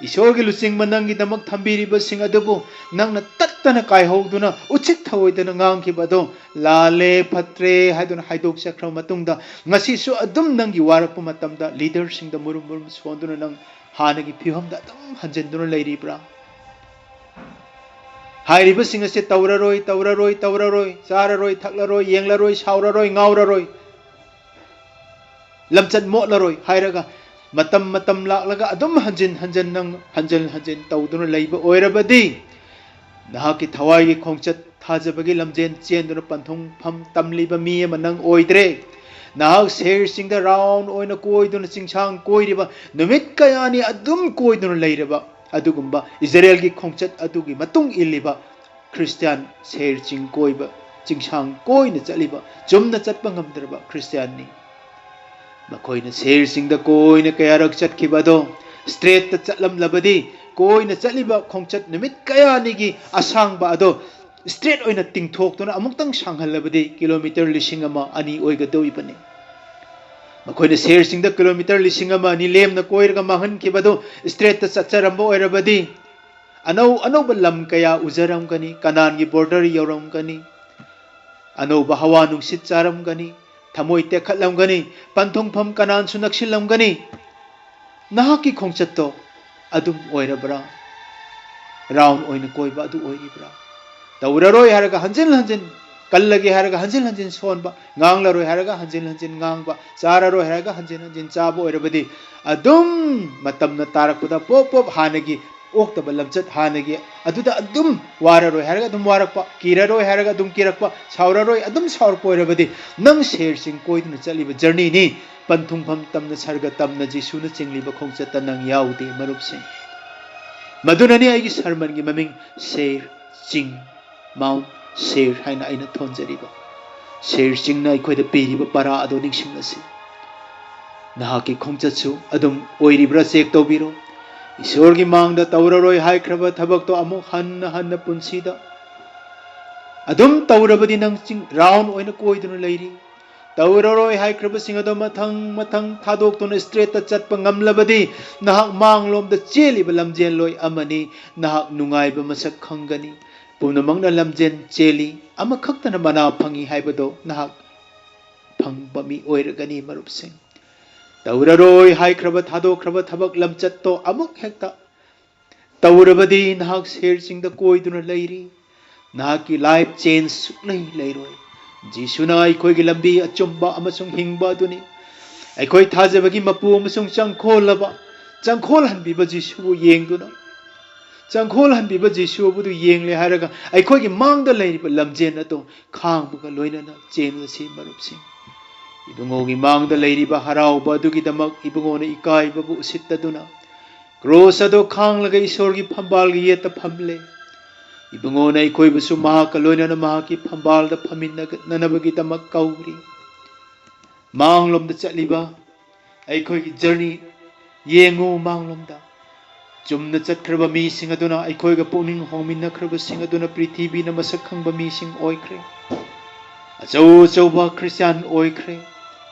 ꯏꯁꯣꯔꯒꯤ ꯂꯨꯆꯤꯡꯕ ꯅꯪꯒꯤꯗꯃꯛ ꯊꯝꯕꯤꯔꯤꯕꯁꯤꯡ ꯑꯗꯨꯕꯨ ꯅꯪꯅ ꯇꯠꯇꯅ ꯀꯥꯏꯍꯧꯗꯨꯅ ꯎꯆꯤꯠ ꯊꯑꯣꯏꯗꯅ ꯉꯥꯡꯈꯤꯕ ꯑꯗꯣ ꯂꯥꯜꯂꯦ, ꯐꯠꯇ꯭ꯔꯦ ꯍꯥꯏꯗꯨꯅ ꯍꯥꯏꯗꯣꯛꯆꯈ꯭ꯔꯕ ꯃꯇꯨꯡꯗ ꯉꯁꯤꯁꯨ ꯑꯗꯨꯝ ꯅꯪꯒꯤ ꯋꯥꯔꯛꯄ ꯃꯇꯝꯗ ꯂꯤꯗꯔꯁꯤꯡꯗ ꯃꯨꯔꯨꯝ ꯃꯨꯔꯨꯝ ꯁꯣꯟꯗꯨꯅ ꯅꯪ ꯍꯥꯟꯅꯒꯤ ꯐꯤꯕꯝꯗ ꯑꯗꯨꯝ ꯍꯟꯖꯤꯟꯗꯨꯅ ꯂꯩꯔꯤꯕ꯭ꯔꯥ? ꯍꯥꯏꯔꯤꯕꯁꯤꯡ ꯑꯁꯤ ꯇꯧꯔꯔꯣꯏ, ꯇꯧꯔꯔꯣꯏ, ꯇꯧꯔꯔꯣꯏ, ꯆꯥꯔꯔꯣꯏ, ꯊꯛꯂꯔꯣꯏ, ꯌꯦꯡꯂꯔꯣꯏ, ꯁꯥꯎꯔꯔꯣꯏ, ꯉꯥꯎꯔꯔꯣꯏ, ꯂꯝꯆꯠ ꯃꯣꯠꯂꯔꯣꯏ ꯍꯥꯏꯔꯒ ꯃꯇꯝ ꯃꯇꯝ ꯂꯥꯛꯂꯒ ꯑꯗꯨꯝ ꯍꯟꯖꯤꯟ ꯍꯟꯖꯤꯟ ꯅꯪ ꯍꯟꯖꯤꯟ ꯍꯟꯖꯤꯟ ꯇꯧꯗꯨꯅ ꯂꯩꯕ ꯑꯣꯏꯔꯕꯗꯤ ꯅꯍꯥꯛꯀꯤ ꯊꯋꯥꯏꯒꯤ ꯈꯣꯡꯆꯠ ꯊꯥꯖꯕꯒꯤ ꯂꯝꯖꯦꯟ ꯆꯦꯟꯗꯨꯅ ꯄꯟꯊꯨꯡꯐꯝ ꯇꯝꯂꯤꯕ ꯃꯤ ꯑꯃ ꯅꯪ ꯑꯣꯏꯗ꯭ꯔꯦ꯫ ꯅꯍꯥꯛ ꯁꯍꯔꯁꯤꯡꯗ ꯔꯥꯎꯟ ꯑꯣꯏꯅ ꯀꯣꯏꯗꯨꯅ ꯆꯤꯡꯁꯥꯡ ꯀꯣꯏꯔꯤꯕ ꯅꯨꯃꯤꯠ ꯀꯌꯥꯅꯤ ꯑꯗꯨꯝ ꯀꯣꯏꯗꯨꯅ ꯂꯩꯔꯕ ꯑꯗꯨꯒꯨꯝꯕ ꯏꯖꯔꯦꯜꯒꯤ ꯈꯣꯡꯆꯠ ꯑꯗꯨꯒꯤ ꯃꯇꯨꯡ ꯏꯜꯂꯤꯕ ꯈ꯭ꯔꯤꯁꯇꯤꯌꯥꯟ ꯁꯍꯔ ꯆꯤꯡ ꯀꯣꯏꯕ, ꯆꯤꯡꯁꯥꯡ ꯀꯣꯏꯅ ꯆꯠꯂꯤꯕ, ꯆꯨꯝꯅ ꯆꯠꯄ ꯉꯝꯗ꯭ꯔꯕ ꯈ꯭ꯔꯤꯁꯇꯤꯌꯥꯟꯅꯤ꯫ ꯃꯈꯣꯏꯅ ꯁꯍꯔꯁꯤꯡꯗ ꯀꯣꯏꯅ ꯀꯌꯥꯔꯛ ꯆꯠꯈꯤꯕ ꯑꯗꯣ ꯁ꯭ꯇ꯭ꯔꯦꯠꯇ ꯆꯠꯂꯝꯂꯕꯗꯤ ꯀꯣꯏꯅ ꯆꯠꯂꯤꯕ ꯈꯣꯡꯆꯠ ꯅꯨꯃꯤꯠ ꯀꯌꯥꯅꯤꯒꯤ ꯑꯁꯥꯡꯕ ꯑꯗꯣ ꯁ꯭ꯇ꯭ꯔꯦꯠ ꯑꯣꯏꯅ ꯇꯤꯡꯊꯣꯛꯇꯨꯅ ꯑꯃꯨꯛꯇꯪ ꯁꯥꯡꯍꯜꯂꯕꯗꯤ ꯀꯤꯂꯣꯃꯤꯇꯔ ꯂꯤꯁꯤꯡ ꯑꯃ ꯑꯅꯤ ꯑꯣꯏꯒꯗꯧꯔꯤꯕꯅꯤ꯫ ꯃꯈꯣꯏꯅ ꯁꯍꯔꯁꯤꯡꯗ ꯀꯤꯂꯣꯃꯤꯇꯔ ꯂꯤꯁꯤꯡ ꯑꯃ ꯑꯅꯤ ꯂꯦꯝꯅ ꯀꯣꯏꯔꯒ ꯃꯥꯡꯍꯟꯈꯤꯕꯗꯨ ꯁ꯭ꯇ꯭ꯔꯦꯠꯇ ꯆꯠꯆꯔꯝꯕ ꯑꯣꯏꯔꯕꯗꯤ ꯑꯅꯧ ꯑꯅꯧꯕ ꯂꯝ ꯀꯌꯥ ꯎꯖꯔꯝꯒꯅꯤ, ꯀꯅꯥꯟꯒꯤ border ꯌꯧꯔꯝꯒꯅꯤ, ꯑꯅꯧꯕ ꯍꯋꯥ ꯅꯨꯡꯁꯤꯠ ꯆꯥꯔꯝꯒꯅꯤ, ꯊꯃꯣꯏ ꯇꯦꯛꯈꯠꯂꯝꯒꯅꯤ, ꯄꯟꯊꯨꯡꯐꯝ ꯀꯅꯥꯟꯁꯨ ꯅꯛꯁꯤꯜꯂꯝꯒꯅꯤ꯫ ꯅꯍꯥꯛꯀꯤ ꯈꯣꯡꯆꯠꯇꯣ ꯑꯗꯨꯝ ꯑꯣꯏꯔꯕ꯭ꯔꯥ? Round ꯑꯣꯏꯅ ꯀꯣꯏꯕ ꯑꯗꯨ ꯑꯣꯏꯔꯤꯕ꯭ꯔꯥ? ꯇꯧꯔꯔꯣꯏ ꯍꯥꯏꯔꯒ ꯍꯟꯖꯤꯟ ꯍꯟꯖꯤꯟ, ꯀꯜꯂꯒꯦ ꯍꯥꯏꯔꯒ ꯍꯟꯖꯤꯟ ꯍꯟꯖꯤꯟ ꯁꯣꯟꯕ, ꯉꯥꯡꯂꯔꯣꯏ ꯍꯥꯏꯔꯒ ꯍꯟꯖꯤꯟ ꯍꯟꯖꯤꯟ ꯉꯥꯡꯕ, ꯆꯥꯔꯔꯣꯏ ꯍꯥꯏꯔꯒ ꯍꯟꯖꯤꯟ ꯍꯟꯖꯤꯟ ꯆꯥꯕ ꯑꯣꯏꯔꯕꯗꯤ, ꯑꯗꯨꯝ ꯃꯇꯝꯅ ꯇꯥꯔꯛꯄꯗ ꯄꯣꯞ ꯄꯣꯞ ꯍꯥꯟꯅꯒꯤ ꯑꯣꯛꯇꯕ ꯂꯝꯆꯠ, ꯍꯥꯟꯅꯒꯤ ꯑꯗꯨꯗ ꯑꯗꯨꯝ ꯋꯥꯔꯔꯣꯏ ꯍꯥꯏꯔꯒ ꯑꯗꯨꯝ ꯋꯥꯔꯛꯄ, ꯀꯤꯔꯔꯣꯏ ꯍꯥꯏꯔꯒ ꯑꯗꯨꯝ ꯀꯤꯔꯛꯄ, ꯁꯥꯎꯔꯔꯣꯏ ꯑꯗꯨꯝ ꯁꯥꯎꯔꯛꯄ ꯑꯣꯏꯔꯕꯗꯤ, ꯅꯪ ꯁꯦꯔ ꯆꯤꯡ ꯀꯣꯏꯗꯨꯅ ꯆꯠꯂꯤꯕ journeyꯅꯤ꯫ ꯄꯟꯊꯨꯡꯐꯝ ꯇꯝꯅ ꯁꯔꯒ ꯇꯝꯅ ꯖꯤꯁꯨꯅ ꯆꯤꯡꯂꯤꯕ ꯈꯣꯡꯆꯠꯇ ꯅꯪ ꯌꯥꯎꯗꯦ, ꯃꯔꯨꯞꯁꯤꯡ꯫ ꯃꯗꯨꯅꯅꯤ ꯑꯩꯒꯤ sermonꯒꯤ ꯃꯃꯤꯡ ꯁꯦꯔ ꯆꯤꯡ, Mount Seir ꯍꯥꯏꯅ ꯑꯩꯅ ꯊꯣꯟꯖꯔꯤꯕ꯫ ꯁꯦꯔ ꯆꯤꯡꯅ ꯑꯩꯈꯣꯏꯗ ꯄꯤꯔꯤꯕ ꯄꯔꯥ ꯑꯗꯨ ꯅꯤꯡꯁꯤꯡꯂꯁꯤ꯫ ꯅꯍꯥꯛꯀꯤ ꯈꯣꯡꯆꯠꯁꯨ ꯑꯗꯨꯝ ꯑꯣꯏꯔꯤꯕ꯭ꯔꯥ check ꯇꯧꯕꯤꯔꯣ꯫ ꯏꯁꯣꯔꯒꯤ ꯃꯥꯡꯗ ꯇꯧꯔꯔꯣꯏ ꯍꯥꯏꯈ꯭ꯔꯕ ꯊꯕꯛꯇꯣ ꯑꯃꯨꯛ ꯍꯟꯅ ꯍꯟꯅ ꯄꯨꯟꯁꯤꯗ ꯑꯗꯨꯝ ꯇꯧꯔꯕꯗꯤ ꯅꯪ ꯆꯤꯡ round ꯑꯣꯏꯅ ꯀꯣꯏꯗꯨꯅ ꯂꯩꯔꯤ꯫ ꯇꯧꯔꯔꯣꯏ ꯍꯥꯏꯈ꯭ꯔꯕꯁꯤꯡ ꯑꯗꯣ ꯃꯊꯪ ꯃꯊꯪ ꯊꯥꯗꯣꯛꯇꯨꯅ straightꯇ ꯆꯠꯄ ꯉꯝꯂꯕꯗꯤ ꯅꯍꯥꯛ ꯃꯥꯡꯂꯣꯝꯗ ꯆꯦꯜꯂꯤꯕ ꯂꯝꯖꯦꯜꯂꯣꯏ ꯑꯃꯅꯤ꯫ ꯅꯍꯥꯛ ꯅꯨꯡꯉꯥꯏꯕ ꯃꯁꯛ ꯈꯪꯒꯅꯤ꯫ ꯄꯨꯝꯅꯃꯛꯅ ꯂꯝꯖꯦꯜ ꯆꯦꯜꯂꯤ, ꯑꯃꯈꯛꯇꯅ ꯃꯅꯥ ꯐꯪꯏ ꯍꯥꯏꯕꯗꯣ ꯅꯍꯥꯛ ꯐꯪꯕ ꯃꯤ ꯑꯣꯏꯔꯒꯅꯤ, ꯃꯔꯨꯞꯁꯤꯡ꯫ ꯇꯧꯔꯔꯣꯏ ꯍꯥꯏꯈ꯭ꯔꯕ ꯊꯥꯗꯣꯛꯈ꯭ꯔꯕ ꯊꯕꯛ ꯂꯝꯆꯠꯇꯣ ꯑꯃꯨꯛ ꯍꯦꯛꯇ ꯇꯧꯔꯕꯗꯤ ꯅꯍꯥꯛ ꯁꯦꯔ ꯆꯤꯡꯗ ꯀꯣꯏꯗꯨꯅ ꯂꯩꯔꯤ꯫ ꯅꯍꯥꯛꯀꯤ life change ꯁꯨꯛꯂꯩ ꯂꯩꯔꯣꯏ꯫ ꯖꯤꯁꯨꯅ ꯑꯩꯈꯣꯏꯒꯤ ꯂꯝꯕꯤ, ꯑꯆꯨꯝꯕ ꯑꯃꯁꯨꯡ ꯍꯤꯡꯕ ꯑꯗꯨꯅꯤ꯫ ꯑꯩꯈꯣꯏ ꯊꯥꯖꯕꯒꯤ ꯃꯄꯨ ꯑꯃꯁꯨꯡ ꯆꯪꯈꯣꯜꯂꯕ, ꯆꯪꯈꯣꯜꯍꯟꯕꯤꯕ ꯖꯤꯁꯨꯕꯨ ꯌꯦꯡꯗꯨꯅ, ꯆꯪꯈꯣꯜꯍꯟꯕꯤꯕ ꯖꯤꯁꯨ ꯑꯗꯨ ꯌꯦꯡꯂꯦ ꯍꯥꯏꯔꯒ ꯑꯩꯈꯣꯏꯒꯤ ꯃꯥꯡꯗ ꯂꯩꯔꯤꯕ ꯂꯝꯖꯦꯜ ꯑꯗꯨ ꯈꯥꯡꯕꯒ ꯂꯣꯏꯅꯅ ꯆꯦꯟꯂꯁꯤ, ꯃꯔꯨꯞꯁꯤꯡ꯫ ꯏꯕꯨꯡꯉꯣꯒꯤ ꯃꯥꯡꯗ ꯂꯩꯔꯤꯕ ꯍꯔꯥꯎꯕ ꯑꯗꯨꯒꯤꯗꯃꯛ ꯏꯕꯨꯡꯉꯣꯅ ꯏꯀꯥꯏꯕꯕꯨ ꯎꯁꯤꯠꯇꯗꯨꯅ, cross ꯑꯗꯨ ꯈꯥꯡꯂꯒ ꯏꯁꯣꯔꯒꯤ ꯐꯝꯕꯥꯜꯒꯤ ꯌꯦꯠꯇ ꯐꯝꯂꯦ꯫ ꯏꯕꯨꯡꯉꯣꯅ ꯑꯩꯈꯣꯏꯕꯨꯁꯨ ꯃꯍꯥꯛꯀ ꯂꯣꯏꯅꯅ ꯃꯍꯥꯛꯀꯤ ꯐꯝꯕꯥꯜꯗ ꯐꯝꯃꯤꯟꯅꯅꯕꯒꯤꯗꯃꯛ ꯀꯧꯔꯤ꯫ ꯃꯥꯡꯂꯣꯝꯗ ꯆꯠꯂꯤꯕ ꯑꯩꯈꯣꯏꯒꯤ journey ꯌꯦꯡꯉꯨ ꯃꯥꯡꯂꯣꯝꯗ꯫ ꯆꯨꯝꯅ ꯆꯠꯈ꯭ꯔꯕ ꯃꯤꯁꯤꯡ ꯑꯗꯨꯅ, ꯑꯩꯈꯣꯏꯒ ꯄꯨꯛꯅꯤꯡ ꯍꯣꯡꯃꯤꯟꯅꯈ꯭ꯔꯕꯁꯤꯡ ꯑꯗꯨꯅ ꯄ꯭ꯔꯤꯊꯤꯕꯤꯅ ꯃꯁꯛ ꯈꯪꯕ ꯃꯤꯁꯤꯡ ꯑꯣꯏꯈ꯭ꯔꯦ꯫ ꯑꯆꯧ ꯑꯆꯧꯕ ꯈ꯭ꯔꯤꯁꯇꯤꯌꯥꯟ ꯑꯣꯏꯈ꯭ꯔꯦ꯫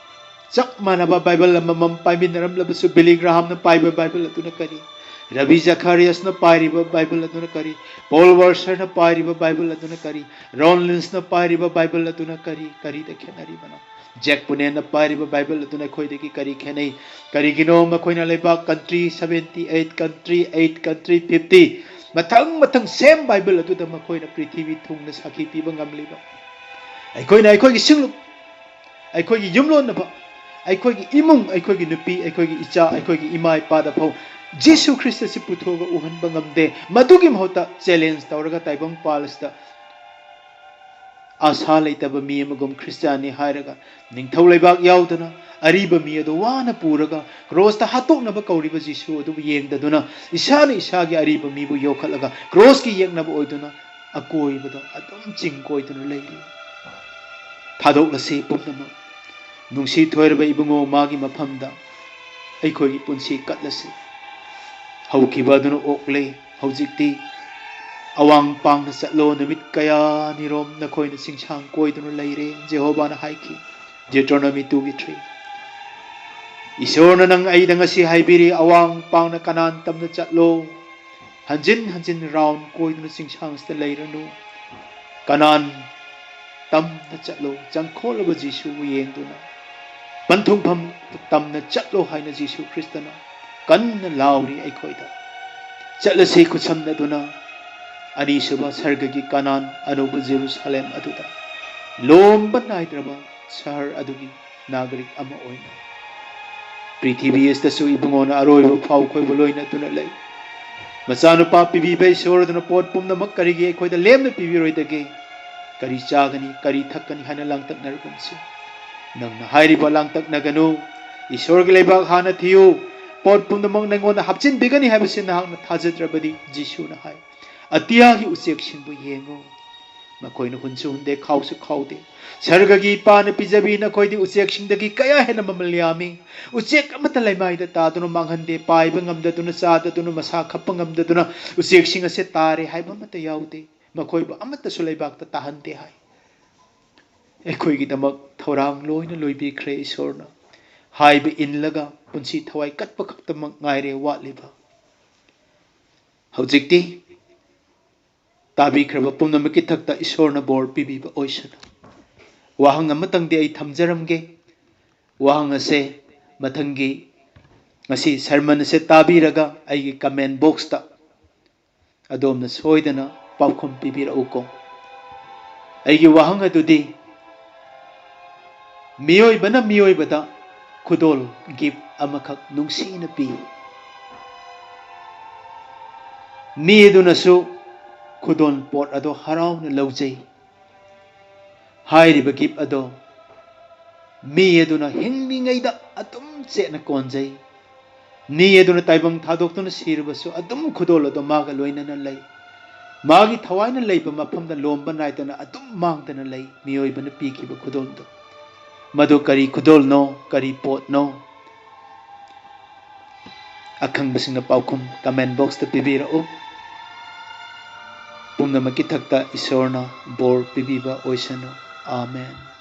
ꯆꯞ ꯃꯥꯟꯅꯕ ꯕꯥꯏꯕꯜ ꯑꯃꯃꯝ ꯄꯥꯏꯃꯤꯟꯅꯔꯝꯂꯕꯁꯨ, ꯕꯤꯂꯤ ꯒ꯭ꯔꯥꯍꯥꯝꯅ ꯄꯥꯏꯕ ꯕꯥꯏꯕꯜ ꯑꯗꯨꯅ ꯀꯔꯤ? ꯔꯕꯤ ꯖꯈꯥꯔꯤꯌꯁꯅ ꯄꯥꯏꯔꯤꯕ ꯕꯥꯏꯕꯜ ꯑꯗꯨꯅ ꯀꯔꯤ? ꯄꯣꯜ ꯋꯥꯔꯁꯔꯅ ꯄꯥꯏꯔꯤꯕ ꯕꯥꯏꯕꯜ ꯑꯗꯨꯅ ꯀꯔꯤ? ꯔꯣꯟ ꯂꯤꯟꯁꯅ ꯄꯥꯏꯔꯤꯕ ꯕꯥꯏꯕꯜ ꯑꯗꯨꯅ ꯀꯔꯤ? ꯀꯔꯤꯗ ꯈꯦꯠꯅꯔꯤꯕꯅꯣ? ꯖꯦꯛ ꯄꯨꯅꯦꯟꯅ ꯄꯥꯏꯔꯤꯕ ꯕꯥꯏꯕꯜ ꯑꯗꯨꯅ ꯑꯩꯈꯣꯏꯗꯒꯤ ꯀꯔꯤ ꯈꯦꯠꯅꯩ? ꯀꯔꯤꯒꯤꯅꯣ ꯃꯈꯣꯏꯅ ꯂꯩꯕꯥꯛ country seventy eight, country eight, country fifty, ꯃꯊꯪ ꯃꯊꯪ same ꯕꯥꯏꯕꯜ ꯑꯗꯨꯗ ꯃꯈꯣꯏꯅ ꯄ꯭ꯔꯤꯊꯤꯕꯤ ꯊꯨꯡꯅ ꯁꯥꯈꯤ ꯄꯤꯕ ꯉꯝꯂꯤꯕ? ꯑꯩꯈꯣꯏꯅ ꯑꯩꯈꯣꯏꯒꯤ ꯁꯤꯡꯂꯨꯞ, ꯑꯩꯈꯣꯏꯒꯤ ꯌꯨꯝꯂꯣꯟꯅꯕ, ꯑꯩꯈꯣꯏꯒꯤ ꯏꯃꯨꯡ, ꯑꯩꯈꯣꯏꯒꯤ ꯅꯨꯄꯤ, ꯑꯩꯈꯣꯏꯒꯤ ꯏꯆꯥ, ꯑꯩꯈꯣꯏꯒꯤ ꯏꯃꯥ ꯏꯄꯥꯗ ꯐꯥꯎ ꯖꯤꯁꯨ ꯈ꯭ꯔꯤꯁꯇꯁꯤ ꯄꯨꯊꯣꯛꯑꯒ ꯎꯍꯟꯕ ꯉꯝꯗꯦ꯫ ꯃꯗꯨꯒꯤ ꯃꯍꯨꯠꯇ challenge ꯇꯧꯔꯒ ꯇꯥꯏꯕꯪ ꯄꯥꯜ ꯑꯁꯤꯗ ꯑꯥꯁꯥ ꯂꯩꯇꯕ ꯃꯤ ꯑꯃꯒꯨꯝ ꯈ꯭ꯔꯤꯁꯇꯤꯌꯥꯟꯅꯤ ꯍꯥꯏꯔꯒ ꯅꯤꯡꯊꯧ ꯂꯩꯕꯥꯛ ꯌꯥꯎꯗꯅ ꯑꯔꯤꯕ ꯃꯤ ꯑꯗꯨ ꯋꯥꯅ ꯄꯨꯔꯒ ꯀ꯭ꯔꯣꯁꯇ ꯍꯥꯠꯇꯣꯛꯅꯕ ꯀꯧꯔꯤꯕ ꯖꯤꯁꯨ ꯑꯗꯨꯕꯨ ꯌꯦꯡꯗꯗꯨꯅ ꯏꯁꯥꯅ ꯏꯁꯥꯒꯤ ꯑꯔꯤꯕ ꯃꯤꯕꯨ ꯌꯣꯛꯈꯠꯂꯒ ꯀ꯭ꯔꯣꯁꯀꯤ ꯌꯦꯛꯅꯕ ꯑꯣꯏꯗꯨꯅ ꯑꯀꯣꯏꯕꯗ ꯑꯗꯨꯝ ꯆꯤꯡ ꯀꯣꯏꯗꯨꯅ ꯂꯩꯔꯤ꯫ ꯊꯥꯗꯣꯛꯂꯁꯤ ꯄꯨꯝꯅꯃꯛ꯫ ꯅꯨꯡꯁꯤ ꯊꯣꯏꯔꯕ ꯏꯕꯨꯡꯉꯣ, ꯃꯥꯒꯤ ꯃꯐꯝꯗ ꯑꯩꯈꯣꯏꯒꯤ ꯄꯨꯟꯁꯤ ꯀꯠꯂꯁꯤ꯫ ꯍꯧꯈꯤꯕ ꯑꯗꯨꯅ ꯑꯣꯛꯂꯦ, ꯍꯧꯖꯤꯛꯇꯤ ꯑꯋꯥꯡ ꯄꯥꯡꯅ ꯆꯠꯂꯣ, ꯅꯨꯃꯤꯠ ꯀꯌꯥꯅꯤꯔꯣꯝ ꯅꯈꯣꯏꯅ ꯆꯤꯡꯁꯥꯡ ꯀꯣꯏꯗꯨꯅ ꯂꯩꯔꯦ, ꯖꯦꯍꯣꯕꯥꯅ ꯍꯥꯏꯈꯤ꯫ Deuteronomy two ꯒꯤ three꯫ ꯏꯁꯣꯔꯅ ꯅꯪ ꯑꯩꯗ ꯉꯁꯤ ꯍꯥꯏꯕꯤꯔꯤ, ꯑꯋꯥꯡ ꯄꯥꯡꯅ ꯀꯅꯥꯟ ꯇꯝꯅ ꯆꯠꯂꯣ, ꯍꯟꯖꯤꯟ ꯍꯟꯖꯤꯟ round ꯀꯣꯏꯗꯨꯅ ꯆꯤꯡꯁꯥꯡꯁꯤꯗ ꯂꯩꯔꯅꯨ꯫ ꯀꯅꯥꯟ ꯇꯝꯅ ꯆꯠꯂꯣ, ꯆꯪꯈꯣꯜꯂꯕ ꯖꯤꯁꯨꯕꯨ ꯌꯦꯡꯗꯨꯅ ꯄꯟꯊꯨꯡꯐꯝ ꯇꯝꯅ ꯆꯠꯂꯣ ꯍꯥꯏꯅ ꯖꯤꯁꯨ ꯈ꯭ꯔꯤꯁꯇꯅ ꯀꯟꯅ ꯂꯥꯎꯔꯤ ꯑꯩꯈꯣꯏꯗ꯫ ꯆꯠꯂꯁꯤ ꯈꯨꯠꯁꯝꯅꯗꯨꯅ ꯑꯅꯤꯁꯨꯕ ꯁꯔꯒꯒꯤ ꯀꯅꯥꯟ, ꯑꯅꯧꯕ ꯖꯦꯔꯨꯁꯥꯂꯦꯝ ꯑꯗꯨꯗ, ꯂꯣꯝꯕ ꯅꯥꯏꯗ꯭ꯔꯕ ꯁꯍꯔ ꯑꯗꯨꯒꯤ ꯅꯥꯒꯔꯤꯛ ꯑꯃ ꯑꯣꯏꯅ꯫ ꯄ꯭ꯔꯤꯊꯤꯕꯤ ꯑꯁꯤꯗꯁꯨ ꯏꯕꯨꯡꯉꯣꯅ ꯑꯔꯣꯏꯕ ꯐꯥꯎ ꯑꯩꯈꯣꯏꯕꯨ ꯂꯣꯏꯅꯗꯨꯅ ꯂꯩ꯫ ꯃꯆꯥꯅꯨꯄꯥ ꯄꯤꯕꯤꯕ ꯏꯁꯣꯔ ꯑꯗꯨꯅ ꯄꯣꯠ ꯄꯨꯝꯅꯃꯛ ꯀꯔꯤꯒꯤ ꯑꯩꯈꯣꯏꯗ ꯂꯦꯝꯅ ꯄꯤꯕꯤꯔꯣꯏꯗꯒꯦ? ꯀꯔꯤ ꯆꯥꯒꯅꯤ, ꯀꯔꯤ ꯊꯛꯀꯅꯤ ꯍꯥꯏꯅ ꯂꯥꯡꯇꯛꯅꯔꯒꯨꯝꯁꯤ꯫ ꯅꯪꯅ ꯍꯥꯏꯔꯤꯕ ꯂꯥꯡꯇꯛꯅꯒꯅꯨ꯫ ꯏꯁꯣꯔꯒꯤ ꯂꯩꯕꯥꯛ ꯍꯥꯟꯅ ꯊꯤꯌꯨ꯫ ꯄꯣꯠ ꯄꯨꯝꯅꯃꯛ ꯅꯪꯉꯣꯟꯗ ꯍꯥꯞꯆꯤꯟꯕꯤꯒꯅꯤ ꯍꯥꯏꯕꯁꯤ ꯅꯍꯥꯛꯅ ꯊꯥꯖꯗ꯭ꯔꯕꯗꯤ, ꯖꯤꯁꯨꯅ ꯍꯥꯏ, "ꯑꯇꯤꯌꯥꯒꯤ ꯎꯆꯦꯛꯁꯤꯡꯕꯨ ꯌꯦꯡꯉꯨ꯫ ꯃꯈꯣꯏꯅ ꯍꯨꯟꯁꯨ ꯍꯨꯟꯗꯦ, ꯈꯥꯎꯁꯨ ꯈꯥꯎꯗꯦ꯫ ꯁꯔꯒꯒꯤ ꯏꯄꯥꯅ ꯄꯤꯖꯕꯤ ꯅꯈꯣꯏꯗꯤ ꯎꯆꯦꯛꯁꯤꯡꯗꯒꯤ ꯀꯌꯥ ꯍꯦꯟꯅ ꯃꯃꯜ ꯌꯥꯝꯃꯤ꯫ ꯎꯆꯦꯛ ꯑꯃꯠꯇ ꯂꯩꯃꯥꯏꯗ ꯇꯥꯗꯨꯅ ꯃꯥꯡꯍꯟꯗꯦ, ꯄꯥꯏꯕ ꯉꯝꯗꯗꯨꯅ, ꯆꯥꯗꯗꯨꯅ, ꯃꯁꯥ ꯈꯞꯄ ꯉꯝꯗꯗꯨꯅ ꯎꯆꯦꯛꯁꯤꯡ ꯑꯁꯦ ꯇꯥꯔꯦ ꯍꯥꯏꯕ ꯑꯃꯠꯇ ꯌꯥꯎꯗꯦ꯫ ꯃꯈꯣꯏꯕꯨ ꯑꯃꯠꯇꯁꯨ ꯂꯩꯕꯥꯛꯇ ꯇꯥꯍꯟꯗꯦ" ꯍꯥꯏ꯫ ꯑꯩꯈꯣꯏꯒꯤꯗꯃꯛ ꯊꯧꯔꯥꯡ ꯂꯣꯏꯅ ꯂꯣꯏꯕꯤꯈ꯭ꯔꯦ ꯏꯁꯣꯔꯅ꯫ ꯍꯥꯏꯕ ꯏꯜꯂꯒ ꯄꯨꯟꯁꯤ ꯊꯋꯥꯏ ꯀꯠꯄ ꯈꯛꯇꯃꯛ ꯉꯥꯏꯔꯦ ꯋꯥꯠꯂꯤꯕ꯫ ꯍꯧꯖꯤꯛꯇꯤ ꯇꯥꯕꯤꯈ꯭ꯔꯕ ꯄꯨꯝꯅꯃꯛꯀꯤ ꯊꯛꯇ ꯏꯁꯣꯔꯅ ꯕꯣꯔ ꯄꯤꯕꯤꯕ ꯑꯣꯏꯁꯅꯨ꯫ ꯋꯥꯍꯪ ꯑꯃꯇꯪꯗꯤ ꯑꯩ ꯊꯝꯖꯔꯝꯒꯦ꯫ ꯋꯥꯍꯪ ꯑꯁꯦ ꯃꯊꯪꯒꯤ, ꯉꯁꯤ ꯁꯔꯃꯟ ꯑꯁꯦ ꯇꯥꯕꯤꯔꯒ ꯑꯩꯒꯤ comment boxꯇ ꯑꯗꯣꯝꯅ ꯁꯣꯏꯗꯅ ꯄꯥꯎꯈꯨꯝ ꯄꯤꯕꯤꯔꯛꯎꯀꯣ꯫ ꯑꯩꯒꯤ ꯋꯥꯍꯪ ꯑꯗꯨꯗꯤ, ꯃꯤꯑꯣꯏꯕꯅ ꯃꯤꯑꯣꯏꯕꯗ ꯈꯨꯗꯣꯜ, gift ꯑꯃꯈꯛ ꯅꯨꯡꯁꯤꯅ ꯄꯤ꯫ ꯃꯤ ꯑꯗꯨꯅꯁꯨ ꯈꯨꯗꯣꯜ ꯄꯣꯠ ꯑꯗꯣ ꯍꯔꯥꯎꯅ ꯂꯧꯖꯩ꯫ ꯍꯥꯏꯔꯤꯕ gift ꯑꯗꯣ ꯃꯤ ꯑꯗꯨꯅ ꯍꯤꯡꯂꯤꯉꯩꯗ ꯑꯗꯨꯝ ꯆꯦꯠꯅ ꯀꯣꯟꯖꯩ꯫ ꯃꯤ ꯑꯗꯨꯅ ꯇꯥꯏꯕꯪ ꯊꯥꯗꯣꯛꯇꯨꯅ ꯁꯤꯔꯕꯁꯨ ꯑꯗꯨꯝ ꯈꯨꯗꯣꯜ ꯑꯗꯣ ꯃꯥꯒ ꯂꯣꯏꯅꯅ ꯂꯩ꯫ ꯃꯥꯒꯤ ꯊꯋꯥꯏꯅ ꯂꯩꯕ ꯃꯐꯝꯗ ꯂꯣꯝꯕ ꯅꯥꯏꯗꯅ ꯑꯗꯨꯝ ꯃꯥꯡꯗꯅ ꯂꯩ꯫ ꯃꯤꯑꯣꯏꯕꯅ ꯄꯤꯈꯤꯕ ꯈꯨꯗꯣꯜꯗꯣ꯫ ꯃꯗꯨ ꯀꯔꯤ ꯈꯨꯗꯣꯜꯅꯣ, ꯀꯔꯤ ꯄꯣꯠꯅꯣ? ꯑꯈꯪꯕꯁꯤꯡꯅ ꯄꯥꯎꯈꯨꯝ comment boxꯇ ꯄꯤꯕꯤꯔꯛꯎ꯫ ꯄꯨꯝꯅꯃꯛꯀꯤ ꯊꯛꯇ ꯏꯁꯣꯔꯅ ꯕꯣꯔ ꯄꯤꯕꯤꯕ ꯑꯣꯏꯁꯅꯨ꯫ ꯑꯥꯃꯦꯟ꯫